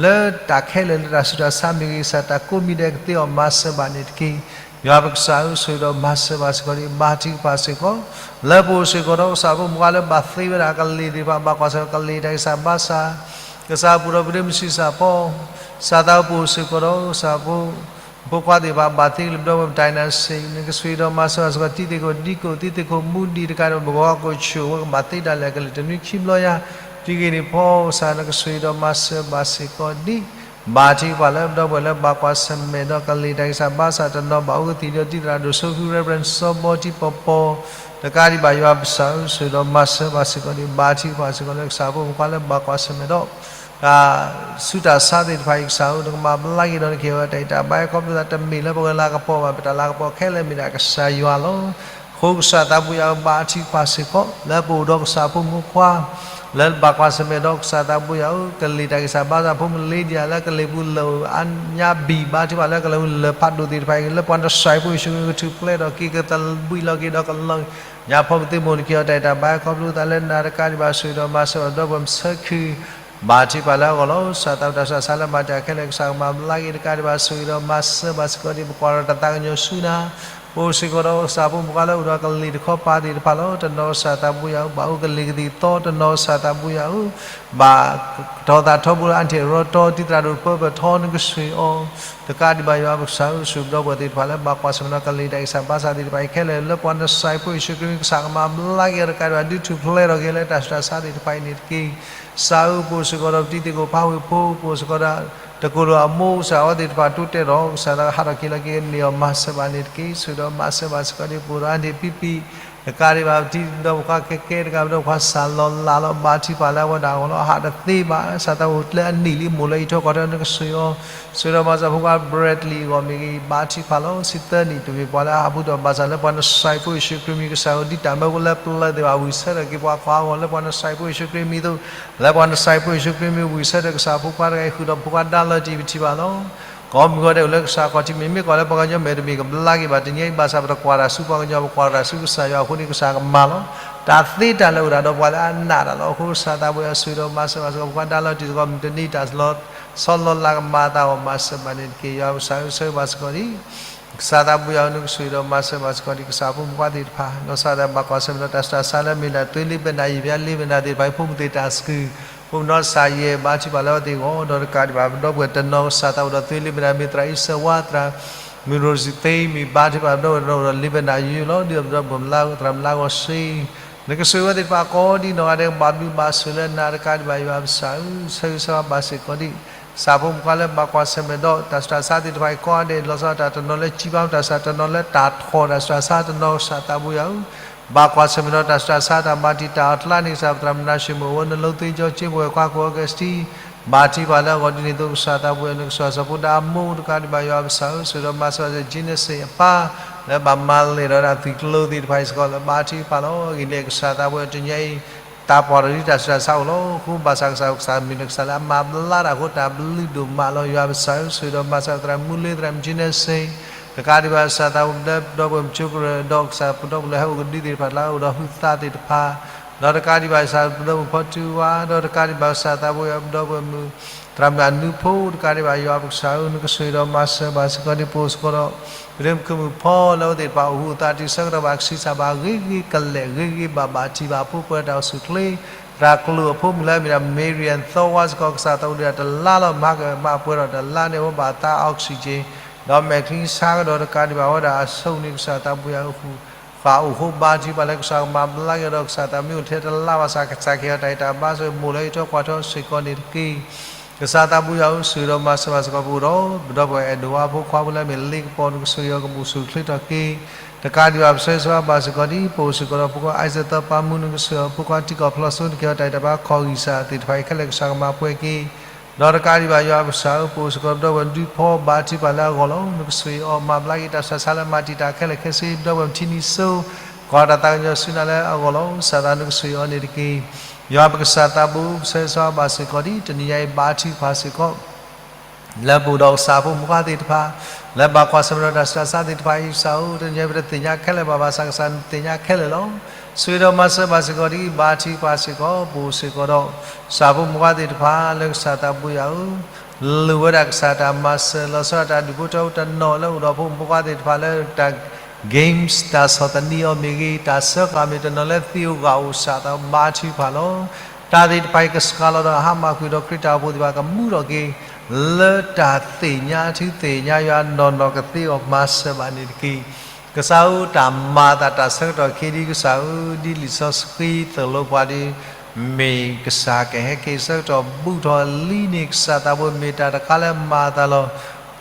လၢတၢ်ခဲလၢာ်လၢတၢ်ဆူးတၢ်ဆါမ့ၢ်ဂ့ၤ ကစၢ်တၢ်ကိးမံၤဒဲးကသ့အီၤ မၤစၢၤဘၣ်န့ၣ်တက့ၢ်. ယွၤပကစၢ်ဧၢ ဆိၣ်ဂ့ၤဒီးမၤစၢၤဘၣ်စ့ၢ်ကီးဒံး ဘါထုကဖၣ်စ့ၢ်ကီး, လၢပအိၣ်စ့ၢ်ကီးဒီးကစၢ်ဖိမုၣ်ခွါလၢဘၣ်သ့ဝဲဒၣ်ကလံၤသ့ၣ်တဖၣ် ဘၣ်ကွၢ်ဆၢၣ်မဲာ်ကလံၤတၢ်ဂံၢ်စၢ်ဘါစၢ်, ကစၢ်ပူၤဒီးပဒ့မုၢ်ဆံးစၢ်ဖီ ကစၢ်သးပအိၣ်စ့ၢ်ကီးဒီးကစၢ်ဖိ ဖိခွါသ့ၣ်တဖၣ် ဘၣ်သ့ကလံၤ ပဒီပုၢ်ဝဲၢ် ဒိၣ်နၣ်စ့ၣ် နကဆိၣ်ဂ့ၤဒီးမၤစၢၤဘၣ်စ့ၢ်ကီး တံၤသကိးဒံကိး တံၤသကိးမူဒံးတကးဒံးဘၣ် ဘၣ်ကွၢ်ဆၢၣ်မဲာ် ဝဲကဘၣ်သ့ဒၣ်လဲာ်ကလံၤတနွံခံဘျီယါ, တံၤဂ့ၤန့ၣ်ဖီ ကစၢ်နကဆိၣ်ဂ့ၤဒီးမၤစၢၤဘၣ်စ့ၢ်ကီးဒံး ဘါထုကဖၣ်လၢပဒီပုၢ်ဝဲၢ်လၢဘၣ်ကွၢ်ဆၢၣ်မဲာ်ဒီးကလံၤတၢ်ဂံၢ်စၢ်ဘါစၢ် တနီၤဘၣ်အူကသံၣ်ဒီးတံၤသရၣ်ဒိၣ်စိဖု Reverend စီၤဘီတံၤပီၤပီၤ, တကးဒံးဘၣ်ယွၤပကစၢ်ဧၢ ဆိၣ်ဂ့ၤဒီးမၤစၢၤဘၣ်စ့ၢ်ကီးဒံး ဘါထုကဖၣ်စ့ၢ်ကီးလၢကစၢ်ဖိမုၣ်ခွါလၢဘၣ်ကွၢ်ဆၢၣ်မဲာ်ဒီး တၢ်ဆူးတၢ်ဆါသ့ၣ်တဖၣ်အံၤ ကစၢ်ဧၢ နကမၤဘျါက့ၤဒီးနကဟ့ၣ်ဝဲတၢ်ဂံၢ်တၢ်ဘါ ခီဖျိလၢတမ့ၢ်လၢပဝဲလၤကပီၤဘၣ် ပတၢ်လၤကပီၤခဲလၢာ်မ့ၢ်ဒၣ်ကစၢ်ယွၤလီၤ. အဃိကစၢ်သးဘိယွၤဧၢ ဘါထုကဖၣ်စ့ၢ်ကီး လၢပအိၣ်ဒီးကစၢ်ဖိမုၣ်ခွါ လၢဘၣ်ကွၢ်ဆၢၣ်မဲာ်ဒီးကစၢ်သးဘိယွၤဧၢ ကလံၤတၢ်ဂံၢ်စၢ်ဘါစၢ်ဖိမုၣ်လ့ဒံယၤလၢကလံၤပူၤလၢာ်အါညါဘံၣ် ဘါထုကဖၣ်လၢကလံၤပူၤလၢာ်ဖးဒိၣ်သ့ၣ်တဖၣ်အံၤ လၢပှၤနစဲးဖိယ့ၣ်ၡူးခရံာ်ကထူၣ်ဖျဲးထီၣ်က့ၤ ကသဘှံးလီၤက့ၤဒီးကလီၤညါဖီ ပသ့မိၣ်နကဟ့ၣ်အီၤတၢ်ဂံၢ်တၢ်ဘါ ခီဖျိသးလၢနၤတကးဒံးဘၣ် ဆိၣ်ဂ့ၤဒီးမၤစၢၤဘၣ်ဒီပုၢ်ဝဲၢ်မုၣ်ဆၢခု ဘါထုကဖၣ်လၢအဂီၢ်လီၤ. ကစၢ်သးဝဲတၢ်ဆူးတၢ်ဆါလၢမၤတၢ်ခဲလၢာ် ကစၢ်ကမၤဘျါက့ၤတကးဒံးဘၣ် ဆိၣ်ဂ့ၤဒီးမၤစၢၤဘၣ်စ့ၢ်ကီးဒံး ပကွၢ်ဒီးတၢ်သးကညီၤဆူနၤ ပအိၣ်စ့ၢ်ကီးဒီးကစၢ်ဖိမုၣ်ခွါလၢအိၣ်ဒီးကလံၤတခီပၤသ့ၣ်တဖၣ်လီၤ. တနီၤကစၢ်သးဘိယွၤဧၢ ဘၣ်အူကလံၤကသံၣ်သီ တနီၤကစၢ်သးဘိယွၤဧၢ ဘၣ်ထီၣ်သးထီဘိလၢအါထီၣ်ရီတီ တံၤသရၣ်ဒိၣ်ပၢပၢၢ်ထီ နကဆိၣ်ဂ့ၤအီၤ တကးဒံးဘၣ် ယွၤပကစၢ်ဧၢ ဆိၣ်ဂ့ၤပဒီပုၢ်ဝဲၢ်သ့ၣ်တဖၣ်လၢဘၣ်ကွၢ်ဆၢၣ်မဲာ်ဒီးကလံၤတၢ်ဂံၢ်စၢ်ဘါစၢ်သ့ၣ်တဖၣ်အံၤခဲလၢာ် လၢပှၤနစဲးဖိယ့ၣ်ၡူးခရံာ်မံၤ ကစၢ်ကမၤဘျါက့ၤအီၤတကးဒံးဘၣ် ဒုးထူၣ်ဖျဲးထီၣ်က့ၤလၢတၢ်ဆူးတၢ်ဆါသ့ၣ်တဖၣ်အံၤန့ၣ်တက့ၢ်. ကစၢ်ဧၢ ပအိၣ်စ့ၢ်ကီးဒီးပတံၤသကိးဖးဝ့ၢ်ဖိ ပအိၣ်စ့ၢ်ကီးဒီး တကိးလိာ်အမိၢ် ကစၢ်အဝဲသ့ၣ်တဖၣ်တိတဲာ်ဒီး ကစၢ်လၢဟးထီၣ်က့ၤလီၤက့ၤအန့ၣ်အီၤ မၤစၢၤဘၣ်န့ၣ်တက့ၢ်. ဆိၣ်ဂ့ၤဒီးမၤစၢၤဘၣ်စ့ၢ်ကီးဒံး ပအိၣ်ဒီးအါန့ၢ်ပံပံ တကးဒံးဘၣ် ပတံၤဒီးပခွါကဲကဲ တကးဘၣ်ဒီးပခွါစၢ်လီၤလးလီၤ ဘါထုကဖၣ်လၢအဝဲဒၣ်အဂီၢ်လီၤ. အဟးတသ့ဘၣ် ကစၢ်သးအိၣ်လၢအနံၣ်လံ မိၢ်လၢအံၤထီၣ်ကီၢ်ထီၣ် နကဆိၣ်ဂ့ၤအီၤ ဆိၣ်ဂ့ၤဒီးမၤစၢၤဖိခွါ Bradley အဂီၢ်မ့ၢ်ဂ့ၤ ဘါထုကဖၣ်လီၤ. ဆံသၢနံၣ်တမ့ၢ်ပှၤလၢအဟးဘူးဒီးဘၣ်ဆၣ်လၢပှၤနစဲးဖိယ့ၣ်ၡူးခရံာ်မံၤ ကစၢ်ဧၢဒ်တၢ်မၢဖိလၢပျၢၤသ့ၣ်တဖၣ် ဝံၢ်ဆၢထၢၣ်က့ၤပှၤခွါအဂီၢ် လၢပှၤနစဲးဖိယ့ၣ်ၡူးခရံာ်မံၤအသိး လၢပှၤနစဲးဖိယ့ၣ်ၡူးခရံာ်မံၤ ဝံၢ်ဆၢထၢၣ်ကစၢ်ဖိခွါတဂၤအံၤ ဃုာ်ဒီးဖိခွါဒါလၢတံၢ်ပထံၣ်ဘၣ်လီၤ. ကိးမုၢ်ဂီၤဒဲးအိၣ်လၢကစၢ်ခီၣ်ထံး, မ့မ့ၢ်ကီးလၢပှၤကညီမဲာ်တဘ့ၣ်ကဘျါက့ၤဘၣ်တနံၤအံၤ, ဘၣ်ဆၣ်ပတကွၢ်တၢ်ဆူပှၤကညီ, ပကွၢ်တၢ်ဆူကစၢ်ယွၤအဃိန့ၣ် ကစၢ်ကမၤလီၤ. တၢ်သ့တၢ်လၢအအိၣ်ဒၣ်ဒီးပှၤလၢအနာ်တၢ်လီၤ. အဃိကစၢ်သးဘိယွၤဆိၣ်ဂ့ၤဒီးမၤစၢၤဘၣ်စ့ၢ်ကီး, ပှၤဒါလီၤတံၢ်သကိးမုၢ်တနံၤ တၢ်လီၤဆီလီၤလးကမၤအသးအီၤ, မၤစၢၤဘၣ်န့ၣ်တက့ၢ်. ယွၤပကစၢ်ဧၢ, ဆိၣ်ဂ့ၤဘၣ်စ့ၢ်ကီးဒံး ကစၢ်သးဘိယွၤဧၢ, နကဆိၣ်ဂ့ၤဒီးမၤစၢၤဘၣ်စ့ၢ်ကီးဒံး ကစၢ်ဖိမုၣ်ဖိခွါသ့ၣ်တဖၣ်, ဒီးကစၢ်ဒၣ်ဘၣ်ကွၢ်ဆၢၣ်မဲာ်ဒီးတၢ်ဆူးတၢ်ဆါလၢအမ့ၢ်ဒၣ် သွေးလီဗနာ ယံၢ်ဖျါလီဗနာသ့ၣ်တဖၣ်အံၤ ဖိမုၣ်သ့ၣ်တၢ်ဆှုၣ်, ဖိမုၣ်နီၢ်ကစၢ်ယဲၢ် ဘါထုကဖၣ်လၢအဝဲသ့ၣ်အဂီၢ်, ဒီးတကးဒံးဘၣ် ပဒီပုၢ်ဝဲၢ်တနီၤ ကစၢ်သးအိၣ်ဒီးသွေးလီဗနာ မ့ၢ်သရၣ်အံၤစၢၤဝါ သရၣ်မုၣ်ရိၣ်စံသ့ မ့ၢ်ဘါထုကဖၣ်ပဒီပုၢ်ဝဲၢ်တနီၤဒီး လီဗနာယိလီၤ, ဒ်သိးပဒီပုၢ်ဝဲၢ်သရၣ်မုၣ်လၢအဂီၢ်စ့ၢ် နကဆိၣ်ဂ့ၤဝဲသ့ၣ်တဖၣ်ကိးဒံနီၢ်ဂၤဒဲး ကဘၣ်ဘျုးဘၣ်ဆိၣ်လၢနၤတကးဒံးဘၣ် ယွၤပကစၢ်ဧၢ, ဆိၣ်ဂ့ၤဆိၣ်ဝါဘၣ်စ့ၢ်ကီးဒံး ကစၢ်ဖိမုၣ်ဖိခွါလၢဘၣ်ကွၢ်ဆၢၣ်မဲာ်ဒီးတၢ်ဆူးတၢ်ဆါသ့ၣ်တဖၣ်အံၤကိးဂၤဒဲး, လီၤဆီဒၣ်တၢ်တနီၤလၢစံးဘၣ်တၢ်ဆူးတၢ်ဆါ, တနီၤလၢတၢ်ထီၣ်တၢ်ဆူးတၢ်ဆါတနီၤ, ကစၢ်သးဘိယွၤဧၢ, ဘၣ်ကွၢ်ဆၢၣ်မဲာ်ဒီးတၢ်ဆူးတၢ်ဆါ တၢ်မၤတံာ်တာ်အီၤကျါန့ၣ် ကစၢ်ပသရၣ်မုၣ်နၤၡ့မိၣ် အဝဲနလိသ့ကၠီကၠ့ ပဝဲၢ်ခွါကိးဂၤဒဲးစ့ၢ် ဘါထုကဖၣ်လၢအဂီၢ်ဒ်န့ၣ်အသိး ကစၢ်သးဘိယွၤဧၢ, နကဆိၣ်ဂ့ၤဆိၣ်ဝါစီၤဖိဒါအမိၢ်တကးဒံးဘၣ် ယွၤပကစၢ်ဧၢ, ဆိၣ်ဂ့ၤဒီးမၤစၢၤဘၣ်စ့ၢ်ကီး ကၠံနစ့ၣ်အပၢ် လၢဘၣ်မၤလဲၢ်ဒီးတၢ်သွံၣ်ကျိၤသ့ၣ်တဖၣ်အံၤစ့ၢ်ကီး လၢဘါထုကဖၣ်လီၤ. အဂ့ၢ်ဒ်လဲၣ် ကစၢ်သးဘိယွၤဧၢ, တနံၤအံၤ တၢ်ပီၢ်တၢ်လံတၢ်ဆူးတၢ်ဆါအိၣ်လီၤ. အဃိဘၣ်ဆၣ်ကစၢ် ကစၢ်မ့ၢ်လၢကစၢ်လၢအမၤဘျါတၢ်အဃိ တၢ်ဘျုးဒိၣ်မးလီၤ. ယွၤပကစၢ်ဧၢ, ဆိၣ်ဂ့ၤဒီးမၤစၢၤသရၣ်မုၣ်လ့ သရၣ်မုၣ်ကၠံနစ့ၣ် တကးဒံးဘၣ် ကစၢ်သးဘိယွၤ ပဒီပုၢ်ဝဲၢ်မုၢ်ဆိကရၢၢ် ဒီးကစၢ်ပဒီပုၢ်ဝဲၢ်လၢဟဲအိၣ်ကဒုသ့ၣ်တဖၣ်လၢအအိၣ်ဒီးဟုသးသ့ၣ်တဖၣ်, ဒီးတကးဒံးဘၣ် ကစၢ်ပဒီပုၢ်ဝဲၢ်ဖီတူဝါ, ဒီးတကးဒံးဘၣ် ကစၢ်သးဘိယွၤ ပဒီပုၢ်ဝဲၢ်မုၣ် သရၣ်မုၣ်အနူဖိ တကးဒံးဘၣ် ယွၤပကစၢ်ဧၢ, နကဆိၣ်ဂ့ၤဒီးမၤစၢၤဘၣ်စ့ၢ်ကီးဒံး ပအိၣ်စ့ၢ်ကီးဒီး ပဒိၣ်မုၣ်ခုၣ်မုၣ်ဖီလၢအဝဲသ့ၣ်တဖၣ်အိၣ်ဟူးအသးတုၤဆၢကတီၢ်ဘၣ် ကဆံးစၢ်ဘၣ်ဂ့ၤဂ့ၤကလဲာ် ဂ့ၤဂ့ၤဘၣ်ဘၣ် ထံၣ်ဘၣ်အဖိပှဲၤတၢ်အိၣ်ဆူၣ်အိၣ်ချ့ သရၣ်ကျိၤအဖိမုၣ်လၢအမ့ၢ်ဒၣ် Marian သီဝါစ့ၢ်ကီး ကစၢ်သးအိၣ်ဒံးတလါလီၤ မၤကမၣ်ပှဲၤဒီးတလါန့ၣ် အဝဲဘၣ်သး oxygen ဒီးမဲာ်ချံဆါကဒီး တကးဒံးဘၣ်ဝဲဒၣ်အဆိန့ၣ် ကစၢ်သးဘိယွၤ ဃုာ်ဃာ်အိၣ်ဃိဘါထုကဖၣ်လၢကစၢ်ကမၤဘျါက့ၤဒီး ကစၢ်သးမ့ၢ်အိၣ်ထဲတလါဘၣ်ဆၣ် ကစၢ်ကဟ့ၣ်အီၤတၢ်အံၤတၢ်ဘါစၢၤ မိၢ်လၢအံးထွဲကွၢ်ထွဲစ့ၢ်ကီးန့ၣ်တက့ၢ်. ကစၢ်သးဘိယွၤဧၢ, ဆိၣ်ဂ့ၤဒီးမၤစၢၤဘၣ်စ့ၢ်ကီးပအိၣ်ဒီး ပဒီပုၢ်ဝဲၢ်အဲၣ်ဒိးဝါဖိခွါဖိလၢအမ့ၢ်လ့ကပီၤ နကဆိၣ်ဂ့ၤအီၤကမူၣ်ဆူၣ်ချ့ထီၣ်က့ၤ တကးဒံးဘၣ် ပဆၢဂ့ၤဆၢဝါဘၣ်စ့ၢ်ကီးဒ် ပအိၣ်စ့ၢ်ကီးဒီးဖိခွါ Isaac သၢပၤမူ နကဆိၣ်ဂ့ၤအီၤ ဖိခွါတံၤကီၢ်ဖျီစိ နကဟ့ၣ်အီၤတၢ်အံၤတၢ်ဘါ ခီၣ်ဂံၢ်စၢ်သ့ၣ်တဖၣ်အံၤခဲလၢာ် ကစၢ်ကမၤပှဲၤက့ၤ ဒီးတကးဒံးဘၣ် ယွၤပကစၢ်ဧၢ, ပအိၣ်စ့ၢ်ကီးပဒီပုၢ်ဝဲၢ်ဒူဖီ ဘါထုကဖၣ်လၢအဂီၢ်လီၤ. နကဆိၣ်ဂ့ၤအီၤမၤဘျါက့ၤတၢ်ဆူးတၢ်ဆါလၢမၤတံာ်တာ်ခဲလၢာ်ခဲဆ့ ပဒီပုၢ်ဝဲၢ်ထံနံၤစိ ကွၢ်တၢ်သးကညီၤဆူနၤလၢအဂီၢ်လီၤ. ကစၢ်သးနကဆိၣ်ဂ့ၤအီၤန့ၣ်တက့ၢ်. ယွၤပကစၢ်သးဘိ ပဆၢဂ့ၤဆၢဝါဘၣ်စ့ၢ်ကီးဒ် တနံၤညါအံၤဘါထုကဖၣ်စ့ၢ်ကီး လၢပအိၣ်ဒီးကစၢ်ဖိမုၣ်ဖိခွါသ့ၣ်တဖၣ် လၢဘၣ်ကွၢ်ဆၢၣ်မဲာ်ဒီးတၢ်ဆူးတၢ်ဆါသ့ၣ်တဖၣ်အံၤ ကစၢ်ဧၢ, တနံၤညါအံၤပတသ့ၣ်ညါခဲလၢာ်ဘၣ်ဘၣ်ဆၣ် ကစၢ်နသ့ၣ်ညါခဲလၢာ်လီၤ. ဆိၣ်ဂ့ၤဒီးမၤစၢၤဘၣ်စ့ၢ်ကီးဒ် ဘါထုကဖၣ်စ့ၢ်ကီး ပအိၣ်စ့ၢ်ကီးဒီး ကစၢ်ဖိမုၣ်ဖိခွါသ့ၣ်တဖၣ်လၢကစၢ်သးဘိယွၤဧၢ လိၣ်ဝဲဒၣ်ကစၢ်တၢ်မၤစၢၤ လီၤဆီဒၣ်တၢ်ဒူၣ်ဖိထၢဖိတနီၤလၢအိၣ်ဒီးဖိမုၣ်ဖိခွါသ့ၣ်တဖၣ်လၢတၢ် games တၢ်ဆီၣ်သနံးအီၤမ့ၢ်ဂ့ၤ တၢ်စၢဃာ်မ့ၢ်တနီၤလၢသံဧိၤဂာ်ဧိၤ ကစၢ်သးဘါထုကဖၣ်လီၤ. တၢ်သ့ၣ်တဖၣ်အံၤကဆှၢလီၤဒီးဟါမၢ်ကွံာ်ဒီးခရံာ်တၢ်အိၣ်ဖှိၣ်သ့ၣ်တဖၣ်ကမူထီၣ်က့ၤ လၢတၢ်သ့ၣ်ညါထုသ့ၣ်ညါယွၤနီၢ်နီၢ်ကသ့အီၤမၤစၢၤဘၣ်န့ၣ်တက့ၢ်. ကစၢ်ဧၢ တၢ်မၤအသးတၢ်ဆၢကတီၢ်ခဲအံၤဒ်ကစၢ်ဧၢ ဒ်လံာ်စီဆှံသိၣ်လိပှၤဒီး မ့ၢ်ကစၢ်ကဟဲက့ၤဆၢကတီၢ်ဘူးထီၣ်လံန့ၣ် ကစၢ်သးဘိမ့ၢ်တၢ်တခါလၢမၤအသးလီၤ.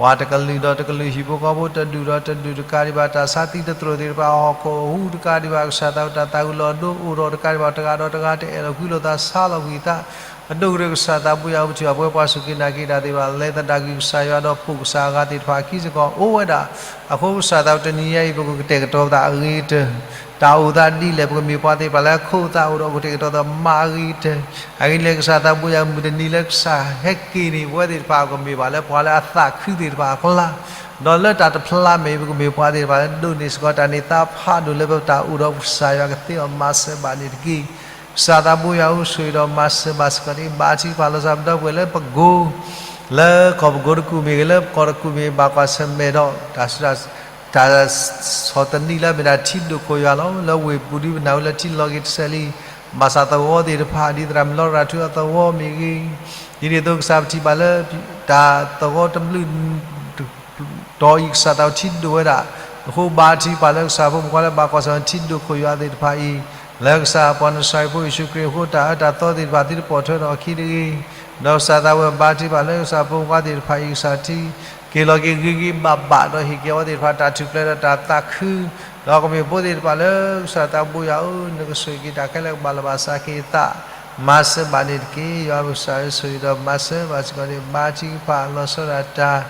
ပှၤတကလုာ်ဒီးတကလုာ် ဟံၣ်ဖိဃီဖိတဒူၣ်ဒီးတဒူၣ် တကးဒံးဘၣ်တၢ်ဆါသံတသရိာ်သ့ၣ်တဖၣ် ဟီၣ်ခိၣ်အဟူးတကးဒံးဘၣ် ကစၢ်သးဘိ တၢ်သးဝံၤလီၤဒိအိၣ်ထီၣ်တကးဒံးဘၣ် တဂၤဒီးတဂၤတအဲၣ်လီၤကွံလိာ်သးဆါလီၤကွံာ်သး အဒိၣ်ကရၢကစၢ်သးဘိယွၤ ပထံၣ်ဘၣ်ပဝဲပှၤစူၢ်က့ၤနာ်က့ၤတၢ်သ့ၣ်တဖၣ် လဲၤသဒၣ်ကွံာ်ကစၢ်ယွၤဒီးပိာ်ကစၢ်အဂၤသ့ၣ်တဖၣ်အခံစ့ၢ်ကီးအိၣ်ဝဲဒၣ်. အဃိကစၢ်သးဘိတနံၤညါအံၤ ပကကတဲာ်ကတီၤပသးအဂ့ၤကတၢၢ် တၢ်အိၣ်သးဒ်လဲၣ် ပကမ့ၢ်ပှၤသ့ၣ်တဖၣ်လၢအခိၣ်သးအိၣ်ဒီးကတဲာ်ကတီၤသးမၤအဂ့ၤကတၢၢ်. အဂ့ၢ်ဒ်လဲၣ် ကစၢ်သးဘိယွၤ မုၢ်တနံၤလၢကစၢ်ဟဲက့ၤန့ၣ် ပဝဲသ့ၣ်တဖၣ်ကမ့ၢ်ဘၣ်လၢပှၤလၢအသးခုသ့ၣ်တဖၣ်အကျါ ဒီးလၢတၢ်တဖျါမဲာ်အံၤ ပကမ့ၢ်ပှၤသ့ၣ်တဖၣ်လၢဒိးန့ၢ်စ့ၢ်ကီး တၢ်န့ၢ်သါဖးဒိၣ်လၢပတၢ်အိၣ်ဒီးကစၢ်ယွၤကသ့အီၤမၤစၢၤဘၣ်န့ၣ်တက့ၢ်. ကစၢ်သးဘိယွၤဧၢ ဆိၣ်ဂ့ၤဒီးမၤစၢၤဘၣ်စ့ၢ်ကီးန့ၣ် ဘါထုကဖၣ်လီၤစၢ်ပဒီပုၢ်ဝဲၢ်လၢပကိၤ လၢကီၢ်ပကိၤတကူၣ်မ့ၢ်ဂ့ၤ လၢကီၢ်တကူၣ်မ့ၢ်ဂ့ၤ ဘၣ်ကွၢ်ဆၢၣ်မဲာ်ဒီး တၢ်ဆီၣ်သနံးလၢအမ့ၢ်ဒၣ်ထံဒိၣ်ခိၣ်ယွၤလီၤ. လၢဝ့ၢ်ပူၤဒုပနၢ်ဟူလၢထံလီၤက့ၤတဆဲးလံ ဘၣ်ဆၣ်သဝီသ့ၣ်တဖၣ် ဒ်သရၣ်မုၣ်လီရၤထွဲအသဝီမ့ၢ်ဂ့ၤ ဒ်န့ၣ်အသိးကစၢ်ပထံၣ်ဘၣ်လၢ တၢ်သဝီတဘျုး တီၤအံၤကစၢ်သးထံဒိၣ်ဝဲဒၣ် အဃိဘါထုကဖၣ်လၢကစၢ်ဖိမုၣ်ဖိခွါလၢဘၣ်ကွၢ်ဆၢၣ်မဲာ်ထံဒိၣ်ခိၣ်ယွၤသ့ၣ်တဖၣ်အံၤ လၢကစၢ်ပှၤနစၤရ့းဖိယ့ၣ်ၡူးခရံာ်အဃိ တၢ်အၢတၢ်သီသ့ၣ်တဖၣ်သုတပိာ်ထွဲဒီးအခံတဂ့ၤ. ဒီးကစၢ်သးဝဲဘါထုကဖၣ်လၢကစၢ်ဖိမုၣ်ဖိခွါသ့ၣ်တဖၣ်အံၤ ကစၢ်ထံက့ၤလီၤက့ၤဂ့ၤဂ့ၤဘၣ်ဘၣ် ဒီးဟ့ၣ်က့ၤအဝဲသ့ၣ်တဖၣ်တၢ်ထူၣ်ဖျဲးဒီးတၢ်သးခု ဒီးကမ့ၢ်ဖိသ့ၣ်တဖၣ်လၢကစၢ်သးဘိယွၤဧၢ နကဆိၣ်ဂ့ၤက့ၤတၢ်ခဲလၢာ်ကဘၣ်လၢဘၣ်စးက့ၤအသး မၤစၢၤဘၣ်န့ၣ်တက့ၢ်. ယွၤပကစၢ်ဧၢ ဆိၣ်ဂ့ၤဒီးမၤစၢၤဘၣ်စ့ၢ်ကီးန့ၣ် ဘါထုကဖၣ်လီၤဆီဒၣ်တၢ်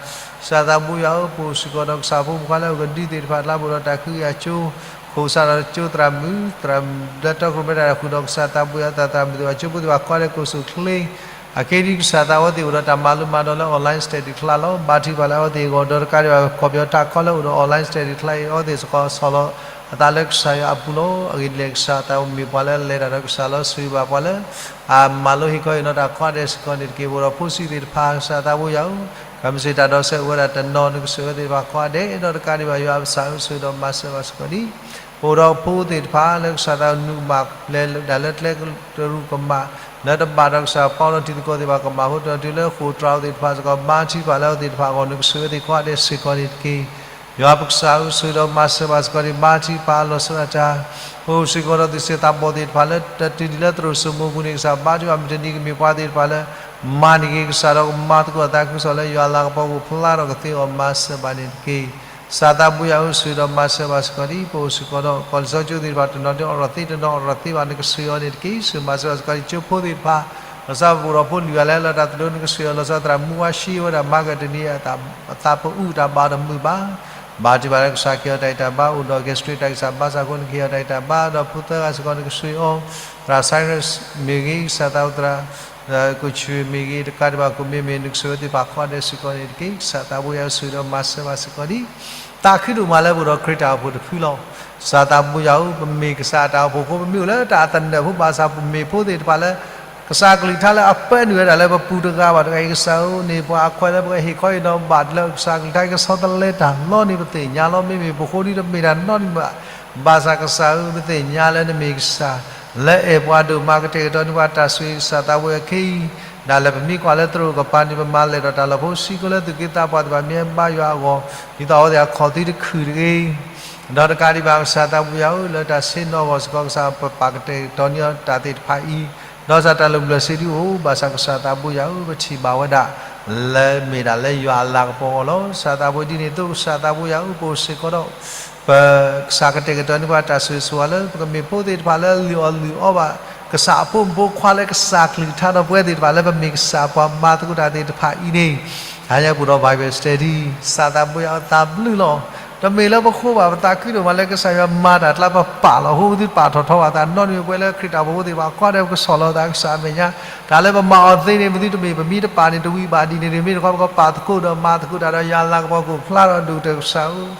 ကစၢ်သးဘိယွၤဧၢ ပအိၣ်စ့ၢ်ကီးဒီးကစၢ်ဖိမုၣ်ဖိခွါလၢအဂ့ၤဒုသ့ၣ်တဖၣ် တၢ်ဘိၣ်ဒီးတၢ်ခုကယာ်ကၠိ ခိၣ်စးဒီးကၠိသရၣ်မုၣ် သရၣ်မုၣ်လၢတီခိၣ်ရိၣ်မဲတၢ်ဃုာ်ဒီးကစၢ်သးဘိယွၤ သရၣ်မုၣ်သ့ၣ်တဖၣ် ကၠိဖိသ့ၣ်တဖၣ်ကိးဂၤဒဲး ကအိၣ်ဆူၣ်အိၣ်ချ့ အခဲအံၤဒ်ကစၢ်သးဝဲသ့ၣ်အိၣ်ဒီးတၢ်မၤလိမၤဒိးလၢ online study ချါလီၤ. ဘါထုကဖၣ်လၢအဝဲသ့ၣ်အဂီၢ် ဒီးတကးဒံးဘၣ် ခီပညီတၢ်ခီလၢအိၣ်ဒီး online study ချါအံၤ အဝဲသ့ၣ်စ့ၢ်ကီးဆီၣ်လီၤအသးလၢကစၢ်ယွၤအပူၤလီၤ. အဂ့ၢ်ဒ်လဲၣ် ကစၢ်သးဝဲမ့ၢ်ပှၤလၢအလဲၤတၢ်ဒီးကစၢ်လီၤ ဆိၣ်ဂ့ၤဘၣ်ပှၤလၢ အမၤလိဟ့ၣ်ခီဟ့ၣ်နီၤတၢ်ကိးဂၤဒဲးစ့ၢ်ကီးန့ၣ်တက့ၢ်. ပအိၣ်ဒီးဖိဆံးသ့ၣ်တဖၣ် ကစၢ်သးဘိယွၤဧၢ, ကမ့ၢ်စ့ၢ်တၢ်ဒီးစဲးအိၣ်ဝဲဒၣ်တနီၤ နကဆိၣ်ဂ့ၤဝဲသ့ၣ်တဖၣ်ကိးဂၤဒဲး ဒီးတကးဒံးဘၣ် ယွၤပကစၢ်ဧၢ ဆိၣ်ဂ့ၤဒီးမၤစၢၤဘၣ်စ့ၢ်ကီးဒံး ပအိၣ်ဒီးဖိသ့ၣ်တဖၣ်လၢကစၢ်သးနုာ်မၤလဲၤဒၣ်လၢကျဲကရူၢ်ကမၣ် လၢတဘၣ်ဒီးကစၢ်ပီလီၤတံၤသကိးသ့ၣ်တဖၣ် ကမၣ်ဖိတၢ်တုၤလၢဃိာ်တြၤအီၤသ့ၣ်တဖၣ်စ့ၢ်ကီး ဘါထုကဖၣ်လၢအဝဲသ့ၣ်တဖၣ်အဂီၢ် နကဆိၣ်ဂ့ၤဝဲသ့ၣ်ကိးဂၤဒဲးစ့ၢ်ကီးန့ၣ်တက့ၢ်. ယွၤပကစၢ်ဧၢ ဆိၣ်ဂ့ၤဒီးမၤစၢၤဘၣ်စ့ၢ်ကီးဒံး ဘါထုကဖၣ်လီၤဆီဒၣ်တၢ် ပအိၣ်စ့ၢ်ကီးဒီးသူၣ်စ့ၢ်သးဘီၣ်သ့ၣ်တဖၣ်လၢတတုၤဒံးလၢသရိာ်စိမိပူၤန့ၣ် ကစၢ်ဘါထုကဖၣ်မုၢ်တနံၤကမ့ၢ်ပှၤသ့ၣ်တဖၣ်လၢ မၤန့ၢ်က့ၤကစၢ်ဒီးကမၤသကိးအသးခုကစီၣ်လၢ ယွၤလၤကပီၤကအိၣ်ဖျါထီၣ်ကသ့အီၤမၤစၢၤဘၣ်န့ၣ်တက့ၢ်. ကစၢ်သးဘိယွၤဧၢ ဆိၣ်ဂ့ၤဒီးမၤစၢၤဘၣ်စ့ၢ်ကီးဒံး ပအိၣ်စ့ၢ်ကီးဒီး ကီၢ်လံာ်စီကၠိသ့ၣ်တဖၣ် တနီၤဒုးအိးထီၣ်သ့ တနီၤအိးထီၣ်သ့ဘၣ် နကဆိၣ်ဂ့ၤအီၤန့ၣ်တက့ၢ်. ဆိၣ်ဂ့ၤမၤစၢၤဘၣ်စ့ၢ်ကီးဒံး ကၠိဖိသ့ၣ်တဖၣ် လီၤဆီပအိၣ်ဒီးဖိလံၤဂၤလၢလၢတၢ်သဒိး နကဆိၣ်ဂ့ၤအီၤလီၤဆီ သရၣ်မုၢ်ဝါဆှံဝဲဒၣ်မၤကတနံၤ အသးပအူတၢ်ဘၣ်ဒီးမုာ်ဘၣ် ဘါထုကဖၣ်လၢကစၢ်ကဟ့ၣ်အီၤတၢ်ဂံၢ်တၢ်ဘါ အိၣ်ဒီးကဲစထြံးတၢ်ဂံၢ်စၢ်ဘါစၢ်အဃိ နကဟ့ၣ်အီၤတၢ်ဂံၢ်တၢ်ဘါ ဒီးဖိသၢဂၤစ့ၢ်ကီး နကဆိၣ်ဂ့ၤအီၤ သရၣ် Cyrus မ့ၢ်ဂ့ၤ ကစၢ်သးဝဲသရၣ် ကိၣ်ဆူၣ်မ့ၢ်ဂ့ၤ တကးဒံးဘၣ် ကိၣ်မ့မ့ၢ် နကဆိၣ်ဂ့ၤဝဲသ့ၣ်တဖၣ်ကိးဂၤဒဲးစ့ၢ်ကီးန့ၣ်တက့ၢ်. ကစၢ်သးဘိယွၤဧၢ ဆိၣ်ဂ့ၤဒီးမၤစၢၤဘၣ်စ့ၢ်ကီးဒံး သးခုဒိၣ်မးလၢပအိၣ်ဒီးခရံာ်တၢ်အိၣ်ဖှိၣ်တဖုလီၤ. ကစၢ်သးဘိယွၤဧၢ ပမ့ၢ်ကစၢ်တၢ်အိၣ်ဖှိၣ်အဃိ ပမ့ၢ်အိၣ်လၢတၢ်သနၢၣ်ဖိဘၣ်ဆၣ် ပမ့ၢ်ဖိသ့ၣ်တဖၣ်လၢ ကစၢ်ကလုၢ်ကထါလၢအပၢနုာ်ဝဲဒၣ်လၢပပူၤတဂၤဘၣ်တဂၤအံၤ ကစၢ်ဧၢ န့ၢ်ပှၤအခွဲးလၢပကဟ့ၣ်ခီဟ့ၣ်နီၤဘၣ်လၢကစၢ်ကလုၢ်ကထါ ကဆီတလဲတၢ်လီၤန့ၣ် ပသ့ၣ်ညါလီၤ. မ့မ့ၢ်ပဃိဒ်တမ့ၢ်တၢ်နီတမံၤဘၣ်. ဘၣ်ဆၣ်ကစၢ်ဧၢ ပသ့ၣ်ညါလၢနမ့ၢ်ကစၢ် လၢအဲၣ်ပှၤဒိၣ်မး ကတဲာ်ကတီၤန့ၢ်ပှၤတၢ်ဆိၣ်ဂ့ၤ ကစၢ်သးဘိယွၤ ခဲအံၤ ဒၣ်လဲာ်ပမ့ၢ်ကွၢ်လၢသရိာ်ကပၤန့ၣ် ပမၤလဲၢ်ထီၣ်တၢ်လီၢ်ဖိ ဆံးကိးလၢသူၣ်က့သးပှၢ်သ့ၣ်တဖၣ်မ့ၢ်ဘါယွၤအဂီၢ် ဒ်သိးအဝဲသ့ၣ်အခီၣ်သံတခုၣ်တဂ့ၤ ဒီးတကးဒံးဘၣ် ကစၢ်သးဘိယွၤဧၢ လၢတၢ်ဆ့ၣ်နီၤအဂီၢ်စ့ၢ်ကီး ကစၢ်ပပာ်ကတဲာ်ကတီၤန့ၢ်အီၤတၢ်သ့ၣ်တဖၣ်အံၤ ဒီးကစၢ်တၢ်လၢာ်ဘျၢၣ်စ့ဒုအိၣ် ဘၣ်ဆၣ်ကစၢ်သးဘိယွၤဧၢ ပထံၣ်ဘၣ်ဝဲဒၣ် လၢမ့ၢ်ဒၣ်လၢယွၤအလၤကပီၤအဂီၢ်လီၤ. ကစၢ်သးဘိဒ်န့ၣ်အသိး ကစၢ်သးဘိယွၤဧၢ ပအိၣ်စ့ၢ်ကီးဒီး ပ ကစၢ်ကတဲာ်ကတီၤန့ၢ်ပှၤတၢ်ဆိၣ်ဂ့ၤဆိၣ်ဝါလၢ ပကမ့ၢ်ဖိသ့ၣ်တဖၣ်လၢလုၢ်အီၣ်လုၢ်အီဘၣ် ကစၢ်အဖိမုၣ်ဖိခွါလၢကစၢ်ကလုၢ်ကထါဒီးပဝဲသ့ၣ်တဖၣ်လၢပမ့ၢ်ကစၢ်ပှၤမၤသကိးတၢ်သ့ၣ်တဖၣ်အံၤန့ၣ် ဟါညါပအိၣ်ဒီး Bible study ကစၢ်သးဘိယွၤအသးဘျုးလီၤ. တမ့ၢ်လၢပဃိဘၣ် ပသးခုဒိၣ်မးလၢကစၢ်ယွၤမၤတၢ်ကျါပပာ်လီၤ အဃိပသုပာ်ထီၣ်ထီဘၣ်သးနီတမံၤ ပဝဲလၢခရံာ်တၢ်အိၣ်ဖှိၣ်ဖိသ့ၣ်တဖၣ် ကိးဂၤဒဲးပကဆီၣ်လီၤသးကစၢ်အမဲာ်ညါ တၢ်လၢပမၤအီၤသ့န့ၣ် ပသုတမ့ၢ်ပမ့ၢ်တပာ်န့ၣ် တဝံၤဘၣ်ဒ်န့ၣ်တမ့ၢ်တခီ ပကပာ်သကိးဒီးမၤသကိးတၢ်ဒီးယွၤလၤကပီၤကအိၣ်ဖျါဒီးဒိၣ်ကတၢၢ်ကစၢ်ဧၢ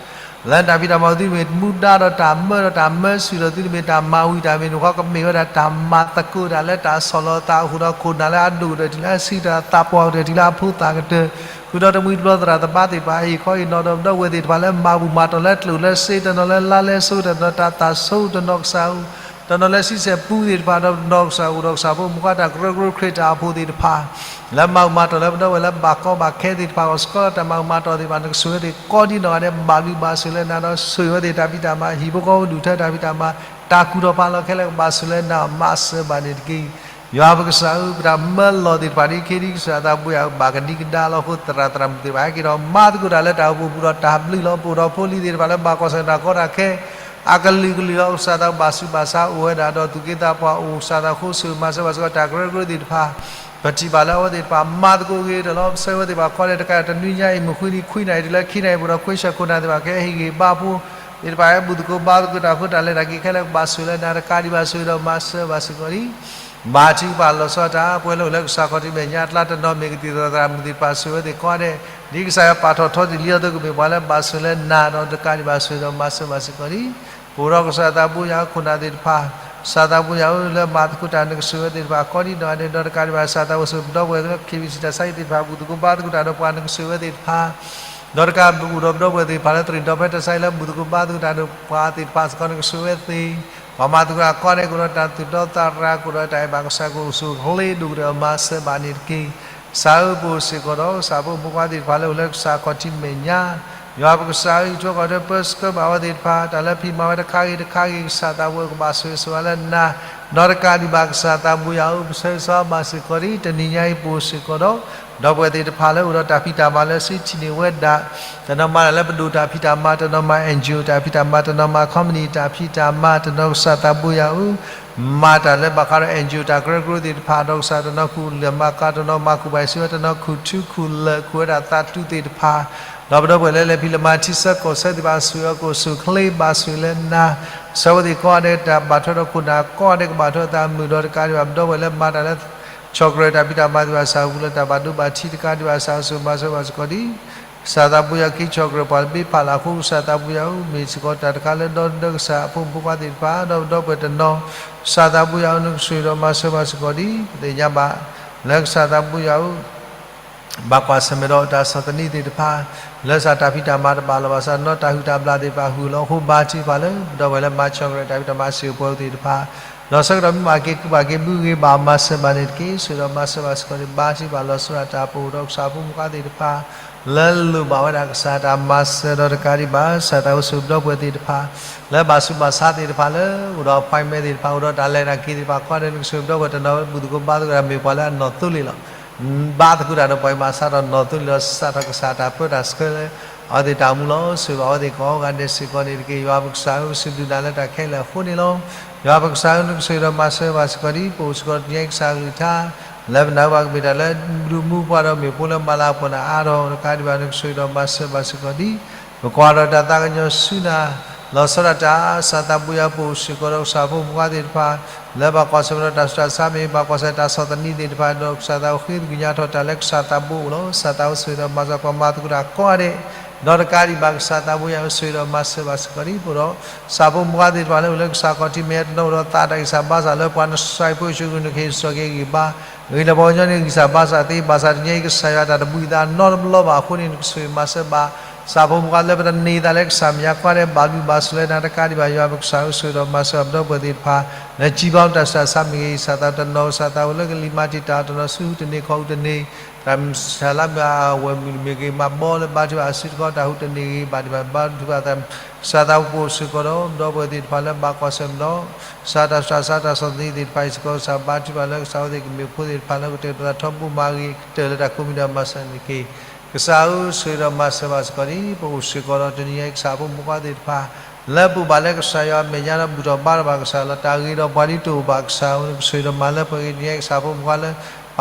လၢတၢ်ဖံးတၢ်မၤသုတမ့ၢ်မူဒါဒီးတၢ်မၢဒီးတၢ်မၢ ဆူၣ်ဒီးသုတမ့ၢ်တၢ်မၤဝံၤတၢ်မ့ၢ်တခီ ကမ့ၢ်ဝဲဒၣ်တၢ်မၤသကိးတၢ်လၢတၢ်ဆီၣ်လီၤသးအဃိဒီး ခိၣ်နၢ်လၢအဒိၣ်ကတၢၢ်တုၤလၢအဆံးကတၢၢ် သးပှၢ်ကတၢၢ်တုၤလၢအဖိသၣ်ကတၢၢ် ဃုာ်ဒီးတမှံၤတဘျီသရၣ်သမါသ့ၣ်တဖၣ် ဟ့ၣ်ခီဟ့ၣ်နီၤဒီးပဒီပုၢ်ဝဲၢ်သ့ၣ်တဖၣ်လၢမၤဘူၣ်မၤတီၢ်လၢကျိၣ်လၢစ့ တနီၤလၢလါလဲစိ တနီၤတၢ်သၣ်ဆိ တနီၤကစၢ်ဧၢ တနီၤလၢဆံဆဲၣ်ပူသ့ၣ်တဖၣ် ဒီးတနီၤကစၢ်အိၣ်ဒီးကစၢ်ဖိမုၣ်ခွါ တၢ်ကရၢကရိခရံာ်တၢ်အိၣ်ဖှိၣ်သ့ၣ်တဖၣ် လၢမၤဘူၣ်မၤတီၢ်လၢပဒီပုၢ်ဝဲၢ်လၢဘၣ်ကီဘၣ်ခဲသ့ၣ်တဖၣ်အဂီၢ် စ့ၢ်ကီးလၢတၢ်မၤဘူၣ်မၤတီၢ်သ့ၣ်တဖၣ် နကဆိၣ်ဂ့ၤဝဲသ့ၣ်ကိးဒ်နီၢ်ဂၤဒဲး ဘၣ်ဘျုးဘၣ်ဆိၣ်လၢနၤဒီး ဆိၣ်ဂ့ၤဝဲသ့ၣ်တၢ်ဖံးတၢ်မၤ ဟံၣ်ဖိဃီဖိဒူၣ်ထၢတၢ်ဖံးတၢ်မၤ တၢ်ကူၣ်ထီၣ်ဖးလီၤခဲလၢာ်ကဘၣ်ဆိၣ်လၢနၤ မၤစၢၤဘၣ်န့ၣ်တက့ၢ်. ယွၤပကစၢ်ဧၢ ပတၢ်မၢလီၤသ့ၣ်တဖၣ်ဒ်ခဲဒ်ကစၢ်သးဘိယွၤဧၢ ဘၣ်ကဒံကဒါလီၤအဃိ သရၣ်သရၣ်မုၣ်သ့ၣ်တဖၣ် ဟဲက့ၤဒီးမၤသကိးတၢ်လၢတၢ်အိၣ်ဖှိၣ်ပူၤဒီးတၢ်ဘျုးလီၤ ပအိၣ်ဒီးဖိလံၤသ့ၣ်တဖၣ်လၢဘၣ်ကွၢ်ဆၢၣ်တၢ်ကီတၢ်ခဲ အကလုာ်ကလုာ်လီၤ ကစၢ်သးဘိဘၣ်ဆူးဘၣ်ဆါအိၣ်ဝဲဒၣ်ဒီးသူၣ်က့သးပှၢ်အိၣ် ကစၢ်သးဘိဆိၣ်ဂ့ၤမၤစၢၤဘၣ်စ့ၢ်ကီးတၢ်ကရၢကရိသ့ၣ်တဖၣ် ပထံၣ်ဘၣ်လၢအဝဲသ့ၣ်တဖၣ်မၤသကိးဂ့ၤဒီးလီၤ ပဆၢဝဲသ့ၣ်တဖၣ်ခီဒဲးတကး တနွံညါအံၤမုၢ်ဃုနံၤခွံနၣ်ရံၣ်တုၤလၢခံနၣ်ရံၣ်ပူၤဒီး ခွ့ဆၢၣ်ခိၣ်နၢ်သ့ၣ်တဖၣ် ကဟဲဟ့ၣ်ဂံၢ်ဘါဖိသ့ၣ်တဖၣ် ဟဲဘူၣ်သကိးဘါသကိးတၢ်ဖိတၢ်လဲၤတၢ်က့ၤခဲလၢာ်ကဘၣ်ဆိၣ်လၢနၤတကးဒံးဘၣ်ဆိၣ်ဂ့ၤဒီးမၤစၢၤဘၣ်စ့ၢ်ကီးလံ ဘါထုကဖၣ်လီၤဆီဒၣ်တၢ် ပဝဲလၢအိၣ်လၢကစၢ်ခီၣ်ထံးမဲာ်ညါအကျါ တနီၤမ့ၢ်ကသံၣ်သရၣ်သရၣ်မုၣ်သ့ၣ်တဖၣ်ဆိၣ်ဂ့ၤဝဲသ့ၣ်ကိးဂၤဒဲး ဒ်ကစၢ်ယွၤပာ်ထီၣ်ထီတ့ၢ်လံအသိးကမ့ၢ်ပှၤလၢဘၣ်ဆိၣ်လၢနၤဒီးတကးဒံးဘၣ်ဆိၣ်ဂ့ၤဒီးမၤစၢၤဘၣ်စ့ၢ်ကီးလံ ပအိၣ်ဒီးကစၢ်သးဘိယွၤဧၢ ခိၣ်နၢ်သ့ၣ်တဖၣ် ကစၢ်သးဘိယွၤဧၢ လၢမၤသကိးတၢ်နကဆိၣ်ဂ့ၤဝဲသ့ၣ်တဖၣ် ကိးဒ်နီၢ်ဂၤဒဲး ဒီးတကးဒံးဘၣ်ကစၢ်သးဘိဆိၣ်ဂ့ၤပဒီပုၢ်ဝဲၢ်လၢ KBC တၢ်ဆါဟံၣ်သ့ၣ်တဖၣ် ဘူၣ်သကိးဘါသကိးတၢ်ဒီးပှၤနကဆိၣ်ဂ့ၤဝဲသ့ၣ်တဖၣ် ဒီးတကးဘူၣ်ဒီးပဒီပုၢ်ဝဲၢ်သ့ၣ်တဖၣ်လၢတရံးဒီဖဲတၢ်ဆါဟံၣ်လၢဘူၣ်သကိးဘါသကိးတၢ်ဒီးပှၤသ့ၣ်တဖၣ်စ့ၢ်ကီး နကဆိၣ်ဂ့ၤဝဲသ့ၣ် ပှၤမၤသကိးတၢ်ကိးဒီးတၢ်သူၣ်တီသးရၤ ကိးဒီးတၢ်အဲၣ်ဘၣ်ကစၢ်ကအိၣ်ဆူၣ်အိၣ်ချ့ဒိၣ်ကတၢၢ်မၤစၢၤဘၣ်န့ၣ်တက့ၢ်. ကစၢ်ဧၢ ပအိၣ်စ့ၢ်ကီးဒီး ကစၢ်ဖိမုၣ်ဖိခွါသ့ၣ်တဖၣ်လၢအိၣ်လၢကစၢ်ခီၣ်ထံးမဲာ်ညါ ယွၤပကစၢ်ဧၢ ယွၤကီၢ်ဒီးပၢဆှၢဘၣ်ဝဲသ့ၣ်တဖၣ် တၢ်လၢဖံးမၤဝဲတခါဂ့ၤတခါဂ့ၤ ကစၢ်သးဘိကဘၣ်ဆိၣ်ဂ့ၤဆိၣ်ဝါလၢနၤ ဒီးတကးဒံးဘၣ်ကစၢ်သးဘိယွၤဧၢ ပဆၢဂ့ၤဆၢဝါဘၣ်စ့ၢ်ကီးဒ် တနံၤညါအံၤပအိၣ်စ့ၢ်ကီးဒီး ဒီပုၢ်ဝဲၢ်သ့ၣ်တဖၣ်လၢအိၣ်ဒီးတၢ်ဖံးတၢ်မၤလၢစုထံၣ်န့ၢ်ဝဲဒၣ် တနီၤမၤတၢ်လၢပဒိၣ်တၢ်ဖံးတၢ်မၤ တနီၤမၤ NGO တၢ်ဖံးတၢ်မၤ တနီၤမၤ company တၢ်ဖံးတၢ်မၤ တနီၤကစၢ်သးဘိယွၤဧၢ မၤတၢ်လၢဘၣ်ဃးဒီး NGO တၢ်ကရၢကရိသ့ၣ်တဖၣ် ဒီးကစၢ်တနီၤခူၣ်လၢာ်မၤကၤ တနီၤမၤခူၣ်ဘၣ်စ့ၢ်ဝဲ တနီၤခူၣ်ထူခူၣ်လၢာ် ခူၣ်ဝဲဒၣ်သးတူသ့ၣ်တဖၣ် ဒီးပဒီပုၢ်ဝဲၢ်လၢလဲၤဖံးလဲၤမၤထံဆၢကီၢ်ဆၢသ့ၣ်တဖၣ် ဆိၣ်ဂ့ၤအီၤကအိၣ်ဆူၣ်အိၣ်ချ့ဘၣ်ဆိၣ်ဂ့ၤလၢနၤ ဆၢဝဲသ့ၣ်ကိးဂၤဒဲး တၢ်ဘၣ်ထွဲဒီးခိၣ်နၢ်ကိးဂၤဒဲး ကဘၣ်ထွဲအသးမုာ်ဒီးတကးဒံးဘၣ် ပဒီပုၢ်ဝဲၢ်လၢမၤတၢ်လၢ ဆီၣ်ကရၢၢ်တၢ်ဖံးတၢ်မၤသ့ၣ်တဖၣ် စၢ်ဃုာ်လၢတၢ်ဘၣ်ဒိဘၣ်ထံးတကးဒံးဘၣ် ကစၢ်အိၣ်ဆိးမၤစၢၤဘၣ်စ့ၢ်ကီးဒံး, ကစၢ်သးဘိယွၤခံဆီၣ်ကရၢၢ်ပှၤလၢဘ့ဖးလၢ်အဃိ ကစၢ်သးဘိယွၤဧၢ, မ့ၢ်စ့ၢ်ကီးတၢ်တခါလၢဒီသဒၢကစၢ်အဖိမုၣ်ဖိခွါသ့ၣ်တဖၣ် ဒီးပဒီပုၢ်ဝဲၢ်တနီၤ, ကစၢ်သးဘိယွၤဧၢ နကဆိၣ်ဂ့ၤဒီးမၤစၢၤဘၣ်စ့ၢ်ကီးဒံး, ပသ့ၣ်ညါဘၣ် လၢကစၢ်သးဘိယွၤဧၢ ဘၣ်ကွၢ်ဆၢၣ်မဲာ်ဒီးတၢ်ဆီၣ်သနံးသ့ၣ်တဖၣ်, လၢကစၢ်တၢ်ဖံးတၢ်မၤတဘၣ်လီၤဘၣ်ဆၣ် နီၢ်တၢ်ဟုၣ်တၢ်ဘျၣ်သ့ၣ်တဖၣ်ဟုၣ်လီၤအဃိ ဘါထုကဖၣ်လၢ ပဒီပုၢ်ဝဲၢ်လၢမၤဆီၣ်ကရၢၢ်တၢ်ဖံးတၢ်မၤစ့ၢ်ကီးပှၤသ့ၣ်တဖၣ်, ဒီးဆၢကတီၢ်မ့ၢ်ဘၣ်က့ၤကူဘၣ်က့ၤဘုဂ့ၤဘၣ်မၤစၢၤဘၣ်န့ၣ်တက့ၢ်. ဆိၣ်ဂ့ၤဒီးမၤစၢၤဘၣ်စ့ၢ်ကီးဒံး ဘါထုကဖၣ်လီၤဆီဒၣ်တၢ်ပအိၣ်ဒီးကစၢ်ဖိမုၣ်ဖိခွါသ့ၣ်တဖၣ် လၢလိၣ်ဘၣ်ဝဲဒၣ်ကစၢ်တၢ်မၤစၢၤဒီးတကးဒံးဘၣ် ကစၢ်တၢ်အိၣ်ဆိးပဒီပုၢ်ဝဲၢ်သ့ၣ်တဖၣ် လၢဘၣ်ဆူးဘၣ်ဆါသ့ၣ်တဖၣ်လၢ အိၣ်ဒီး appointment သ့ၣ်တဖၣ် အိၣ်ဒီးတၢ်လဲၤတၢ်က့ၤသ့ၣ်တဖၣ် ကိးဂၤဒဲး နကဆိၣ်ဂ့ၤပဒီပုၢ်ဝဲၢ်တနီၤ ဘူၣ်သကိးဘါသကိးတၢ် မ့ၢ်ပှၤလၢအနီၢ်သိလ့ၣ်လီၤ. ဘါသကိးတၢ်ဒီးပှၤအံၤမးစးထီၣ်နီၢ်သိလ့ၣ်လီၤ. စးထီၣ်ကစၢ်တၢ်ပၢတၢ်ဆှၢလၢ အဝဲသ့ၣ်တၢ်အိၣ်မူလီၤ. ဆိၣ်ဂ့ၤဘၣ်အဝဲသ့ၣ်ကိးဂၤဒဲးစ့ၢ်ကီးန့ၣ်တက့ၢ်. ယွၤပကစၢ်ဧၢ ပစံးဘျုးနၤလၢတၢ်ခဲလၢာ်အဃိန့ၣ်လီၤ. ယွၤပကစၢ်ဧၢ နကဆိၣ်ဂ့ၤဒီးမၤစၢၤဘၣ်စ့ၢ်ကီးဒံး ပအိၣ်စ့ၢ်ကီးတနံၤအံၤကစၢ်အကလုၢ်ကထါ လၢပနၢ်ဟူဘၣ်ကမ့ၢ်တၢ်လၢ ဒုးမူပှၤဒီးမ့ၢ်ဖိလၢမၤလၤကပီၤနၤအါထီၣ်တကးဒံးဘၣ် နကဆိၣ်ဂ့ၤဒီးမၤစၢၤဘၣ်စ့ၢ်ကီးဒံး ပကွၢ်ဒီးတၢ်သးကညီၤဆူနၤ လီၤဆီဒၣ်တၢ် ကစၢ်သးဘိယွၤ ပအိၣ်စ့ၢ်ကီးဒီးကစၢ်ဖိမုၣ်ဖိခွါသ့ၣ်တဖၣ် လၢဘၣ်ကွၢ်ဆၢၣ်မဲာ်ဒီးတၢ်ဆူးတၢ်ဆါမ့ၢ် ဘၣ်ကွၢ်ဆၢၣ်တၢ်ဆီၣ်သနံးသ့ၣ်တဖၣ် ဒီးကစၢ်သးအိၣ်ဃ့သကညးထီၣ်တၢ်လၢကစၢ်သးဘိအအိၣ်လီၤ. ကစၢ်သးအိၣ်ဆိၣ်ဂ့ၤဒီးမၤစၢၤပှၤမၤသကိးတၢ်ကိးဂၤဒဲး ဒီးတကးဒံးဘၣ် ကစၢ်သးဘိယွၤ ဆိၣ်ဂ့ၤဒီးမၤစၢၤဘၣ်စ့ၢ်ကီးဒံး ပအိၣ်ဒီး ကစၢ်ဖိမုၣ်ဖိခွါသ့ၣ်တဖၣ်လၢအိၣ်လၢကစၢ်ခီၣ်ထံးမဲာ်ညါ တနီၤအိၣ်ဒီးသးတၢ်ဂံၢ်စၢ်ဘါစၢ်လၢပှၤနစဲးဖိဆူး နကဟ့ၣ်စီၣ်က့ၤဂံၢ်ဘါ ဂ့ၤလၢပှၤကညီန့ၣ် ဂံၢ်စၢ်ဘါစၢ်သ့ ဘၣ်ဆၣ်တနံၤအံၤ ကစၢ်ယွၤတၢ်တဘှံးသးနီတဘျီဘၣ်အဃိန့ၣ် နကဆိၣ်ဂ့ၤမၤစၢၤဘၣ် ကစၢ်ဖိမုၣ်ဖိခွါလၢပတန့ၢ်သးလၢကစၢ်မဲာ်ညါ ကိးဂၤဒဲးဘၣ်ဘျုးဘၣ်ဆိၣ်လၢနၤတကးဒံးဘၣ် ယွၤပကစၢ်ဧၢ ဆိၣ်ဂ့ၤဒီးမၤစၢၤပဒီပုၢ်ဝဲၢ်သ့ၣ်တဖၣ် လၢကံဘါတၢ်ဆူးတၢ်ဆါမ့ၢ်ဂ့ၤ ကစၢ်သးတနီၤ ကစၢ်သးအိၣ်လၢကလံၤမၤတံာ်တာ်တနီၤ ဆူတန့ၢ်ခီၣ်အူတန့ၢ် တၢ်ဆၢလၢမ့ၢ်အဝဲၢ်မုၢ်တမ့ၢ်ဂ့ၤ မၤဘီလၢဘါထုကဖၣ်အစုတခီ တၢ်ဟူးတန့ၢ်ဂ့ၤ ဘၣ်ဒံးဘၣ်ဘါထုကဖၣ်သး ကစၢ်သးအိၣ်စ့ၢ်ကီးဒီး ပဒီပုၢ်ဝဲၢ်သ့ၣ်တဖၣ်လၢဘၣ်ကွၢ်ဆၢၣ်မဲာ်ဒီး ကစၢ်တၢ်ဆူးတၢ်ဆါတၢ်ဆီၣ်သနံးသ့ၣ်တဖၣ်အံၤစ့ၢ်ကီး ကစၢ်ဘါထုကဖၣ်လၢကစၢ်အဝဲသ့ၣ်ကမ့ၢ်ဖိသ့ၣ်တဖၣ်လၢကတဲာ်ကတီၤသးထီဘိမၤဂ့ၤ ကတၢၢ်လၢတၢ်ကိးမံၤဒီးမၤစၢၤန့ၣ်တက့ၢ်. ကစၢ်ဧၢ ဆိၣ်ဂ့ၤဒီးမၤစၢၤဘၣ်စ့ၢ်ကီးဒံး ပအိၣ်စ့ၢ်ကီးဒီးတနံၤအံၤ ကစၢ်ဖိမုၣ်ဖိခွါသ့ၣ်တဖၣ် လၢပအိၣ်ဘၣ်လၢကစၢ်ယွၤအမဲာ်ညါဒီးဘူၣ်ထီၣ်ဘါထီၣ်ဘၣ်ကစၢ်လီၤ. တၢ်ဂ့ၤဒီးပှၤဒ်တအိၣ်ဘၣ်ကစၢ်ဧၢ နကဆိၣ်ဂ့ၤဒီးမၤလၢပှဲၤဂ့ၤ တနံၤအံၤကစၢ်ဖိမုၣ်ဖိခွါလၢ ပာ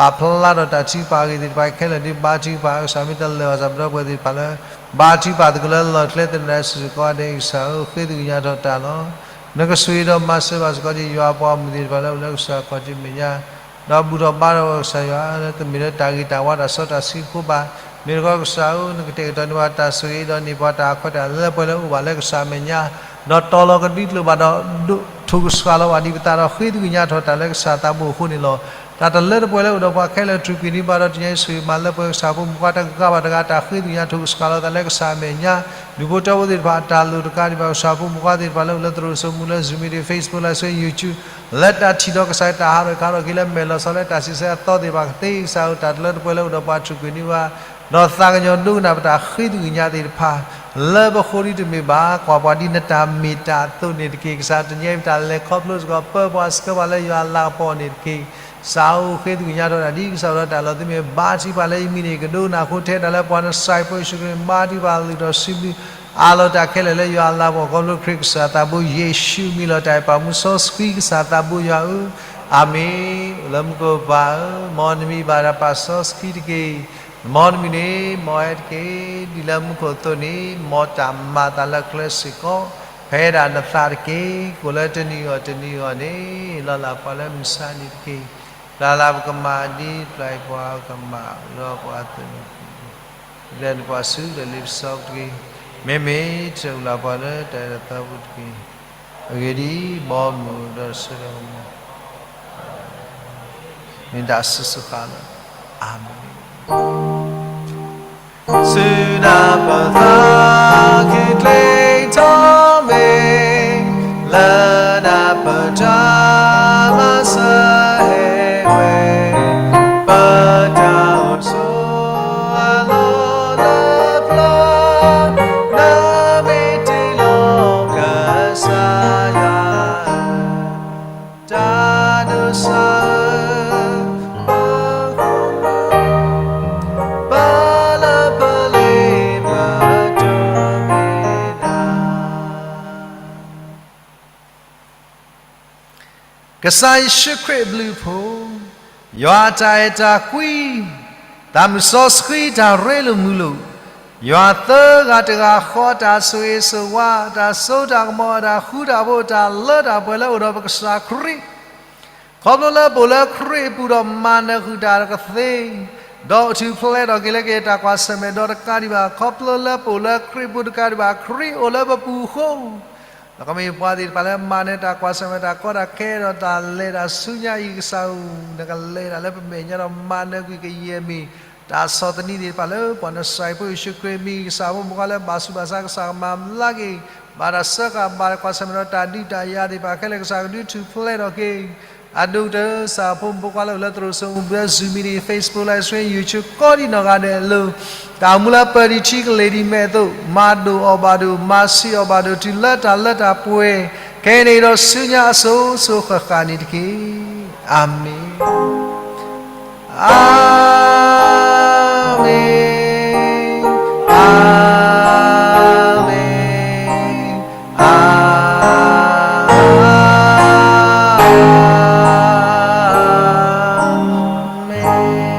်ဖျါထီၣ်တၢ်ထုကဖၣ်အဂ့ၢ်သ့ၣ်တဖၣ်ခဲလၢာ်ဒ်ဘါထုကဖၣ် ကစၢ်မ့ၢ်တလၢာ်ဘၣ်စၢ်ပဒီပုၢ်ဝဲၢ်သ့ၣ်တဖၣ်လၢ ဘါထုကဖၣ်သကိးလၢလီၢ်ကျဲသနၢၣ်စ့ၢ်ကီးဂၤဒဲး ကစၢ်ဧၢ ဃ့သကညးထီၣ်တၢ်လီၤ. နကဆိၣ်ဂ့ၤဒီးမၤစၢၤဘၣ်စ့ၢ်ကီးဒံး ယွၤပှၤဂီၢ်မုၢ်သ့ၣ်တဖၣ်လၢအိၣ်လၢကစၢ်ခီၣ်ထံးမဲာ်ညါ ဒီးဘူၣ်ထီၣ်ဘါထီၣ်ဝဲကစၢ်ယွၤလၢတမ့ၢ်လၢတၢ်ဂ့ၤတၢ်ဝါတၢ်စီတၢ်ဆှံအဃိဘၣ်. မ့ၢ်တခီကစၢ်ဧၢ နကတဲာ်ကတီၤန့ၢ်ပှၤတၢ်ဆိၣ်ဂ့ၤဒီးန့ၢ်ပှၤတၢ်အခွဲးတၢ်လၢပှဲၤလၢအိၣ်ဘၣ်လၢကစၢ်အမဲာ်ညါ ဒီးတီၤလီၤကဒံကလုာ်ဘၣ်ဒီး ထိၣ်ကဆှၣ်လီၤဘၣ်ဒံးပသးဒီးဃ့သကညးထီၣ်တၢ်လၢကစၢ်သးဘိအဃိန့ၣ်လီၤ. တၢ်တလၢတပှဲၤလၢအိၣ်ဒီးပှၤခဲလၢာ် ထုးကွံာ်န့ၢ်ဘၣ်ဒီးတနံၤအံၤ ဆိၣ်ဂ့ၤမၤလၢပှဲၤကစၢ်ဖိမုၣ်ဖိခွါတဂၤဂၤဘၣ်တဂၤ တၢ်ဃ့သကညးထိၣ်ကဆှၣ်လီၤသးလၢကစၢ်အမဲာ်ညါ ဒူၣ်ဖိထၢဖိသ့ၣ်တဖၣ်အတၢ်လိၣ်တကးဒံးဘၣ် ကစၢ်ဖိမုၣ်ဖိခွါသ့ၣ်တဖၣ်လၢအိၣ်လၢသရိာ်စိမိၤလၢ Zoom meeting, Facebook လၢ YouTube လၢတၢ်ထံၣ်ဒီးကစၢ်တၢ်ဟးထီၣ်ခးထီၣ်က့ၤလၢမဲာ်လီၤဆီလၢ တၢ်စံးဆၢအသီသ့ၣ်တဖၣ်ကသ့ ကစၢ်ဧၢ တၢ်တလၢတပှဲၤလၢအိၣ်ဒီးပှၤ ထုးကွံာ်န့ၢ်ဘၣ် ဒီးသးကညီၤဒိကနၣ်ပတၢ်ဃ့သကညးသ့ၣ်တဖၣ် လၢပဃိဒ်တမ့ၢ်ဘၣ် ကွၢ်ပှၤဒ်နတၢ်မ့ၢ်တၢ်အသိးန့ၣ်တက့ၢ်. ကစၢ်တနံၤအံၤပတၢ်လဲၤခီဖျိစ့ၢ်ကီး ပၢပှၤဆှၢပှၤလၢယွၤအလၤကပီၤန့ၣ်တက့ၢ်. ကစၢ်ဧၢ ဃ့သကညးထီၣ်တၢ်ဒ်ကစၢ်ဒီးတၢ်လီၤသုမ့ၢ်ဘါထုကဖၣ်လၢယမံၤန့ၣ် ကဒိကနၣ်ဃိထဲတၢ်လၢပှၤနစဲးဖိယ့ၣ်ၡူးခရံာ် ဘါထုကဖၣ်လုၢ်ထီၣ်စုဘု အးလီၤတၢ်ခဲလၢာ်လၢယွၤအလၤကပီၤ ခီဖျိခရံာ်ကစၢ်သးဘိယ့ၣ်ၡူးအမံၤလီၤ. တၢ်အဲၣ်ပာ်မူစီဆှံကစၢ်သးဘိယွၤဧၢ, အၤမ့ၣ်. အိၣ်လၢမူခိၣ်ပၢ်ဧၢ, မ်နမံၤဘၣ်တၢ်ပာ်စီဆှံတက့ၢ်. မ်နမုၢ်န့ၣ် မ်အၢတက့ၢ်. ဒ်လၢမူခိၣ်အသိးန့ၣ် မ်တၢ်မၤအသးလၢကျဲစ့ၢ်ကီး ဖဲဒၣ်နသးတက့ၢ်. ကိးလၢတနံၤအံၤတနံၤအံၤန့ၣ် လီၤလးပှၤလၢမုၢ်ဆါနံၤတက့ၢ်. ပျၢ်လၢပကမၣ်ဒ်ပျၢ်အံၤပှၤကမၣ်လီၤပှၤအသိးန့ၣ် လဲၤနပှၤဆူဒီးလ့ပစီပူၤတက့ၢ်. မ့မ့ၢ်တၢ်အုၣ်လီၤပှၤလၢတၢ်အဲၣ်တၢ်သီပူၤတက့ၢ်. အဂ့ၢ်ဒ်အံၤ, ဘီမုၢ်ဒီးဆၢဒီးကမီၤ မ့ၢ်တၢ်စံးဆၢဃာ်လီၤ. အၤမ့ၣ်. စူၢ်နၤပသးခုကျ့ထီၣ်မ့ၢ် လၢနၤပတၢ်မၤစၢၤဟဲဝဲ, ပတၢ်အိၣ်ဆိးအလီၢ်လၢပျၢၤ, နမ့ၢ်တ့လီၤကစၢ်ယွၤ တၢ်ဒိးစၢ်ဧၢ, ပလၢပလ့ပဒိးန့ၢ်နၤ. ကစၢ်ယ့ၣ်ၡူးခရံာ်အဘျုးအဖှိၣ်, ယွၤအတၢ်အဲၣ်တၢ်ကွံ, သးမုၢ်စီဆှံတၢ်ရ့လိာ်မုာ်လိာ်, ယွၤသၢဂၤတဂၤဃီ တၢ်ဆိၣ်ဂ့ၤဆိၣ်ဝါ, တၢ်စိတၢ်ကမီၤ, တၢ်ဃူတၢ်ဖိး, တၢ်လၢတၢ်ပှဲၤလၢအိၣ်ဒီးပကစၢ်ခရံာ် ခီဖျိလၢပအိၣ်လၢခရံာ်အပူၤဒီးမၤနၢၤဃုာ်တၢ်တကသ့, ဒီးထူၣ်ဖျဲးထီၣ်က့ၤလၢက့ၤတၢ်ကွၢ်ဆၢၣ်မဲာ်ဒီးတကးဒံးဘၣ်, ခီဖျိလၢပအိၣ်လၢခရံာ်အပူၤတကးဒံးဘၣ်, ခရံာ်အိၣ်လၢပပူၤအဃိ, ဒီးကမ့ၢ်ပှၤသ့ၣ်တဖၣ်လၢမၤနၢၤတၢ်ကွၢ်ဆၢၣ်မဲာ်တၢ်ကီတၢ်ခဲဒီးတၢ်လဲၤတၢ်ဆူညါအံၤ ကစၢ်ဧၢ, နကလဲၤတၢ်လၢပမဲာ်ညါဒီးမၤနၢၤကွံာ်ကယဲၢ်မ့ၢ် တၢ်ဆီၣ်သနံးသ့ၣ်တဖၣ်လၢပှၤနစၤရ့းဖိယ့ၣ်ၡူးခရံာ်အမံၤ ကစၢ်ဖိမုၣ်ဖိခွါလၢဘၣ်ဆူးဘၣ်ဆါ ကစၢ်ကမၤဘျါက့ၤ, ဘၣ်တၢ်စၢဃာ်ဘၣ်တၢ်ကွၢ်ဆၢၣ်မဲာ်ဒီးတၢ်ဒုးတၢ်ယၤသ့ၣ်တဖၣ်ခဲလၢာ် ကစၢ်ကဒုးထူၣ်ဖျဲးထီၣ်က့ၤ, အဒိၣ်ကတၢၢ် ကစၢ်ဖိမုၣ်ဖိခွါလၢအိၣ်လၢသရိာ်စိမိၤဘု Zoom meeting, Facebook live stream, YouTube ကိးဒံးနီၢ်ဂၤဒဲးအလိၤ, တၢ်အိၣ်မူလၢပၢၤဒံးထံကလ့ၤဒံးမဲာ်အသိး မၤဒိၣ်အီၤဘၣ်ဒိၣ် မၤဆံးအီၤဘၣ်ဒိၣ် တုၤလၢတၢ်လၢတၢ်ပှဲၤ ခဲအံၤန့ၣ်ဒီးဆူညါအစိၤစိၤဃၣ်ဃၣ်န့ၣ်တက့ၢ်. အၤမ့ၣ်. အၤမ့ၣ်, အၤမ့ၣ်, အၤမ့ၣ်.